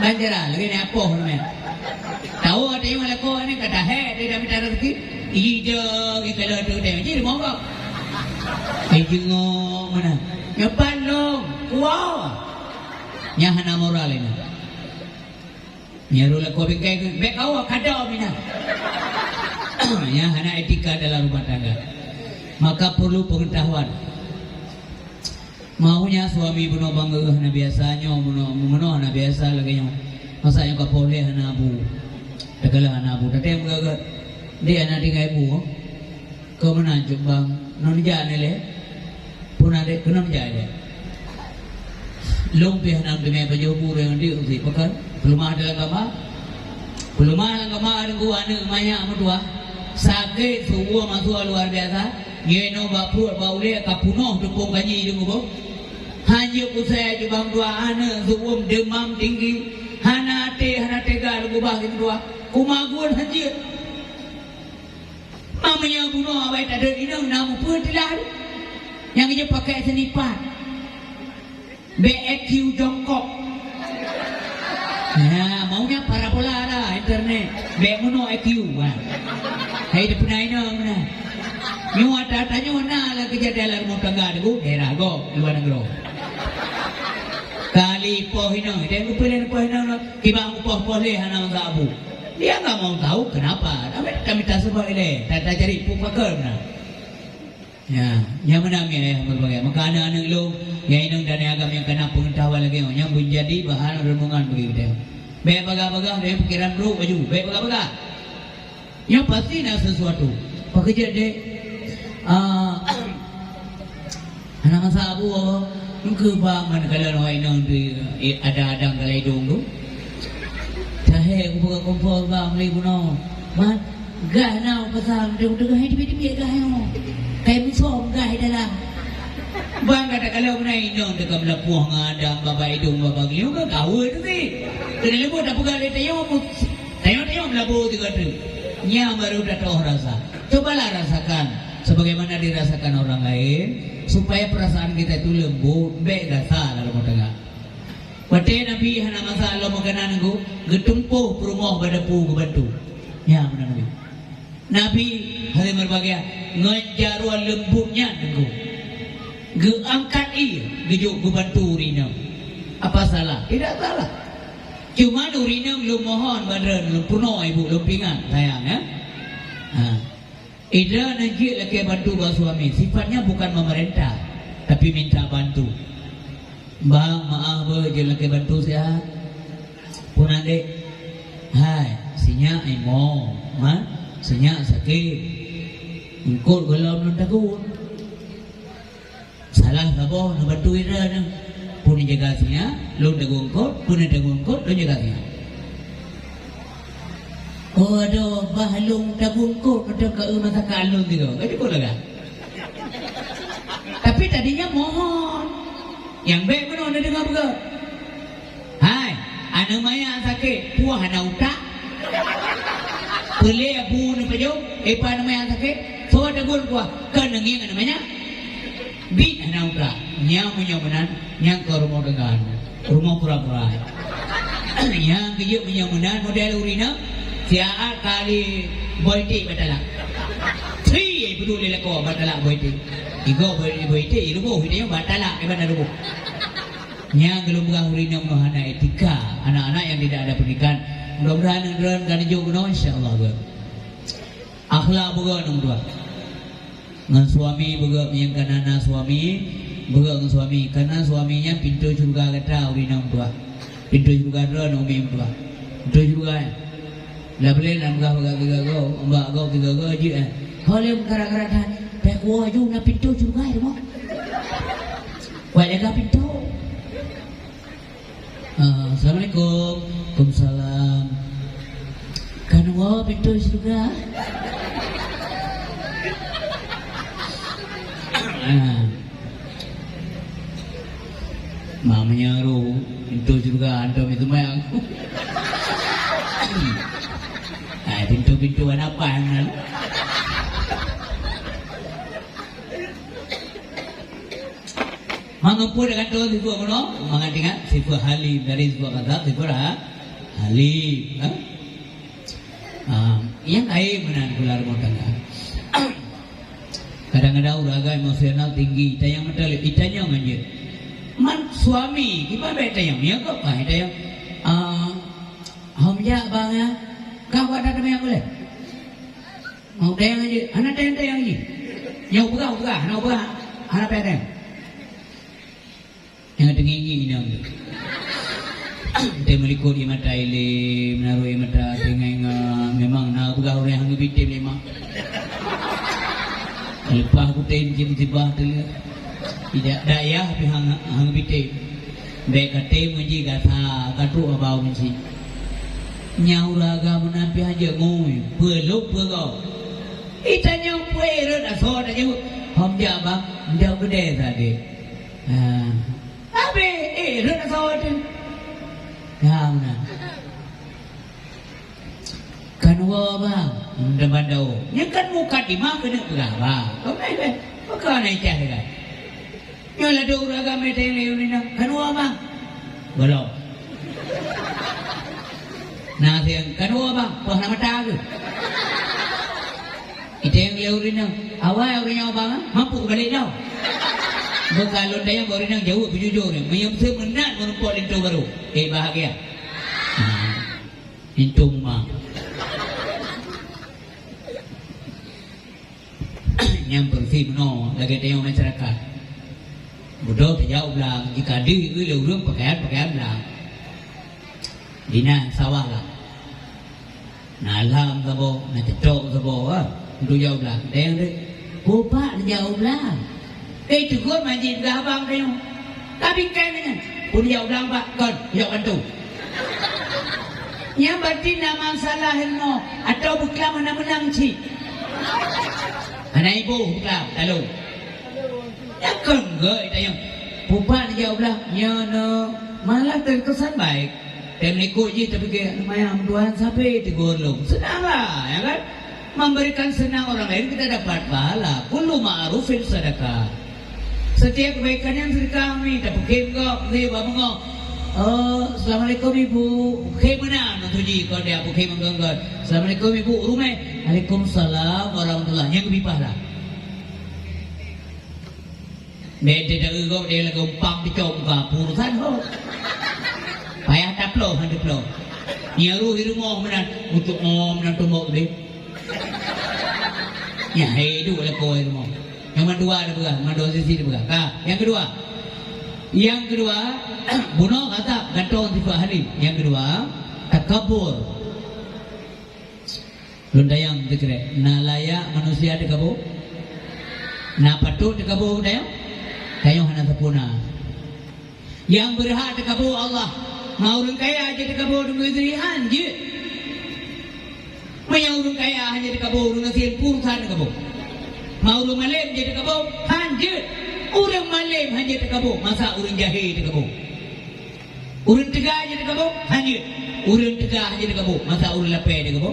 Banjara lagèe ni apoh namanya. Tawa tanyoe lakoe ni ka tahèk dia dah mita rezeki. Ija geukalon tu tengok ji mongkok. Eh, jengok mana? Nyepan long, kuah. Nyang hana moral ini. Nyaru lakoe bingkai, bèk kawa kada mina. Nyang hana etika dalam rumah tangga. Maka perlu pengetahuan. Maunya suami bunoe bangga hana biasa nyoe, bunoe, bunoe hana biasa lagèe nyoe. Masa nyoe ka poh lhèe hana abu. Takalon hana abu, tatém meugaga. Dek hana tinggai bu. Keu meunan cit bang, non jak nilai. Pun adek keunoe jak ilèe. Lôn pih hana teumé pajoh bu nyang di usi pakon. Peuleumah dalam kama. Peuleumah dalam kama deungon aneuk manyak meutuah. Sakét seuuem asoe luar biasa. Nyoe nyoe bak pruet bak ulèe ka punoh teupông kanyi deungon boh. Hanjeuet usai jubang dua aneuk seuuem deumam tinggi. Hana até, hana tega deungon bah gitu dua. Kumagun hanjeuet. Meunyoe bunoe awai tadeuet inong na mupeue teulah. Nyang jeuet pakai senipan. B Q jongkok. Ya, maunya parabola lah internet. Bèk meunoe I Q, wah. Hai dipeunan inong na. Nyoe ata-ata nyoe na lah kejadian lam rumah tangga tu, daerah gob, luar negeri. Kali poh inong, dia lupa dia poh inong, kiban poh-poh lé hana masa abu. Dia nggak mau tahu kenapa. Tapi kami tak sebut ilèe, tak, tak cari pun pakon na. Ya, nyang meunan mi ayah berbagai. Maka aneuk-aneuk lôn, nyang inong dan nyang agam nyang kana pengetahuan lagèe nyoe, nyang beunjadi bahan renungan bagi geutanyoe. Bèk bagah-bagah dari pikiran brok baju, bèk bagah-bagah. Nyoe pasti na sesuatu. Peukeujeut dek. Ah, hana masa abu apa. Engkeu bang man kalau awak inong tu, eh, ada adang dalam hidung tu. Tahe kubuka kompor bang beli bunoe. Man, gah na pasang tu tengah hai teubiet-teubiet gah nyoe. Kai musom gah dalam. Bang kata kalau na inong teuka meulapoh ngon adang baba idong baba ngieng ka kawa tu si. Kena leumo tak peugah lé tayong. Tayong-tayong meulaboh tiga tu. Nyang baru dah tahu rasa. Cobalah rasakan sebagaimana dirasakan orang lain supaya perasaan kita itu lembut, bèk gasa dalam rumah tangga. Watèe Nabi hana masa lom makanan nanggu, geutumpôh peurumoh bak dapu geubantu. Nyan meunan Nabi. Nabi hana meureubagia ngon jaroe leumbot nyan nanggu. Geuangkat ié geujok geubantu ureueng inong. Apa salah? Tidak salah. Cuma ureueng inong lôn mohon bak droeneuh, lôn peurunoe ibu, lôn pingat sayang, ya. Ha. Idroeneuh jeuet lakèe bantu bak suami, sifatnya bukan memerintah, tapi minta bantu. Bang, maaf beuh, jeuet lakèe bantu siat. Peue na dek? Hai, sinyak imo, ha? Sinyak sakét. Eungkôt gohlom lôn tagun. Salah saboh neubantu idroeneuh. Peue neujaga sinyak, lôn tagun eungkôt, peue neujaga eungkôt, lôn jaga sinyak. Oh, adoh, bah lôn tagun eungkôt, adoh ka eu masa ka lôn tiga. Ka cukup lah kan? Tapi tadinya mohon. Nyang bèk meunoe neudeungoe peugah. Hai, aneuk manyak sakét, peue hana utak? Peulé abu neupajoh, ipa aneuk manyak sakét, soe tagun kuah, keu neungieng aneuk manyak? Bit hana utak. Nyang meunyoe meunan, nyang keu rumoh tangga, rumoh pura-pura. Nyang keujeuet meunyoe meunan model ureueng inong, siat kali boy tik batalak. Tri beudôh lé lakoe batalak boy tik. Igoe boy, boy tik, iruboh, itanyoe batalak, iban ruboh. Nyang geulôn peugah ureueng inong nyoe hana etika, anak-anak yang tidak ada pendidikan. Mudah-mudahan droen ka neujok keunoe, insya Allah, geuh. Akhlak beugöt ngon dua. Ngon suami beugöt, nyang kana na suami, beugöt ngon suami. Kana suami nyan pintoe syeuruga gata ureueng inong dua. Pintoe syeuruga droen umi dua. Pintoe syeuruga, eh. Lah boleh lam gah bagak tiga go, umbak go tiga go jeuet, eh. Ho lé meukarat-karat that, pih kuwoe ju na pintoe syeuruga, eh, deungoe. Buat jaga pintoe. Ah, assalamualaikum. Waalaikumsalam. Kan woe pintoe syeuruga? Ah. Mak meunyoe pintoe syeuruga hantom itu mayang. Ah, pintoe-pintoe hana pan kan. Mangat pun dah kata sifat bunoe, mangat ingat sifat halim dari sifat kata sifat ha-, halim. Ha? Ha, nyang laén meunan keu lam rumoh tangga. Kadang-kadang ureueng agam emosional tinggi, itanyong meutalib, itanyong ngon jeuet. Man suami, kiban bèk tanyong, ya kok, ah, itanyong. Ah, hom jak bang ya, kah buat dah teumanyong ulèe? Mau tanyong jih, hana tanyong-tanyong jih. Nyoe peugah, peugah, hana peugah, hana payah tanyong. Nyang teungieng-ngieng inong tu. Teuh meulikot ié mata ilée, meunarot ié mata teuingat-ingat. Memang na peugah ureueng hana geubri tem lé mak. Leupah kutem cit musibah teuleuek. Tidak dayah pih hana, hana geubri tem. Bèk ka tem ngon jih gata, ka trok abau meucit. Nyan ureueng agam meunan pih hanjeuet ngui, peulop peugoe. Itanyong peue rhot asoe tajaweueb, hom jak bang, jak keudè sabe. Ha. Habéh, eh, rhot asoe teuh. Ka meunan. Kan woe bang, meuteumandau. Nyan kan mukadimah keuneuk peugah bang. Kau main beh. Pakon na icah degai. Nyoe ladôm ureueng agam tanyong lé ureueng inong, "Keunoe, Bang?" "Gohlom." Na seuang, "Keunoe, Bang? Poh na mata keuh?" Itanyong lé ureueng inong, "Awai ureueng nyoe, Bang, ah, mampu kubalek nyoe." Buka lôn tanyong bak ureueng inong jaweueb beujujur nyoe. Meunyoe miseue meunan meurumpok linto barô. Eh, bahagia. Linto muma. Nyang peureuseh meunoe lagèe tanyoe masyarakat. Beudôh tajak u blang, jikadi lé ureueng pakaian-pakaian blang. Dinan sawah lah. Na lam saboh, na ceutok saboh, ha. Untuk jak u blang. Dayang deh, "Peue pat tajak u blang?" Eh, teugôt manjit gah abang tanyoe. Tapi kai nyan, pun jak u blang bak kon, jak bantu. Nyan berarti na masalah ilmu atau beuklam hana meunang cit. Hana iboh beuklam, lalu. Nyan kon geuh itanyong. Peue pat jak u blang, nyan, eh, malah terkesan baik. Dan ikut jih tapikir, "Lumayan, Tuhan, sampai tegur lom." Senanglah, ya kan? Memberikan senang orang lain, kita dapat pahala. Kullu ma'rufin sadaqah. Setiap kebaikan yang sedekah ni, tapeukhém gob, khém bak beungoh. "Oh, assalamualaikum, Ibu." Khém meunan, tuji kon dia, peukhém meugon-gon. "Assalamualaikum, Ibu. Rumah?" "Waalaikumsalam warahmatullah." Nyang geubri pahala. Bèk teudeue gob deh lagoe umpang teucok muka, peurusan ho. Payah taploh, han taploh. Nyan roh i rumoh meunan, utok ngom nan tumbok deh. Nyan hai duek lakoe i rumoh. Nyang mandua tapeugah, mandua sisi tapeugah. Ka, nyang keudua. Nyang keudua, bunoe ka that gantong sifat halim. Nyang keudua, takabur. Lôn tanyong teukrek, na layak manusia teukabu? Na patôt teukabu tanyoe? Tanyoe hana sapeue na. Nyang beurhak teukabu Allah. Ma ureueng kaya jeuet teukabu deungon istri? Han jeuet. Meunyoe ureueng kaya hana jeuet teukabu, ureueng gasien pun san teukabu. Ma ureueng malém jeuet teukabu? Han jeuet. Ureueng malém hana jeuet teukabu, masa ureueng jahé teukabu? Ureueng teuga jeuet teukabu? Han jeuet. Ureueng teuga jeuet teukabu, masa ureueng lapée teukabu?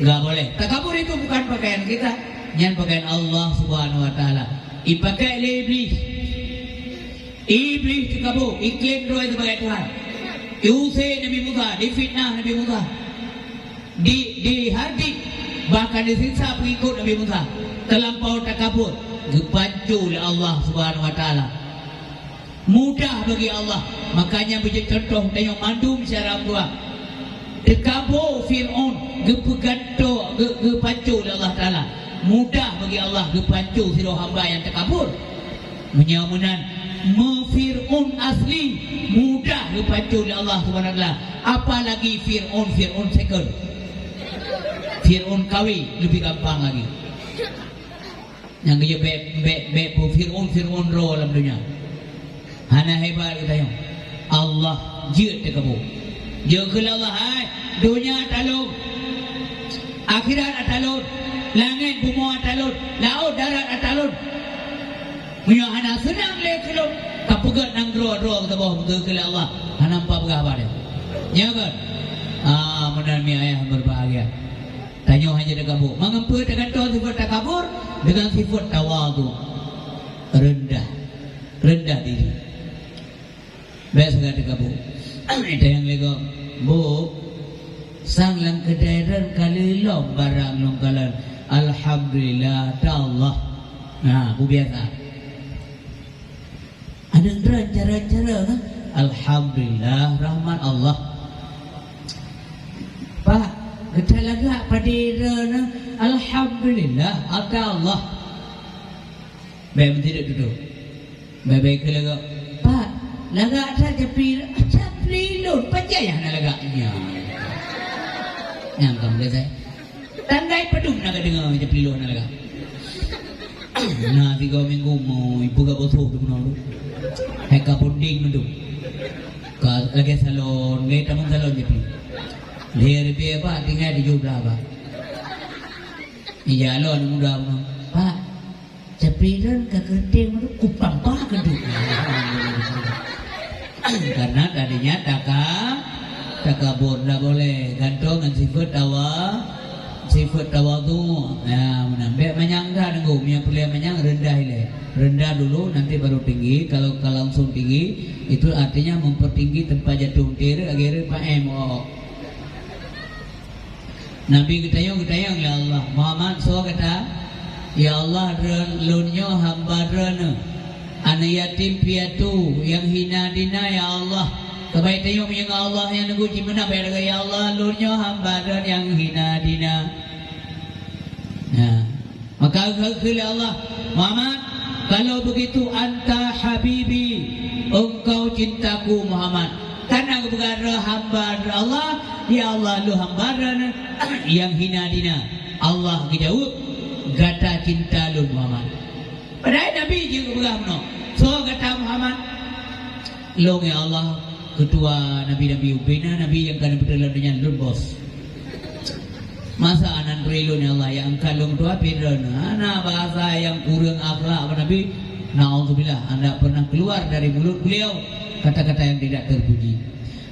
Enggak boleh. Takabur itu bukan pakaian kita. Nyan pakaian Allah Subhanahu wa Taala. Ipakai lé Iblih. Iblih teukabu, iklaim droe sibagai Tuhan. Iuse Nabi Musa, difitnah Nabi Musa. Di, dihardik, bahkan disiksa pengikut Nabi Musa. Terlampau takabur, geupancô lé Allah Subhanahu wa Taala. Mudah bagi Allah. Makanya beujeuet contoh tanyoe mandum syedara meutuah. Teukabu Fir'aun, geupeugantoe, geu-, geupancô lé Allah Taala. Mudah bagi Allah geupancô sidroe hamba nyang takabur. Meunyoe meunan, meu Fir'aun asli mudah geupancô lé Allah Subhanahu wa Taala. Apalagi Fir'aun, Fir'aun second. Fir'aun kawé lebih gampang lagi. Nyang geujak bèk, bèk, bèk peue Fir'aun, Fir'aun droe lam donya. Hana hebat geutanyoe. Allah jeuet teukabu. Jeuet keu Allah, hai, donya ata lôn. Akhirat ata lôn. Langèt bumoe ata lôn. Laôt darat ata lôn. Meunyoe hana seunang lé keu lôn, ka peugöt nanggroe droe geusaboh beutôi keu Allah. Hana meupat peugah bak lé. Nyo kan? Ah, meunan mi ayah berbahagia. Tanyoe hana teukabu. Mangat peue teugantoe sifat takabur dengan sifat tawadhu. Rendah. Rendah diri. Bèk sagai teukabu. Tanyong lé gob, "Bu, sang lam keudè droen ka lheuh lom barang lôn kalon." "Alhamdulillah, ata Allah." Nah, bu biasa. Aneuk droen cara-cara kan? "Alhamdulillah, rahmat Allah." "Pak, gata lagak padé droen?" "Alhamdulillah, ata Allah." Bèk meusidroe dudoe. Bèk-bèk keu lagak, "Pak, lagak that japli, japli lôn, pajan nyang hana lagak nyan?" Nyang ka meugeuséh. Tanggai padum na ka deungoe japli lôn hana lagak. Na tiga minggu mo, ibu ka bosoh tu keunoe tu. Hai ka bonding tu. Ka lagèe salon, lagèe taman salon japli. Lhèe ribèe, Pak, tinggai tujoh blah, Pak. Ija lôn muda, Pak. Tapi lôn ka keureuteng meunurot kupang bah keudeh. Karena tadinya taka, takabur, ndak boleh. Gantoe ngon sifat tawa-, sifat tawadhu. Ya, meunan. Bèk manyang that, Teungku. Meunyo peureulèe manyang, rendah ilèe. Rendah dulu, nanti baru tinggi. Kalau ka langsung tinggi, itu artinya mempertinggi tempat jatuh. Akhirnya, Pak M, oh. Nabi geutanyong, geutanyong, "Ya Allah, Muhammad, soe gata?" "Ya Allah, droen, lôn nyoe hamba Droeneuh, aneuk yatim piatu nyang hina dina, ya Allah." Ka bèk tanyong meunyoe ngon Allah nyang neugui cit meunan, bèk lagèe, "Ya Allah, lôn nyoe hamba Droen nyang hina dina." Nah. Maka geukheun lé Allah, "Muhammad, kalau begitu anta habibi, engkau cintaku, Muhammad." Karena geupeugah droe hamba Allah, "Ya Allah, lôn hamba Droeneuh nyang hina dina." Allah geujaweueb, "Gata cinta lôn, Muhammad." Padahai Nabi jeuet geupeugah meunoe, "Soe gata, Muhammad?" "Lôn, ya Allah, keutua nabi-nabi, ubena nabi nyang ka neupeutrön lam donya, lôn bos." Masa aneuk turi lôn, ya Allah, nyang angkat lôn keutua, pih droeneuh? Hana bahasa nyang kureueng akhlak bak Nabi. Naudzubillah, tidak pernah keluar dari mulut beliau kata-kata yang tidak terpuji.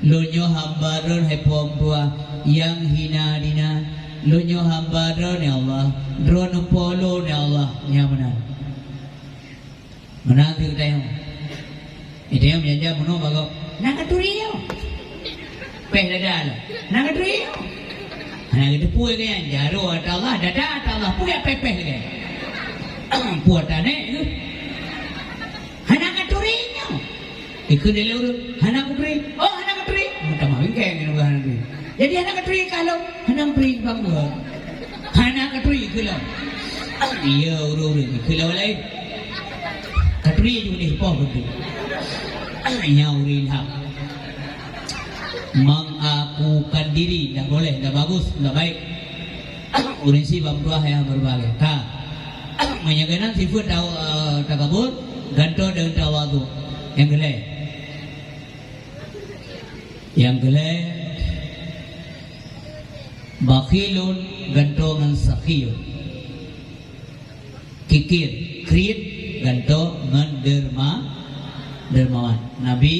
Lôn nyoe hamba Droen, hai Po meutuah, nyang hina dina. Lôn nyoe hamba Droen, ya Allah. Droeneuh Po lôn, ya Allah. Nyan meunan. Meunan teuh geutanyoe. Geutanyoe meujak-jak bunoe bagoe, "Na katuri nyoe?" Péh dada lom. "Na katuri nyoe?" Hana geuteupeue keu nyan, jaroe ata Allah, dada ata Allah, peue jak péh-péh lagèe? Peue ata nèk keuh? "Hana katuri nyoe?" Ikheun lé ureueng, "Hana kuturi." "Oh, hana katuri?" Meutamah bingkeng nyan ureueng hana turi. "Jadi hana katuri kah lom?" "Hana katuri bang goe." "Hana katuri keu lom?" Iya, ureueng-ureueng keu lawan laén. Katuri ju deh poh beutôi. Nyan ureueng ilham. Mengakukan diri tidak boleh, tidak bagus, tidak baik. Ureueng si bang tuah yang berbagai. Ka. Meunyoe keunan sifat tau-, eh, takabur, gantoe deungon tawadhu. Nyang keulhèe. Nyang keulhèe, bakhilun gantoe ngon sakhiyun. Kikir, kriet gantoe ngon derma-, dermawan. Nabi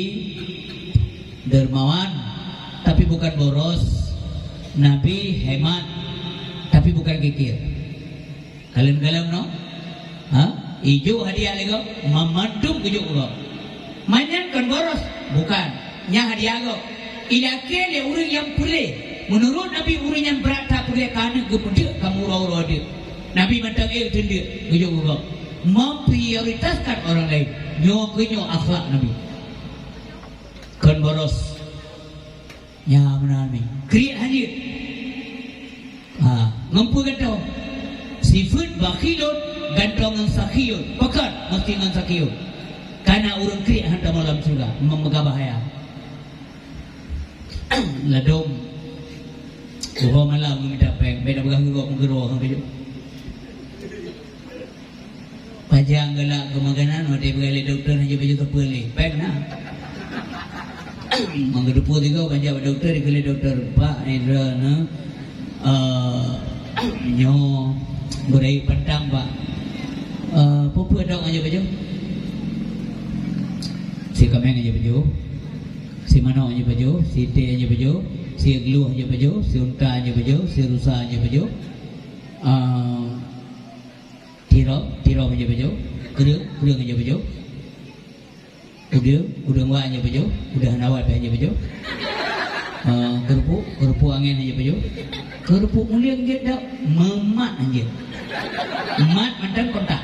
dermawan, tapi bukan boros. Nabi hemat, tapi bukan kikir. Kalon-kalon no? Ha? Ijok hadiah lé gob, mamandum geujok keu gob. Manyan kon boros, bukan. Nyan hadiah gob. Ilakèe lé ureueng nyang peureulèe. Meunurot Nabi, ureueng nyang brat that peureulèe ka aneuk geupeudeuk ka meuuroe-uroe deuk. Nabi mantong ék teundeuk geujok keu gob. Memprioritaskan orang lain. Nyoe keuh nyoe akhlak Nabi. Kon boros. Nyan meunan mi. Kriet hana jeuet. Ha, ngon peue gantoe? Sifat bakhilun gantoe ngon sakhiyun. Pakon meusti ngon sakhiyun? Karena ureueng kriet hana tamong lam syeuruga, mem-, meugabah haya. Ladôm. Uroe malam mita péng, bèk na peugah keu gob meugeuro keu jih. Pajan galak keu makanan, watèe peugah lé dokto hana jipajoh sapeue lé. Péng na. Meugeuteupeue sigoe pajan bak dokto, dikheun lé dokto, "Pak, nyoe droeneuh, eh, nyoe beurayeuk pantang, Pak." "Eh, peue-peue dok hana jipajoh?" "Sikaméng hana jipajoh, simanok hana jipajoh, siték hana jipajoh, sigluh hana jipajoh, siunta hana jipajoh, sirusa hana jipajoh." Eh, Tirop, tirop hana jipajoh. Kreueng, kreueng hana jipajoh. Udeueng, udeueng wat hana jipajoh. Udeueng hana wat pih hana jipajoh. Eh, keurupuk, keurupuk angén hana jipajoh. Keurupuk mulieng jeuet dak, meumat hana jeuet. Mat mantong kontak.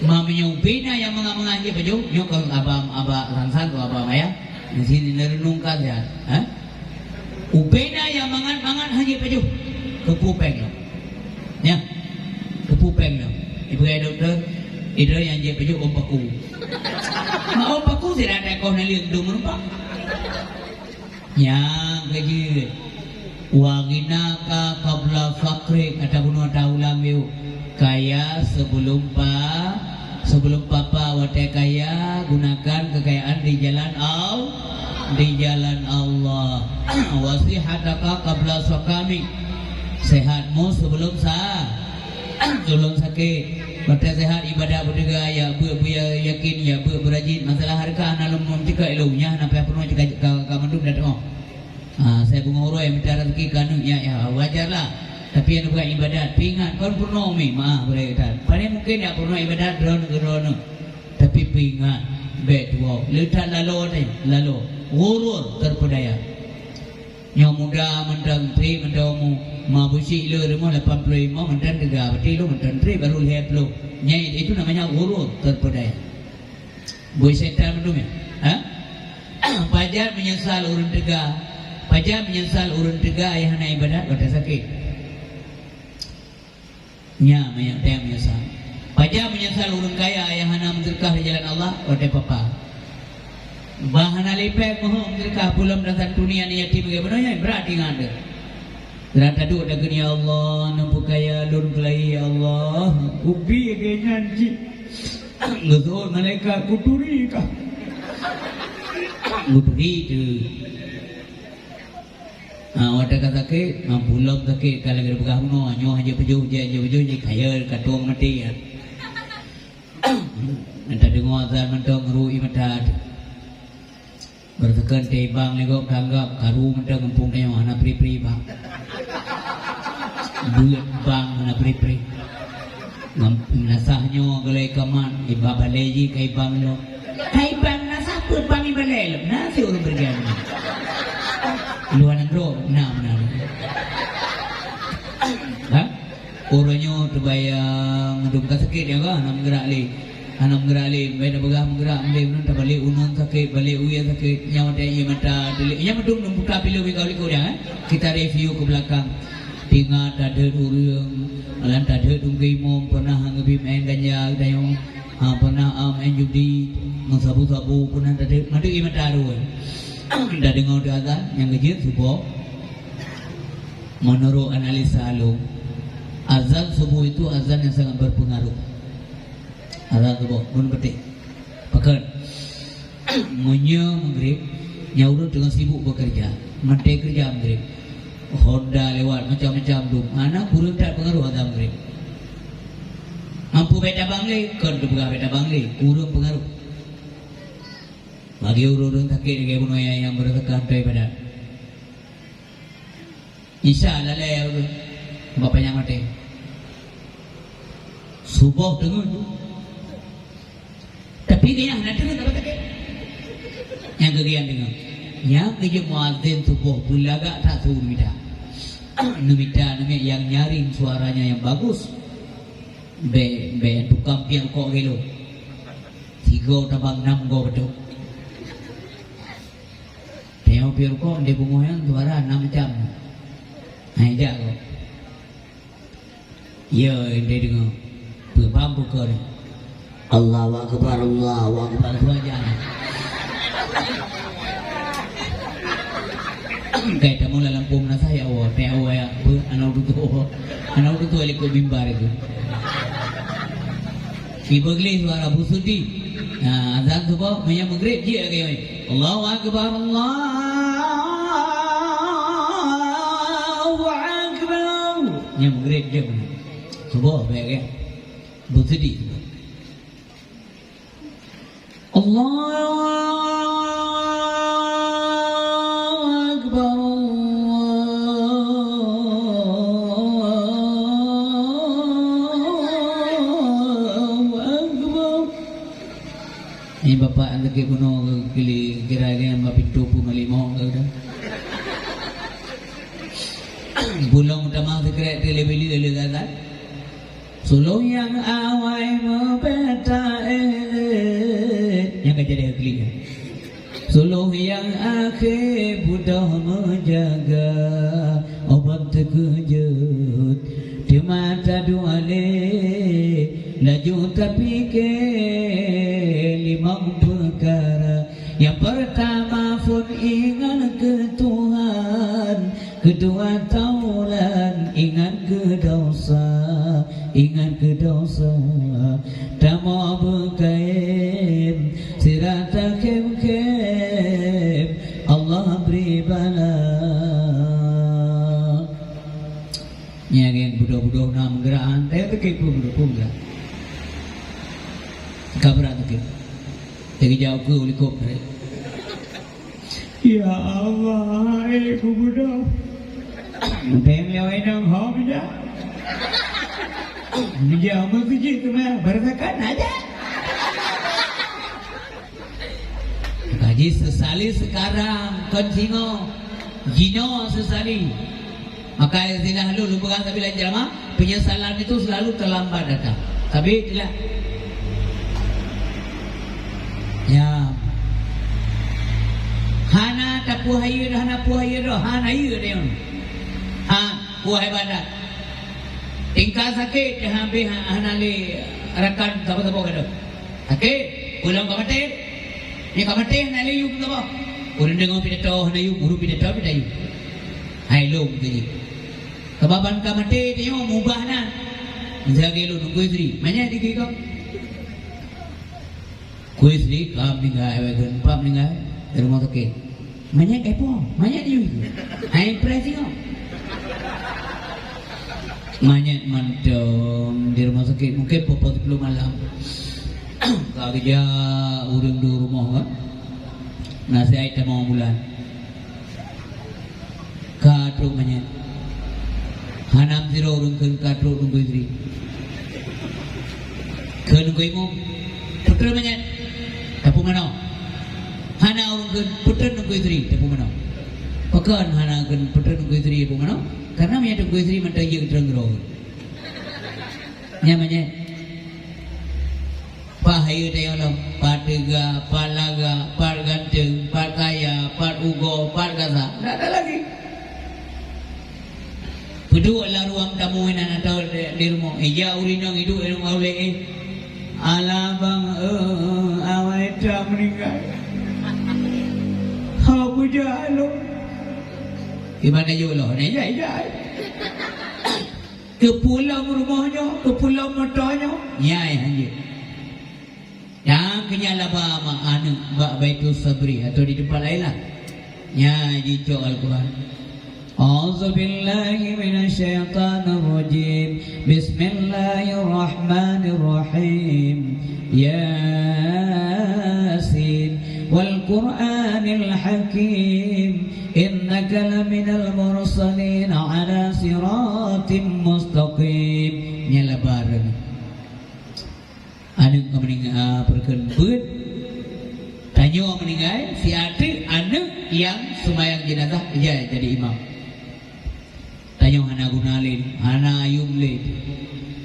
Ma meunyoe ubé na nyang mangat-mangat hana jipajoh, nyoe kon aba, aba san-san, kon aba maya. Di sini neureunungkan ya, ha? Ubé na nyang mangat-mangat hana jipajoh. Keupeue péng nyoe. Nyan, keupeue péng nyoe. Ibu ai dokto, itu nyang jipajoh ôn paku. Ma ôn paku sira na koh naleueng dum rupa. Nyang keujeuet. Wa ghinaka qabla faqrik, ataupun watèe ulang yuk. Kaya sebelum pa, sebelum papa, watèe kaya, gunakan kekayaan di jalan Al-, di jalan Allah. Wa sihataka qabla saqamik. Sehatmu sebelum sa-, sebelum sakit. Watèe sehat ibadat beuteuga, ya beuet beuyakin, ya beuet beurajin. Masalah hareuta hana lom meuceukat ilong, nyan hana payah peurunoe ceukat ka, ka mandum dak teuh. Ha, sai beungoh uroe mita raseuki keu aneuk nyan, ya, wajar lah. Tapi aneuk buet ibadat, peuingat, kon peurunoe umi, maah beureukat. Paléng mungken jak peurunoe ibadat droeneuh keu droeneuh. Tapi peuingat, bèk tuwoe. Le that laloe teuh, laloe. Ghurur terpedaya. Nyoe muda mantong trép, mantong mu-, ma busyik le rumoh lapan ploh limong mantong teuga, berarti le mantong trép baru lhèe ploh. Nyan itu namanya ghurur terpedaya. Buet setan mandum nyan. Ha? Pajan meunyeusal ureueng teuga. Pajan meunyeusal ureueng teuga nyang hana ibadat watèe sakét. Nyan manyang teuh meunyeusal. Pajan meunyeusal ureueng kaya nyang hana meuseudeukah di jalan Allah watèe papa. Bah hana lé péng meuheueh meuseudeukah, peue lom tasantuni aneuk yatim lagèe bunoe nyan, brat ingat teuh. Brat taduek takheun, "Ya Allah, neupeukaya lôn keulayi, ya Allah. Ubé lagèe nyan cit." Geuseuôt malaikat, "Kuturi kah?" Kuturi teuh. Ah, watèe ka sakét, ah, peue lom sakét, ka lagèe geupeugah bunoe, nyoe hana jipajoh, jai hana jipajoh, jikayèe ka tueng maté, ya. Mantong deungoe azan mantong, ngeurui mata teuh. Beureuseukon teuh bang lé gob, ka anggab karu mantong gampông tanyoe hana pri-pri bang. Beuet bang hana pri-pri. Ngam-, meunasah nyoe geulai kamat, iba balèe jih ka ibang lom. Ka ibang meunasah peuet bang ibalèe lom. Na si ureueng beureugi nyoe. Luwa nanggroe, na meunan. Ha? Uroe nyoe teubayang, dum ka sakét ya, ka hana meugeurak lé. Hana meugeurak lé, bèk tapeugah meugeurak, meunan tabalek uneun sakét, balek u ie sakét, nyan watèe ie mata teulék. Nyan meudum dum buta pilu minggu likot ya, eh? Kita review ke belakang. Teuingat tadeuet ureueng, malam tadeuet dum keu imum, pernah ngeubri main ganja geutanyoe, ha, pernah, ah, main judi, ngon sabu-sabu, pernah tadeuet, madeuet ie mata rue. Tadeungoe teuh azan, nyang keujeuet suboh. Menurut analisa lôn, azan subuh itu azan yang sangat berpengaruh. Azan subuh, pun penting. Pakon? Meunyoe Maghrib, nyan ureueng teungoh sibuk bekerja, mantong keureuja Maghrib. Honda lewat, macam-macam dum. Hana kureueng that pengaruh azan Maghrib. Mampu bèk tabang lé, kon teupeugah bèk tabang lé, kureueng pengaruh. Bagi ureueng-ureueng sakét lagèe bunoe nyang beureuseukah mantong ibadat. Isya lalè, bapak nyang maté. Suboh teungeut. Tapi geuh nyan hana teungeut, hana sakét. Nyang geugian deungoe. Nyang geujeuet muazin suboh beulagak that su neumita. Neumita, neumita nyang nyaring suaranya yang bagus. Bèk, bèk tukang piep rukok gelo. Sigoe tabang nam goe beutôi. Tanyoe piep rukok di beungoh nyan suara na macam. Hai jak kok. Ya, dia dengar. Peue bang buka ni. Allahu Akbar, Allahu Akbar. Dua jam. Kai tamu dalam pom nasa ya Allah. Teh Allah ya. Anak udah tu. Anak udah tu ikut mimbar itu. Ibeugléh suara Busudi. Nah, azan suboh, meunyoe Maghrib jeuet lagèe nyoe. Allahu Akbar, Allahu Akbar. Nyoe Maghrib jeuet. Suboh bèk lagèe. Busudi suboh. Allahu Akbar, Allahu Akbar. Ni bapak sakét bunoe keu kili kira-kira bak pintoe peuet lima ka udah. Bulong tamah sikrék teuh lé bili lé gagal. Suluh nyang awai meubeta éh, nyang ka jadi klik. Suluh nyang akhé beudôh meujaga, ubak teukeujot teuma taduek lé. Laju tapike limong peukara. Nyang peurtama phon ingat keu Tuhan, keudua taulan ingat keu desya, ingat keu desya. Tamong beukayém sira takhém-khém, Allah bri bala. Nyan ngon budoe-budoe na meugeurakan, tayue teukeue peue budoe peue meugeurakan. Ka brat teukeue. Teukeujak ukeue u likot tadi. Ya Allah, eh, peue budoe. Tayue lewat inong hom jak. Meujak meukeujih teuma beureukat aja. Kaji sesali sekarang, kon singoh. Jinoe sesali. Maka istilah lôn, lôn peugah sabe lam ceramah, penyesalan itu selalu terlambat datang. Sabe itulah. Ya. Hana tapuih hayeue, hana puih hayeue droe, hana hayeue droe. Ha, puih ibadat. Tingkat sakét, habéh hana lé rakan saboh-saboh gadoh. Sakét, ulôn ka maté. Nyoe ka maté, hana lé yum saboh. Ulôn deungoe pidato hana yum, ureueng pidato pih hana yum. Hai lom keu jih. Sabab ban ka maté tanyoe mubah na. Lagèe lôn Teungku Yusri. Manyét dikeue kong. Teungku Yusri ka meuninggai, awai kheun pat meuninggai di rumoh sakét. Manyét, eh, po, manyét yue. Hai impresi kong. Manyét mantong di rumoh sakét, mungkin pukul sepuluh malam. Ka geujak ureueng di rumoh kan. Nasihat tamong bulan. Ka trok manyét. Hana sidroe ureueng kheun ka trok Teungku Yusri. Kheun Teungku Imum, "Peutrön manyét, tapeumeunong." Hana ureueng kheun, "Peutrön Teungku Yusri, tapeumeunong." Pakon hana kheun, "Peutrön Teungku Yusri, tapeumeunong"? Karena meunyoe Teungku Yusri mantong jeuet keu treun droe. Nyan manyét. Pat hayeue tanyoe lom, pat teuga, pat lagak, pat ganteng, pat kaya, pat ugoe, pat gasa. Ndak ada lagi. Peuduek lam ruang tamu inan atau di, di rumoh. Ija ureueng inong iduek di rumoh ulèe, eh. Alah bang, eh, awai that meuninggai. Hana peujak lom. Di mana yue lom? Nah, ija, ija. Keupeue lom rumoh nyoe, keupeue lom moto nyoe, nyan hanjeuet. Nyang keu nyan laba ma aneuk bak Baitus Sabri atau di teumpat laén lah. Nyan jicok Al-Quran. A'udzubillahi minasyaitonirrajim. Bismillahirrahmanirrahim. Yasin. Wal Qur'anil Hakim. Innaka laminal mursalin ala siratim mustaqim. Nyan laba. Aneuk ka meuninggai, ah, peureukeun beuet. Tanyoe meuninggai, si ateueh aneuk nyang seumayang jenazah ija jadi imam. Tanyoe hana guna lé, hana yum lé.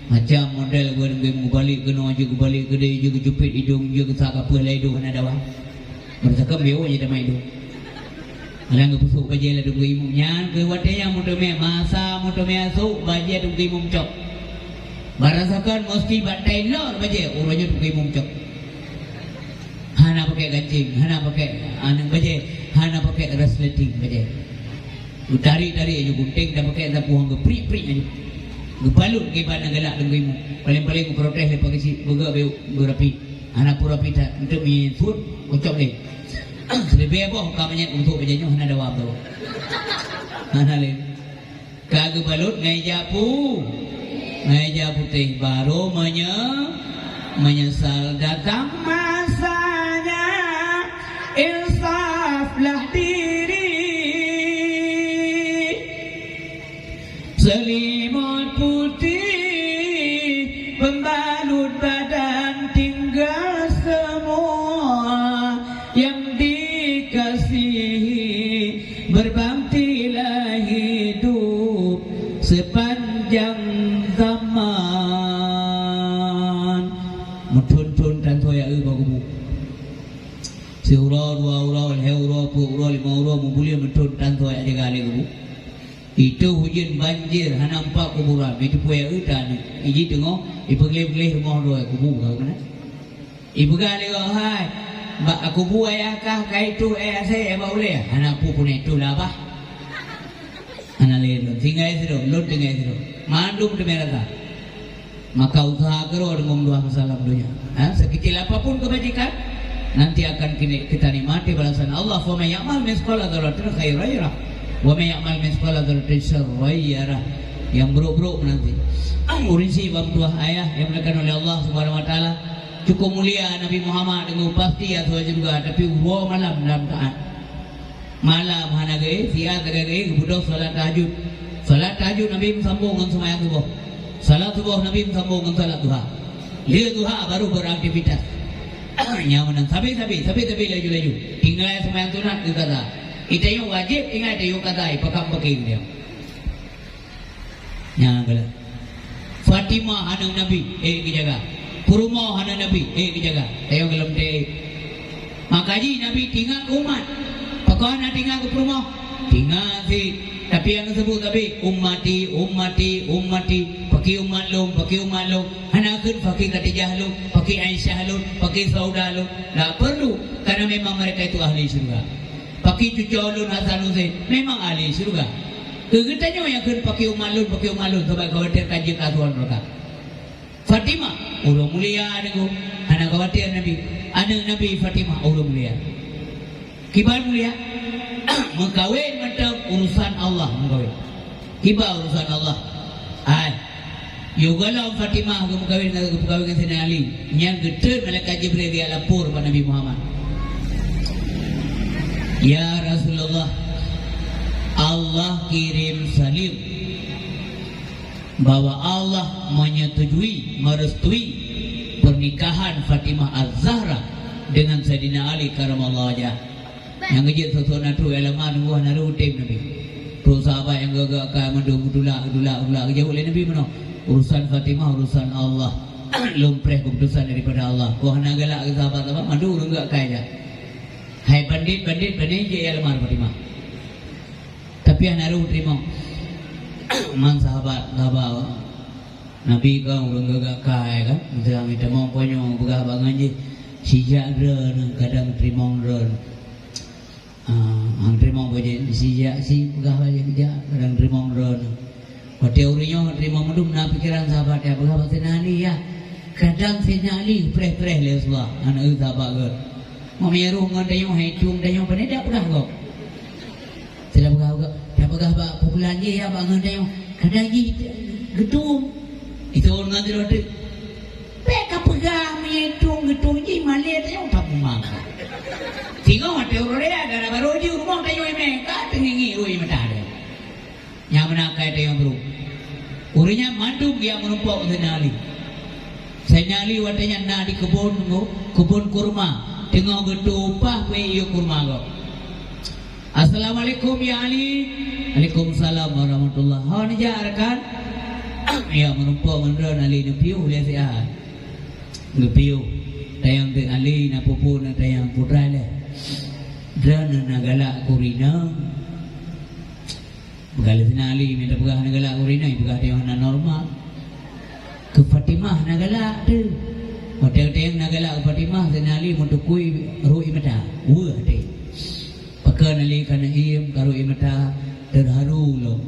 Macam model geubalek keunoe, jeuet geubalek keudéh, jeuet geujupet idong, jeuet geusak kapeuh lam idong hana dawa. Meureusakan beuet jeuet tamah idong. Alah geupeusok bajèe lam Teungku Imum. Nyan keuh watèe nyan meuteumé, masa meuteumé asôk bajèe Teungku Imum cok. Meureusakan meusti bak tailor bajèe, uroe nyoe Teungku Imum cok. Hana pakèk gaceng, hana pakèk aneuk bajèe, hana pakèk resleting bajèe. Tarék-tarék aju gunting, tapakèk sapu hong geupriek-priek aju. Geubalot keu iban nyang galak deungon imeum. Paleng-paleng geuprotes lé polisi, beugöt beu beurapi. Hana peue rapi that, eunteuk miyueb suet, kocok lé. Leubeh boh ka manyét untuk bajée nyoe hana dawa beutôi. Hana lé. Ka geubalot ngon ija pu-, ngon ija putéh, barô menye-, menyesal datang masanya, insaflah diri. Selimut putih pembalut badan, tinggal semua yang dikasihi, berbaktilah hidup sepanjang zaman. Meuthon-thon tan soe jak eu bak kubu. Siuroe, dua uroe, lhèe uroe, peuet uroe, limong uroe, meubuleuen meuthon tan soe jak jaga lé kubu. Itôh ujeuen banjir, hana meupat kuburan, meuteupue eu tan, iji teungoh, ipeugleh-gleh rumoh droe kubu ka keunan. Ipeugah lé gob, "Hai, bak kubu ayah kah ka itôh ék asèe bak ulèe?" "Hana peue-peue na itôh lah, Bah." Hana lé lôn, tinggai sidroe, lôn tinggai sidroe. Mandum teumé rata. Maka useuha keudroe deungon dua masalah donya. Ha, sekecil apapun kebajikan, nanti akan kini-, kita nikmati balasan Allah. "Faman ya'mal mitsqala dzarratin khairan yarah, wa man ya'mal mitsqala dzarratin syarran yarah." Nyang buruk-buruk nanti. Ureueng syiek bak meutuah ayah nyang dimuliakan oleh Allah Subhanahu wa Taala. Cukup mulia Nabi Muhammad deungon pasti ateueh syeuruga, tapi uroe malam dalam taat. Malam hana geuéh, siat hana geuéh, geubeudôh salat tahajud. Salat tahajud Nabi meusambong ngon seumayang suboh. Salat suboh Nabi meusambong ngon salat duha. Lheueh duha baru beraktivitas. Nyan meunan sabe-sabe, sabe-sabe laju-laju. Tinggai seumayang sunat keu kaza. Geutanyoe wajéb tinggai tanyoe kaza, pakam paké geutanyoe. Nyan galak. Fatimah aneuk Nabi, ék geujaga. Peurumoh aneuk Nabi, ék geujaga. Ayo galom deh. Maka jih Nabi teuingat umat. Pakon na teuingat keu peurumoh? Teuingat cit. Tapi nyang geuseubuet sabe, "Ummati, ummati, ummati." Pakri umat lôn, pakri umat lôn. Hana kheun pakri Khadijah lôn, pakri Aisyah lôn, pakri Saudah lôn. Tak perlu, karena memang mereka itu ahli syurga. Pakri cucoe lôn Hasan Husein, memang ahli syurga. Keu geutanyoe nyang kheun pakri umat lôn, pakri umat lôn, sabab khawatir ka jeuet keu asoe neuraka. Fatimah, ureueng mulia Teungku, hana khawatir Nabi. Aneuk Nabi Fatimah, ureueng mulia. Kiban mulia, meukawen mantong urusan Allah meukawen. Kiban urusan Allah. Hai. Yôh gohlom Fatimah geumeukawen, geumeukawen ngon Saidina Ali, nyan geutreun malaikat Jibril geujak lapor bak Nabi Muhammad, "Ya Rasulullah, Allah kirim saleuem bahwa Allah menyetujui, merestui pernikahan Fatimah Az-Zahra dengan Saidina Ali karamallahu wajhah." Nyang geujeuet sosok natu ulama nunggu hana reutem Nabi. Trok sahabat nyang gagak ka mandum tulak, tulak, tulak geujaweueb lé Nabi meunoe, "Urusan Fatimah urusan Allah. Lôn preh keuputusan daripada Allah. Kok hana galak keu sahabat-sahabat mandum ureueng gak kai jak. Hai bandit-bandit bani jeuet lamar Fatimah." Tapi hana reutem teurimong. Man sahabat, sahabat Nabi kan ureueng gagak kai kan. Misal mita mong ponyo peugah bak ngon jih, "Sijak droeneuh kadang teurimong droeneuh." Ah, han teurimong bajée sijak si peugah bajée keujak, kadang teurimong droeneuh. Watée ureueng nyoe teurimong mandum na pikeran sahabat nyan peugah bak Saidina Ali, "Ya, kadang Saidina Ali preh-preh lé Rasulullah ngon sahabat geuh." Meunyoe roh ngon tanyoe hai tueng tanyoe pane dak peugah gob. Sila peugah gob, dak peugah bak pukulan jih ya bak ngon tanyoe. Kadang jih geutueng. Itu ngon sidroe teuk. Bék kapeugah meuitung geutueng jih malée tanyoe tapeuman. Singoh watée uroe raya gara barô jih rumoh tanyoe imé ka teungingi rui mata deh. Nyang meunakai tanyoe brôk. Ureueng nyan mandum geujak meurumpok Saidina Ali. Saidina Ali watée nyan na di keubon, keubon kurma, teungoh geutueng upah peuék yue kurma gob. "Assalamualaikum ya Ali." "Waalaikumsalam warahmatullah." "Ho neujak rakan?" "Ya meurumpok ngon droeneuh Ali neupiôh lé siat." Neupiôh. Tayang teuk Ali na pupu na tayang putra lé. Droeneuh na galak keu ureueng inong. Peugah lé Saidina Ali, mita peugah na galak keu ureueng inong, peugah tayong na normal. Keu Fatimah na galak teuh. Watée-watée na galak keu Fatimah, Saidina Ali meutukui rui mata. Weueh teuh. Pakon Ali ka neuiem ka rui mata, teuharu lom.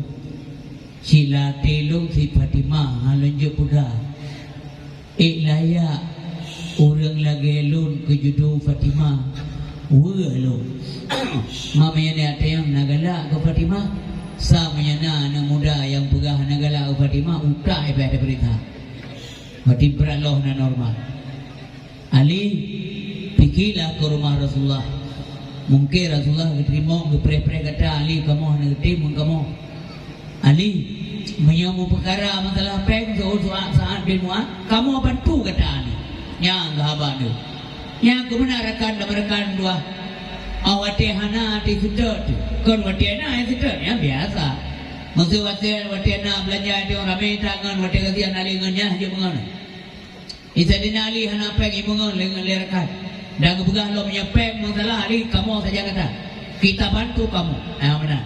Cit latée lôn si Fatimah, ha lôn jeuet peugah. Ék layak ureuëng lagée lôn keu judo Fatimah, weueh lôn. Ma meunyoe ateueh na galak keu Fatimah, sa meunyoe na aneuëk muda nyang peugah na galak keu Fatimah, utak ibah teupeurintah. Berarti brat loh na normal. Ali, pikilah keu rumoh Rasulullah. Mungken Rasulullah geuteurimong, geupreh-preh gata, Ali, kamoe hana geutem ngon kamoe. Ali, meunyoe meupeukara masalah péng, seuôt Sa'ad bin Mu'adz, kamoe bantu gata, Ali. Nyang geuhaba nyoe. Nyang keumeuna rakan dan rakan dua. Oh, watée hana, watée seutôt. Kon watée na, nyang seutôt, nyang biasa. Maksud watée, watée na beulanja, watée ramé tangan, watée kasihan, Ali ngon nyang jeuet meungon. Saidina Ali hana péng imeungon lé, lé rakan. Dan geupeugah lom nyoe péng masalah Ali, kamoe saja gata. Kita bantu kamu. Ah, meunan.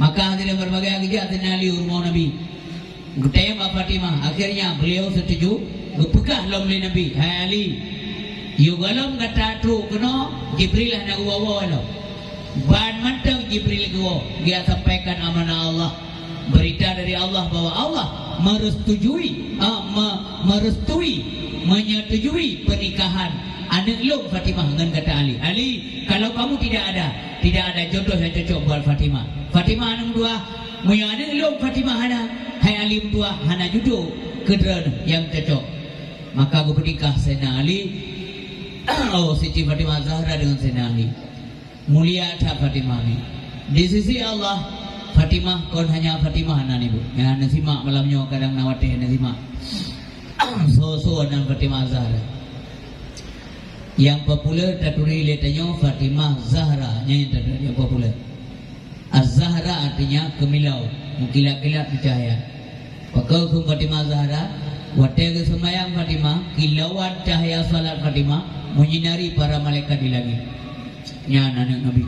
Maka hadirin berbahagia geujak Saidina Ali u rumoh Nabi. Geutanyong bak Fatimah. Akhirnya beliau setuju. Geupeugah lom lé Nabi, "Hai Ali, yue gohlom gata trok keunoe, Jibril hana geuwoe-woe lom." Ban mantong Jibril geuwoe, geusampaikan amanah Allah. Berita dari Allah bahwa Allah merestujui, ah, me-, merestui, menyetujui pernikahan aneuëk lôn Fatimah ngon gata Ali. Ali, kalau kamu tidak ada, tidak ada jodoh yang cocok buat Fatimah. Fatimah aneuëk dua, meunyoe aneuëk lôn Fatimah hana, hai Ali meutuah, hana jodoh keu droeneuh nyang cocok. Maka geupeunikah Saidina Ali, oh, Siti Fatimah Zahra dengan Saidina Ali. Mulia that Fatimah nyoe. Di sisi Allah, Fatimah kon hanya Fatimah nan ibu. Nyang na simak malam nyoe kadang na watée na simak. Soe-soe nan Fatimah Zahra. Nyang populer taturi lé tanyoe Fatimah Zahra, nyan nyang taturi nyang populer. Az-Zahra artinya kemilau, mengkilat-kilat bercahaya. Pakon kheun Fatimah Zahra, watée geuseumayang Fatimah, kilauan cahya salat Fatimah menyinari para malaikat di langit. Nyan aneuëk Nabi.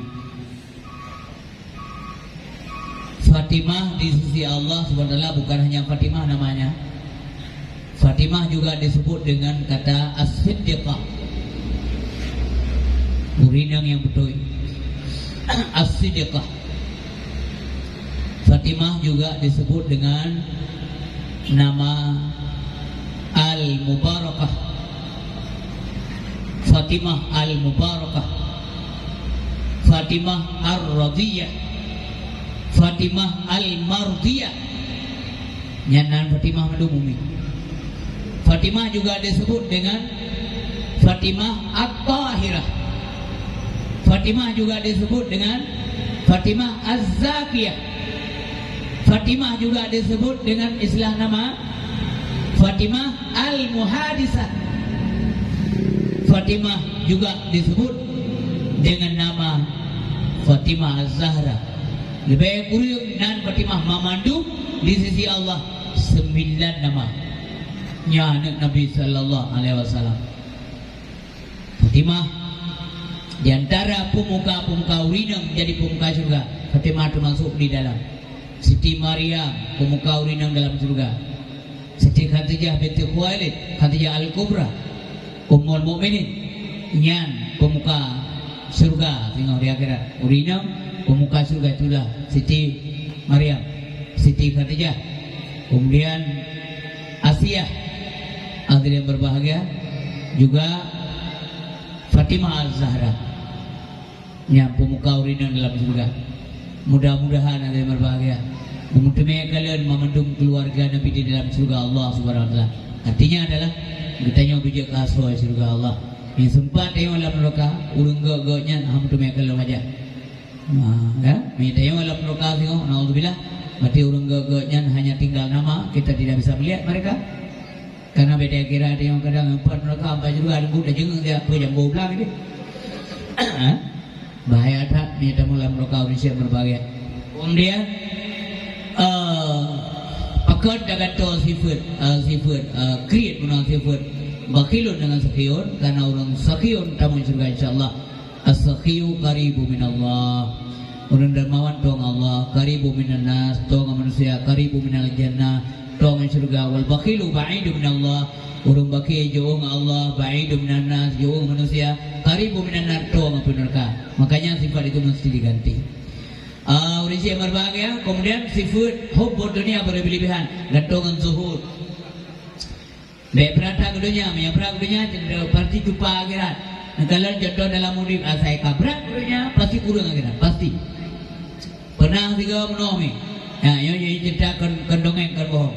Fatimah di sisi Allah subhanahu wa taala bukan hanya Fatimah namanya. Fatimah juga disebut dengan kata As-Siddiqah. Ureuëng nyang beutôi. As-Siddiqah. Fatimah juga disebut dengan nama Al-Mubarakah. Fatimah Al-Mubarakah. Fatimah Ar-Radiyah. Fatimah Al-Mardiyah. Nyan nan Fatimah mandum umi. Fatimah juga disebut dengan Fatimah At-Tahirah. Fatimah juga disebut dengan Fatimah Az-Zakiyah. Fatimah juga disebut dengan istilah nama Fatimah Al-Muhadisah. Fatimah juga disebut dengan nama Fatimah Az-Zahra. Leubeh kureueng nan Fatimah mamandum di sisi Allah sembilan nama. Nyan aneuëk Nabi sallallahu alaihi wasallam. Fatimah di antara pemuka-pemuka ureuëng nyang jadi pemuka syurga. Fatimah termasuk di dalam. Siti Maryam, pemuka ureuëng nyang dalam syurga. Siti Khadijah binti Khuwailid, Khadijah Al-Kubra, Ummul Mukminin, nyan pemuka syurga singoh di akhirat. Ureuëng nyang pemuka syurga itulah Siti Maryam, Siti Khadijah, kemudian Asiah, hadirin berbahagia, juga Fatimah Az-Zahra. Nyang peumuka ureuëng inong dalam syeuruga. Mudah-mudahan hadirin berbahagia, beumeuteumé kalon mamandum keuluwarga Nabi di dalam syeuruga Allah Subhanahu Wa Taala. Artinya adalah geutanyoe beujeuet keu asoe syeuruga Allah. Nyang seumpat tanyoe lam neuraka, ureuëng gét-gét nyan hana meuteumé kalon aja. Ha, ya, meunyoe tanyoe lam neuraka singoh, naudzubillah, berarti ureuëng gét-gét nyan hanya tinggal nama, kita tidak bisa melihat mereka. Karena beda kira ada yang kadang empat neraka, empat syeuruga, ada budak jenguk dia, apa jambu belang dia. Ha? Bahaya that, ni tamu lam neraka Indonesia berbagai. Kemudian, eh, pakon dah kata sifat, eh, sifat, eh, kriet guna sifat bakhilun dengan sakhiun, karena orang sakhiun tamu syeuruga insya-Allah. As-sakhiyu qaribu minallah. Ureuëng dermawan tueng Allah, qaribu minan nas, tueng manusia, qaribu minal jannah, tueng syeuruga, wal bakhilu ba'idu minallah. Ureuëng bakhil jauh ngon Allah, ba'idu minan nas, jauh ngon manusia, qaribu minan nar, tueng api neraka. Makanya sifat itu mesti diganti. Ah, ureueng syik meubahagia, kemudian sifat hubbud dunya berlebih-lebihan, gantung ngon zuhud. Bèk brat that keu donya, meunyoe brat keu donya, pasti cupa akhirat. Neukalon contoh dalam udép, asai ka brat keu donya, pasti kureueng akhirat, pasti. Peunah sigoe meunoe mi. Ya, nyoe, nyoe cerita kon, kon dongeng, kon bohong.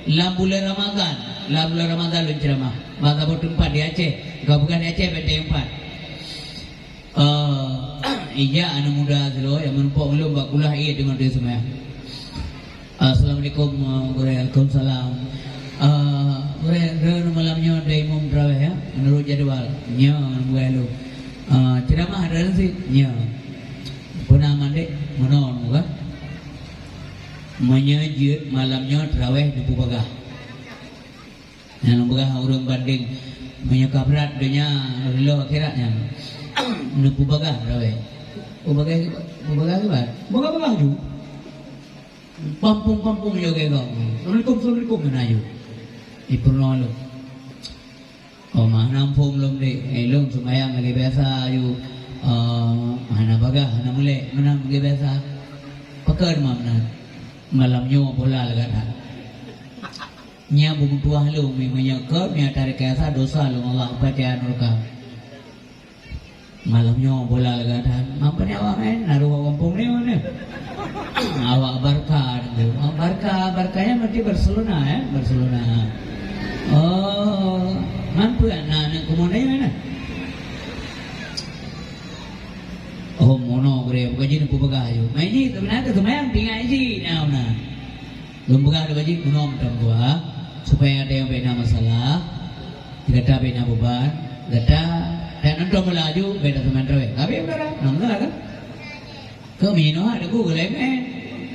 Lam bulan Ramadan, lam bulan Ramadan lôn ceramah. Bak saboh teumpat di Aceh. Ka bukan di Aceh, Benteng Empat. Eh, ijak aneuk muda sidroe nyang meurumpok ulôn bak kulah ié deungon teuseumayang. Assalamualaikum, eh, Gurèe. Waalaikumsalam. Eh, Gurèe, droeneuh malam nyoe dai imum tarawèh, ya, menurut jadwal. Nyo, Gurèe lôn. Eh, ceramah ada nasi? Nyo. Peunah mandek? Meunoe, muka. Meunyoe jeuet malam nyoe tarawèh neupeubagah. Nyang lôn peugah ureueng bandeng, meunyoe ka brat donya, reuloh akhirat nyan. Neupeubagah rawèe. Peubagah, peubagah kiban? Bagah-bagah ju. Pampung-pampung joget gong. Assalamualaikum, assalamualaikum, na ju. Ipeurunoe lôn. Oh, mah na phôn lom deh. Eh, lôn seumayang lagèe biasa ju. Eh, hana bagah, hana mulèe. Meunan lagèe biasa. Pakon mah meunan. Malam nyoe bola lagak that. Nyan beumeutuah lôn, mi meunyoe keu, mi ata rekayasa dosa lôn Allah, Fatihah nurka. Malam nyoe bola lagak that. Mampu ni awak main, naruh awak gampông ni mana? Awak Barca tu. Oh, Barca, Barca nyan berarti Barcelona, eh? Barcelona. Oh, mampu anak-anak kumune mana? Oh, mono gure, bukan jin aku peugah ayo. Mai ji, sebenarnya tu semayang tinggal ji, nah, nah. Lôn peugah lagèe jih, meunoe mantong dua, supaya gata nyang bèk na masalah, gata bèk na beuban, gata dan nonton bola aju, bèk na teumantoi. Tapi udahlah, na masalah kan? Keu minoe ada ku gulai main.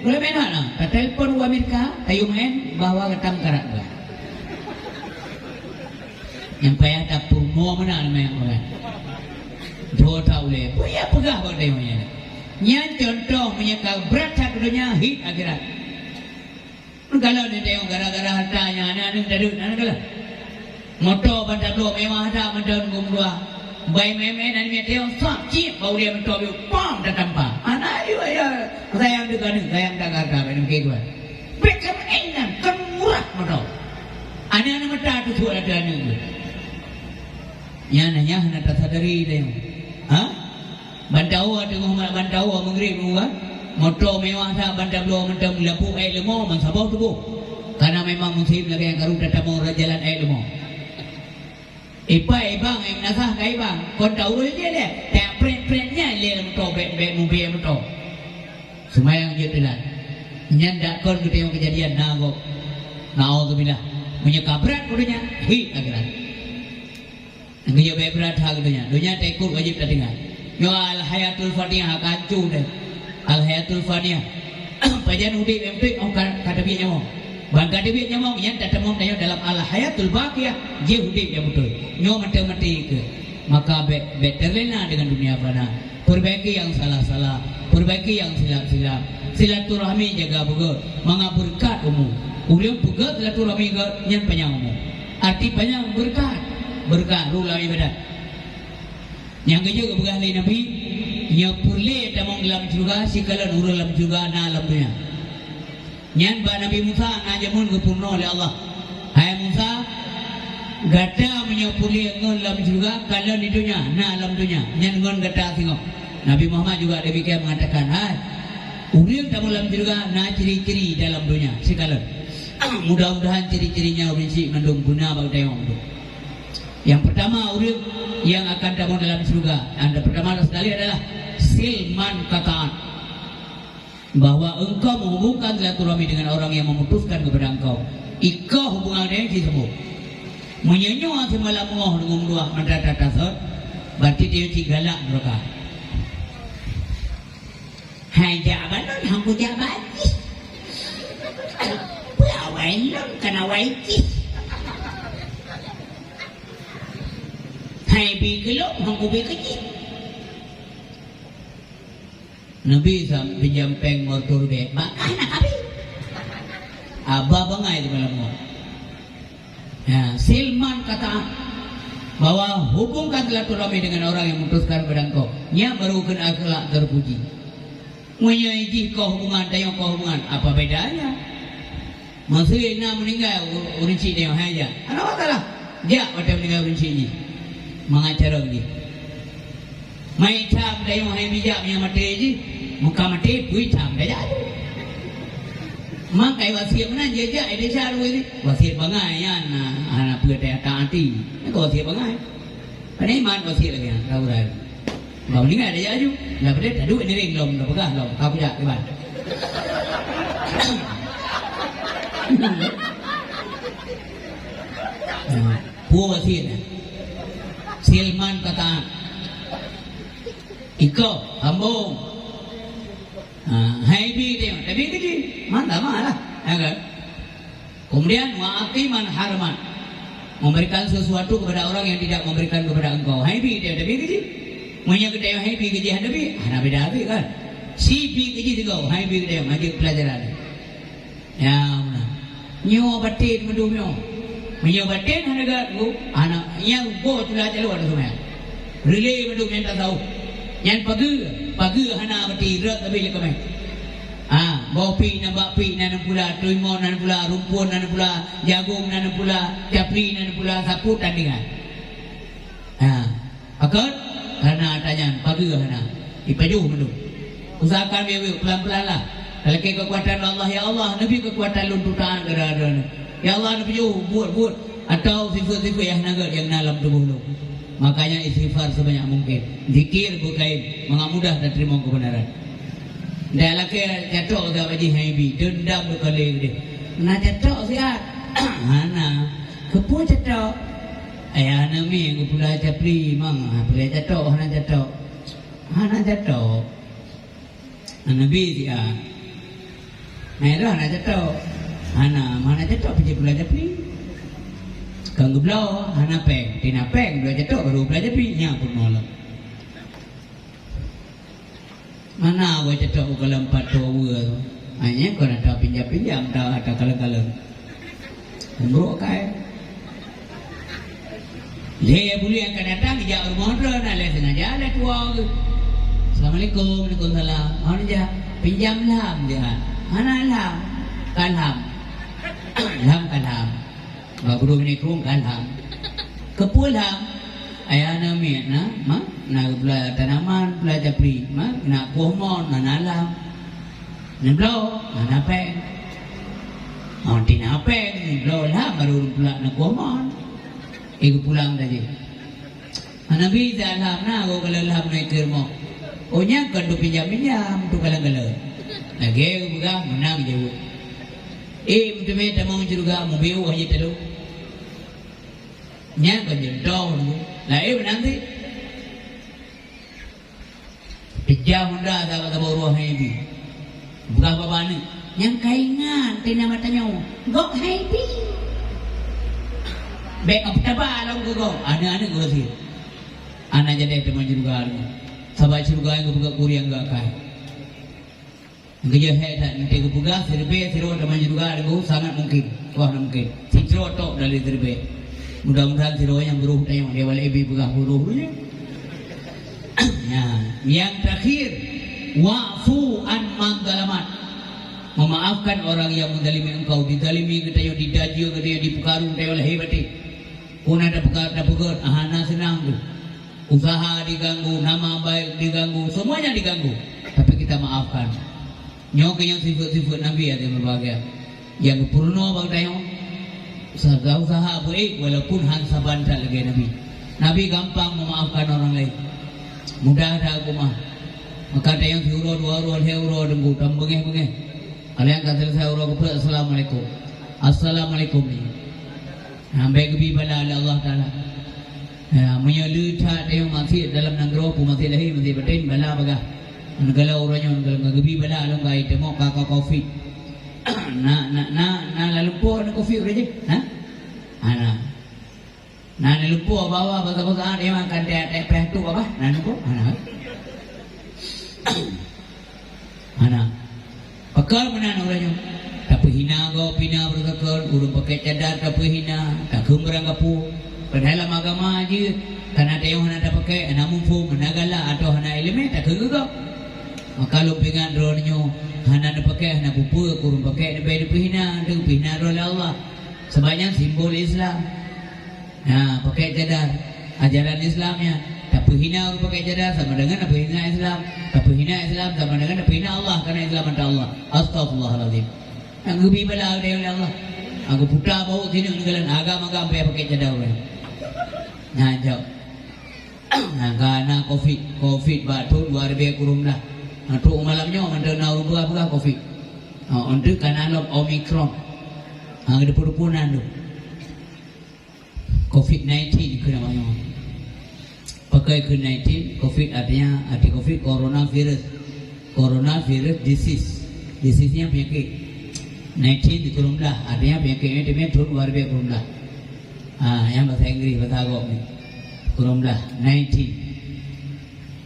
Gulai main hana, tatelpon u Amerika, tayue main, bahwa gata meukarat bah. Nyang payah tapeurunoe meunan main orang. Dua tahu leh, peue ya peugah bak tayue nyan. Nyan contoh meunyoe ka brat that donya, hit akhirat. Kalau ni tengok gara-gara harta nyan, aneuk-aneuk tadeuh, aneuk galak. Moto ban tabloe mewah that mantong gom dua. Bai meu'en-meu'en aneuk tengok, sap cit bak ulèe moto biôh, pam tatampa. Aneuk ayu ya, sayang deuk aneuk, sayang dak harta, bai nangke tuan. Bèk keu meu'en nyan, kan murah moto. Aneuk-aneuk meuta tu suat ateueh aneuk tu. Nyan, nyan hana tasadari tengok. Ha? Ban tawoe teungoh ma-, ban tawoe meugréb nyoe, moto mewah that ban tabloe mantong, lapôk èk leumo ban saboh tuboh. Karena memang musém lagèe nyang karu tatamong rot jalan èk leumo. Ipai ibang, eh, meunasah ka ibang. Kon ta urus je lé. Tak prét-prét nyan lé lam moto, bèk, bèk mubé moto. Seumayang jeuet teulat. Nyan dak kon geuteurimong keujadian na gob. Naudzubillah. Meunyoe ka brat keu donya, hit akhirat. Geujak bèk brat that keu donya. Donya taikot wajéb tatinggai. Nyoe al-hayatul faniyah ka hanco deh. Al-hayatul faniyah. Pajan udép nyang peuet, oh, ka, ka teubiet nyawöng. Ban ka teubiet nyawöng, nyan tatamong tanyoe dalam al-hayatul baqiyah, jih udép nyang beutôi. Nyoe maté-maté keu. Maka bèk, bèk terlena dengan dunia fana. Perbaiki nyang salah-salah, perbaiki nyang silap-silap. Silaturahmi jaga beugöt, mangat beureukat umu. Ulôn peugöt silaturahmi geuh nyan panyang umu. Arti panyang beureukat, beureukat rulang ibadat. Nyang keujeuet geupeugah lé Nabi, nyoe peureulèe tamong lam syeuruga sikalon ureueng lam syeuruga na lam donya. Nyan bak Nabi Musa na jameun geupeurunoe lé Allah. Hai Musa, gata meunyoe puléh ngon lam syeuruga, kalon di donya, na lam donya, nyan ngon gata singoh. Nabi Muhammad juga demikian mengatakan, hai, ureueng tamong lam syeuruga na ciri-ciri dalam donya, sikalon. Mudah-mudahan ciri-cirinya ureueng syik mandum beuna bak geutanyoe mandum. Yang pertama, ureueng yang akan tamong dalam syeuruga, yang pertama sekali adalah silman qata'an. Bahwa engkau menghubungkan silaturahmi dengan orang yang memutuskan kepada engkau. Ikau hubungan dengan si sambung. Meunyoe nyoe seumalam ngoh deungon dua mata tatasot, berarti dia cit galak meureuka. Hai jak balon, hang kujak bajih. Peue awai lôn kana wai jih. Hai bi keulom, hang kubi keujih. Nabi sam pinjam péng motor deh, bak hana kabi. Aba bangai di malam ngon. Ya, silman qata'an bahwa hubungkan silaturahmi dengan orang yang memutuskan kepada engkau. Nyan baru kheun akhlak terpuji. Meunyoe jih keu hubungan, tanyoe keu hubungan, apa bedanya? Meusé na meuninggai u-, ureueng chik tanyoe, hai jak. Hana masalah. Jak watèe meuninggai ureueng chik jih. Mangat carông jih. Mai tham tanyoe hai bijak meunyoe maté jih. Muka maté, pui tham tajak. Mangkai wasiet meunan, jijak, eh, desya luwih jih. Wasiet bangai nyan, hana peue tajak taati. Nyan keuh wasiet bangai. Pane iman wasiet lagèe nyan, ka urai. Bah meuninggai tajak aju. Lah padahai taduek niring lom, tapeugah lom, ka kujak iban. Peue wasiet nyan? Silman kata. Iko, sambong. Ha, hai bi dia, tapi keu jih. Mantap mah lah. Ya kan? Kemudian, wa ati man harman, memberikan sesuatu kepada orang yang tidak memberikan kepada engkau. Hai bi dia, tapi keu jih. Meunyoe geutanyoe hai bi keu jih, hana bi, hana beda habéh kan? Si bi keu jih sigoe, hai bi geutanyoe, majeuet pelajaran. Ya, meunan. Nyoe baten meudum nyoe. Meunyoe baten hana geulat, hana, nyang rugoe tula calon seumaya. Reulée meudum nyang tasawuf. Nyan pageue, pageue hana bati rot sabe lé kaméng. Ha, boh pik nan bak pik nan pula, teurimong nan pula, rumpun nan pula, jagong nan pula, capli nan pula, sapeue tan tinggai. Ha, pakon? Karena ata nyan pageue hana. Ipajoh mandum. Usahakan miyueb-miyueb, pelan-pelan lah. Talakée keukuatan Allah, "Ya Allah, neubi keukuatan lôn taát keu Droeneuh. Ya Allah, neupajoh buet-buet atau sifeut-sifeut nyang hana gét nyang na lam tuboh lôn." Makanya istighfar sebanyak mungkin. Zikir beukayém, mangat mudah tateurimong keubeunaran. Ndak lakée catok siat bak jih hai bi, deundam beukale keudeh. Na catok siat? Hana. Keupeue catok? Ayah aneuk miet geupula capli, mang, ha, peureulée catok, hana catok. Hana catok. Aneuk miet siat. Nai roh hana catok. Hana, hana catok pih pula capli. Kon geubloe, hana péng. Tina péng, bloe catok baru pula capli. Nyan peurunoe lom. Mana awai catok u kalon pat toh ue tu? Ha, nyan kon ata pinjam-pinjam, ata, ata kalon-kalon. Umroh kai. Lé buleuen akan datang, jak rumoh droe, na lé sengaja lé tuwo geuh. "Assalamualaikum." "Waalaikumsalam." "Hana jak?" "Pinjam lam," jak. "Hana lam." "Ka lam." Lam ka lam. Bak gurée meunikrueng ka lam. Keupeue lam? Ayah aneuk miet na, ma, na geupula tanaman, pula capli, ma, na kueh mon, na, na lam. Neubloe, hana péng. Oh, tina péng, neubloe lam, baru pula na kueh mon. Eh, geupulang saja. Hana bi lam na, goe kalon lam na ikeue rumoh. Oh, nyan kon tupinjam-pinjam, tukalon-kalon. Lagée geupeugah, meunang jaweueb. Eh, meuteumé tamong syeuruga, mubiu hana talo. Nyan kon jeuet dong, laén meunan cit. Peujah honda saboh-saboh uroe hai bi. Peugah bak aneuk, "Nyang ka ingat teuh nama tanyoe, gob hai bi." Bék ka peutaba lom keu gob, aneuk-aneuk geuh sit. Hana jadeh teuma syeuruga lom. Sabab syeuruga nyang geupeugah kureung geuh akai. Geujeuhet that, nanti geupeugah siribée sidroe teuma syeuruga, sangat mungkin. Wah, mungkin. Sidroe tok dari siribée. Mudah-mudahan sidroe nyang beuroh tanyoe, dia walai bi peugah beuroh dulu. Ya, yang terakhir, wa'fu an man zalamat. Memaafkan orang yang menzalimi engkau, dizalimi geutanyoe, didajeue geutanyoe, dipeukaru geutanyoe lahé batin. Puna tapeugah, tapeugah, hana seunang tu. Usaha diganggu, nama baik diganggu, semuanya diganggu. Tapi kita maafkan. Nyoe keuh nyang sifeuet-sifeuet Nabi, até berbahagia. Nyang geupeurunoe bak tanyoe, usaha-usaha beuék walaupun han saban that lagée Nabi. Nabi gampang memaafkan orang lain. Mudah that geupeumah. Maka tanyoe siuroe, dua uroe, lhée uroe deungon tabeungéh-beungéh. Kalian ka selesai uroe keupeuet, "Assalamualaikum." "Assalamualaikum." Nah, bék geubi bala lé Allah Taala. Ya, meunyoe le that teuh maksiet dalam nanggroe, peue maksiet lahé, maksiet batin, bala bagah. Neugala uroe nyoe, neugala geubi bala lom gai teumok ka, ka covid. Na, na, na, na lalumpo na covid uroe jih, ha? Hana. Na lalumpo bawa basa-basa dia makan teh, teh peh tu apa? Na lalumpo? Hana. Hana. Pakon meunan ureueng nyoe? Tapeuhina gob, pina protokol, ureueng pakai cadar tapeuhina, takheun barang gapu. Padahai lam agama jeuet, kana tanyoe hana tapakai, hana muphom, hana galak, atawa hana iéleumé, takheun keu gob. Maka lôn peuingat droeneuh nyoe, hana neupakai, hana peue-peue, kureueng pakai, leubeh neupeuhina, neupeuhina droe lé Allah. Sabab nyan simbol Islam. Ha, pakai cadar. Ajaran Islam nyan. Tapeuhina ureueng pakai cadar sama dengan tapeuhina Islam. Tapeuhina Islam sama dengan tapeuhina Allah, karena Islam ata Allah. Astagfirullahalazim. Nyang geubi bala geutanyoe lé Allah. Nyang geuputa bawok sineuk neukalon agam-agam payah pakai cadar ureueng. Nyan jaweueb. Nyang ka na covid, covid bak thon dua ribèe kureueng blah. Nah, trok malam nyoe mantong na ureueng peugah-peugah covid. Oh, enteuk ka na lom Omicron. Ha, geudepu-depu nan tu. Covid nineteen keu nama nyoe. Pakon keu nineteen, covid artinya, arti covid coronavirus. Coronavirus disease. Disease nyan penyakit. Nineteen di kureueng blah, artinya penyakit nyan teumé thon dua ribèe kureueng blah. Ah, nyan bahasa Inggris, bahasa Arab ni. Kureueng blah, nineteen.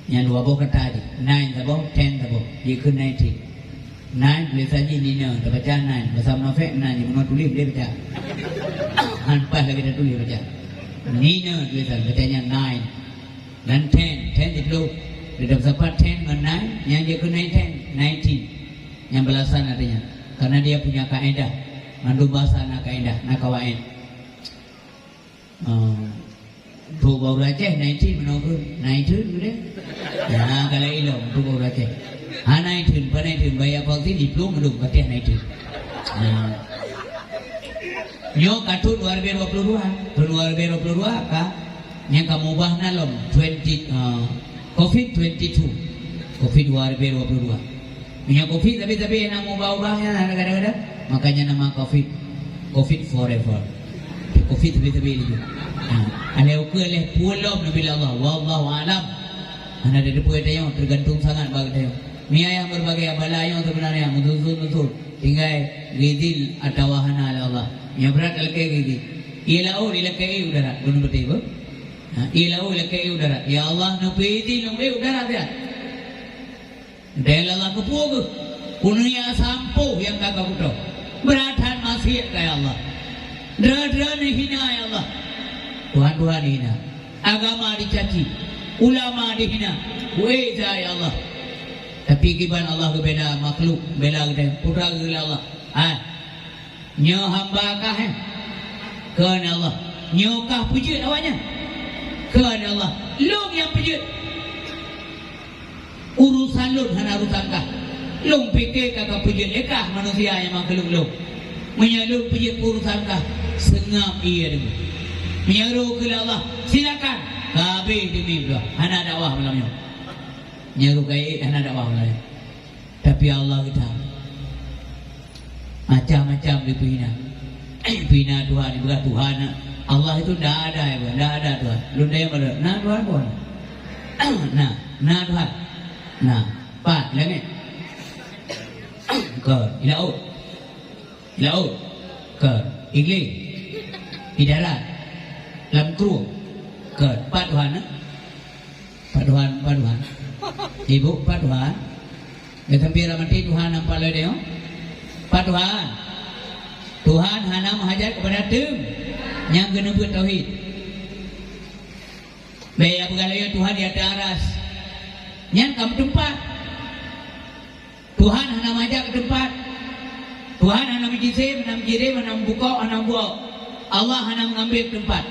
Nyan dua boh kata jih. Nine saboh, ten saboh. Jikheun nineteen. Nine tulisan jih nine, tabaca nine. Bahasa munafék nine, jih meunoe tuléh boleh baca. Han paih lagèe tatuléh baca. Nine tulisan, baca nyan nine. Dan ten, ten di dulu. Di dalam sapat ten ngon nine, nyan jikheun nine ten, nineteen. Nyan balasan artinya. Karena dia punya kaedah. Mandum bahasa na kaedah, na kawaid. Ah, trok bak ureueng Aceh, nineteen meunoe keuh. Nineteen keuh deh. Nah, kalau ilong, trok bak ureueng Aceh. Ha, nineteen, pa nineteen, baya vaksin, diplom, mandum, patéh nineteen. Nah. Nyoe ka thon dua ribèe dua puluh dua. Thon dua ribèe dua puluh dua ka, nyang ka mubah na lom, twenty, ah, covid twenty two. Covid dua ribèe dua puluh dua. Meunyoe covid sabe-sabe na mubah-ubah nyan, hana kadang-kadang. Makanya nama covid. Covid forever. Covid sabe-sabe laju. Ha, alèh ukeue lhèe peuet lom neubi lé Allah. Wallahu a'lam. Hana teupeue tanyoe, teugantung sangat bak tanyoe. Meunyo nyang berbagai bala nyoe sebenarnya meususun-susun. Tinggai geuzil atawa hana lé Allah. Nyang brat lakèe geuzil. Ié laôt ilakèe ié u darat. Beuna beutôi beuh? Ha, ié laôt ilakèe ié u darat. Ya Allah, neupeuizin lôn ié u darat siat. Dan Allah keupeue geuh, keuneuk sampoe nyang ka geukutok. Brat that maksiat ka, ya Allah. Droe-droe neuhina, ya Allah. Tuhan-tuhan dihina. Agama dicaci. Ulama dihina. Weh, ya Allah. Tapi kiban Allah geubela makhluk, bela geutanyoe. Peue geukheun lé Allah? Ah. Nyoe hamba kah, eh? Kheun Allah. Nyoe kah peujeuet awaknyan? Kheun Allah. Lôn nyang peujeuet. Urusan lôn hana urusan kah. Lôn pike ka kapeujeuet lé kah manusia nyang makhluk lôn. Meunyoe lôn peujeuet urusan kah, seungab ié deungon. Meunyoe roh keu Allah, silakan. Ka habéh deumi bloe. Hana dakwah malam nyoe. Nyoe roh kayèe hana dakwah malam nyoe. Tapi Allah geutanyoe macam-macam dipeuhina. Peuhina Tuhan, dipeugah Tuhan. Allah itu ndak ada, ya, ndak ada Tuhan. Lôn tanyong bak droe, na Tuhan, Tuhan? Na, na Tuhan. Na, pat, langèt? Kon, i laôt? I laôt? Kon, i glé? I darat? Lam krueng? Kon, pat Tuhan, eh? Pat Tuhan, pat Tuhan. Ibu, pat Tuhan. Geutanyoe pih rahmati Tuhan nyang paleng deuh. Pat Tuhan. Tuhan hana meuhajat keupada teumpat nyang geuneubeuet tauhid. Bèk ya peugah lagèe Tuhan di ateueh aras. Nyan ka meuteumpat. Tuhan hana meuhajat keu teumpat. Tuhan hana meujisim, hana meujirim, hana meubukok, hana meubuok. Allah hana meungambil teumpat.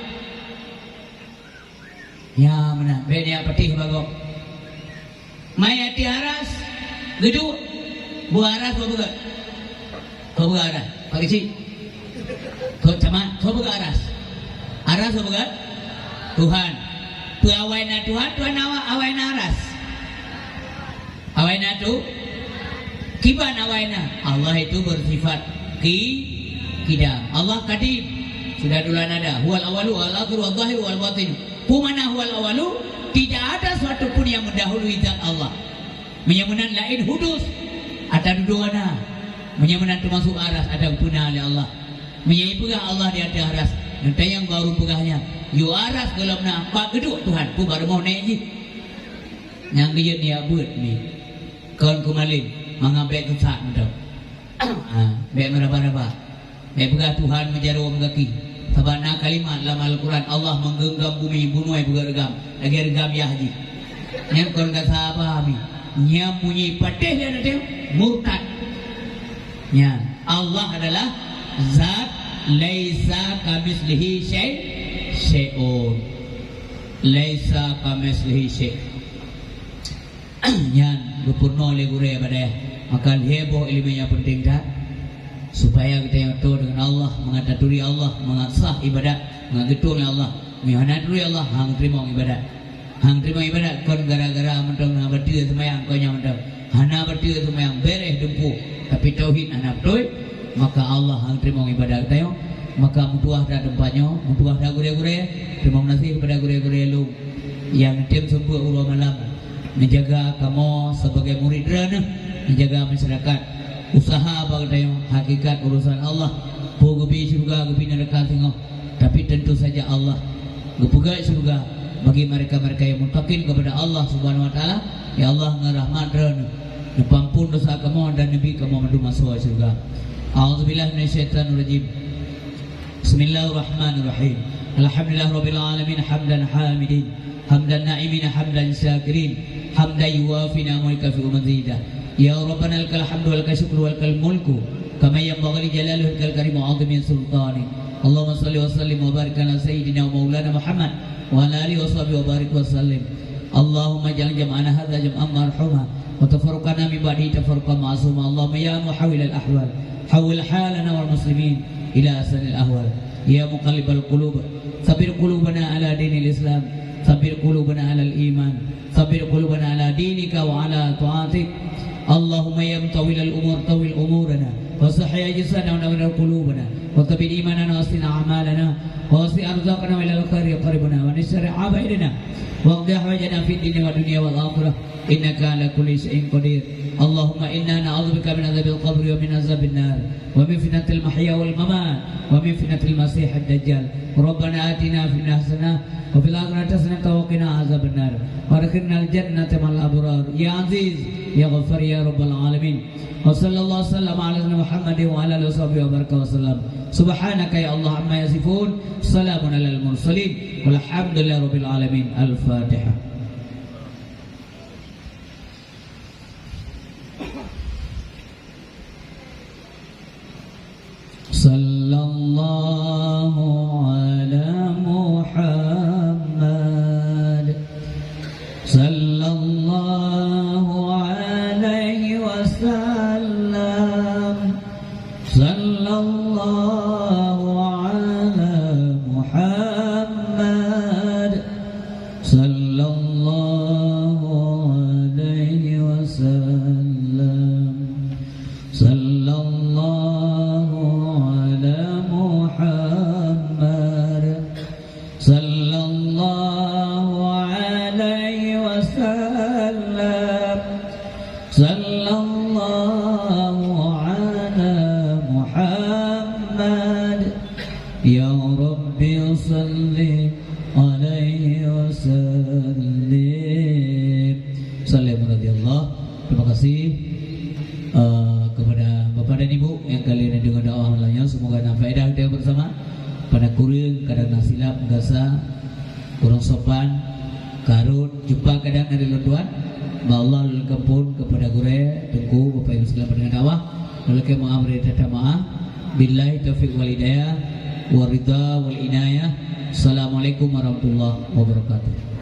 Ya, meunan. Bèk neujak patéh bak gob. Mai ateueh aras, geuduek. Buet aras soe peugöt? Soe peugöt aras? Pak Keuchik. Soe camat, soe peugöt aras? Aras soe peugöt? Tuhan. Peue awai na Tuhan, Tuhan awai, awai na aras. Awai na tu, kiban awai na. Allah itu bersifat ki-, kidam. Allah kadim. Sudah dulu ada. Huwal awalu, wal akhiru, wal zahiru, wal batin. Peue makna huwal awalu? Tidak ada suatu pun yang mendahului zat Allah. Meunyoe meunan laén hudus, ata dudoe na. Meunyoe meunan teumasuk aras, ata geupeuna lé Allah. Meunyoe ipeugah Allah di ateueh aras, neutanyong bak ureueng peugah nyan, yôh aras gohlom na, bak geuduek Tuhan, peue bak rumoh nèk jih. Nyang geujeuet nibak beuet mi. Kon keumalem, mangat bèk teusat mantong. Ah, bèk meuraba-raba. Bèk peugah Tuhan meujaroe meugaki. Sabab na kalimat lam Al-Quran, Allah menggenggam bumi, bunoe beugöt reugam, lagèe reugam yah jih. Nyan kon ka saba mi. Nyang munyi patéh dan até murtad. Nyan, Allah adalah zat laisa kamitslihi syai-, syai'un. Laisa kamitslihi syai'. Nyan geupeurunoe lé gurée ibadat. Maka lhée boh ileumé nyang peunteng that, supaya geutanyoe toe deungon Allah, mangat taturi Allah, mangat sah ibadat, mangat geutueng lé Allah. Meunyoe hana turi Allah, hana teurimong ibadat. Hana teurimong ibadat kon gara-gara mantong hana bateue seumayang, kon nyan mantong. Hana bateue seumayang, béréh dumpeue, tapi tauhid hana beutôi, maka Allah hana teurimong ibadat geutanyoe. Maka meutuah that teumpat nyoe, meutuah that gurée-gurée, teurimong gaséh keupada gurée-gurée lôn nyang tem seumpeuet uroe malam. Neujaga kamoe sibagai murit Droeneuh, neujaga masyarakat. Usaha bak geutanyoe, hakikat urusan Allah. Peue geubi syeuruga, geubi neuraka singoh. Tapi tentu saja Allah geupeugét syeuruga bagi mereka-mereka yang muttaqin kepada Allah Subhanahu wa Taala. Ya Allah, ngon rahmat Droeneuh, neupeuampon dosa kamoe dan neubi kamoe mandum asoe syeuruga. A'udzubillahi minasyaitonirrajim. Bismillahirrahmanirrahim. Alhamdulillahirabbil alamin, hamdan hamidin, hamdan na'imin, hamdan syakirin, hamdan yuwafi ni'amahu wa yukafi'u mazidah. Ya Rabbana, lakal hamdu wa lakal syukru wa lakal mulku, kama yanbaghi li jalali wajhikal karim wa 'azimi sultanik. Allahumma shalli wa sallim wa barik ala sayyidina wa maulana Muhammad wa ala alihi wa sahbihi wa barik wa sallim. Allahumma ij'al jam'ana hadza jam'an marhuma, wa tafarruqana min ba'dihi tafarruqan ma'suma. Allahumma ya muhawwilal ahwal, hawwil halana wal muslimin ila ahsanil ahwal. Ya muqallibal qulub, tsabbit qulubana ala dinil Islam, tsabbit qulubana alal iman, tsabbit qulubana ala dinika wa ala ta'atik. Allahumma ya mutawwilal umur, tawwil umurana, wa sahhih ajsadana wa nawwir qulubana, wa thabbit imanana wa hassin a'malana, wa wasi' arzaqana wa ilal khairi qarribna, wa min syarri abaidina, wa qdi hawaijana fid dini wad dunya wal akhirah, innaka ala kulli syai'in qadir. Allahumma inna na'udzubika min adzabil qabri wa min adzabin nar, wa min fitnatil mahya wal mamat, wa min fitnatil masihid dajjal. Rabbana atina fid dunya hasanah, wa fil akhirati hasanah wa qina adzaban nar, wa adkhilnal jannata ma'al abrar. Ya Aziz, ya Ghaffar, ya Rabbal alamin. Wa sallallahu wasallam ala sayyidina Muhammadin wa ala alihi wa sahbihi wa baraka wa sallam. Subhanaka ya Allah amma yasifun. Salamun alal mursalin. Walhamdulillahi rabbil alamin. Al-Fatihah. Sallallahu ala Muhammad. Sallallahu alaihi wasallam. Sallallahu ala Muhammad. Sallallahu alaihi wasallam. Sallallahu ala Muhammad. Sallallahu alaihi wasallam. Sallallahu ala Muhammad. Ya Rabbi salli alaihi wasallim. Sallim radhiyallahu. Terima kasih, eh, kepada Bapak dan Ibu yang kalian dengar dakwah malam nyoe. Semoga na faedah kita bersama. Pada kureueng kadang na silap, gasa, kurang sopan, karot, jumpa kadang dari lôn tuan. Ba Allah lôn kampun kepada gurée, teungku, Bapak Ibu sekalian pendengar dakwah. Lôn lakée maaf dari tata maaf. Billahi taufiq wal hidayah, wa ridha wal inayah. Assalamualaikum warahmatullahi wabarakatuh.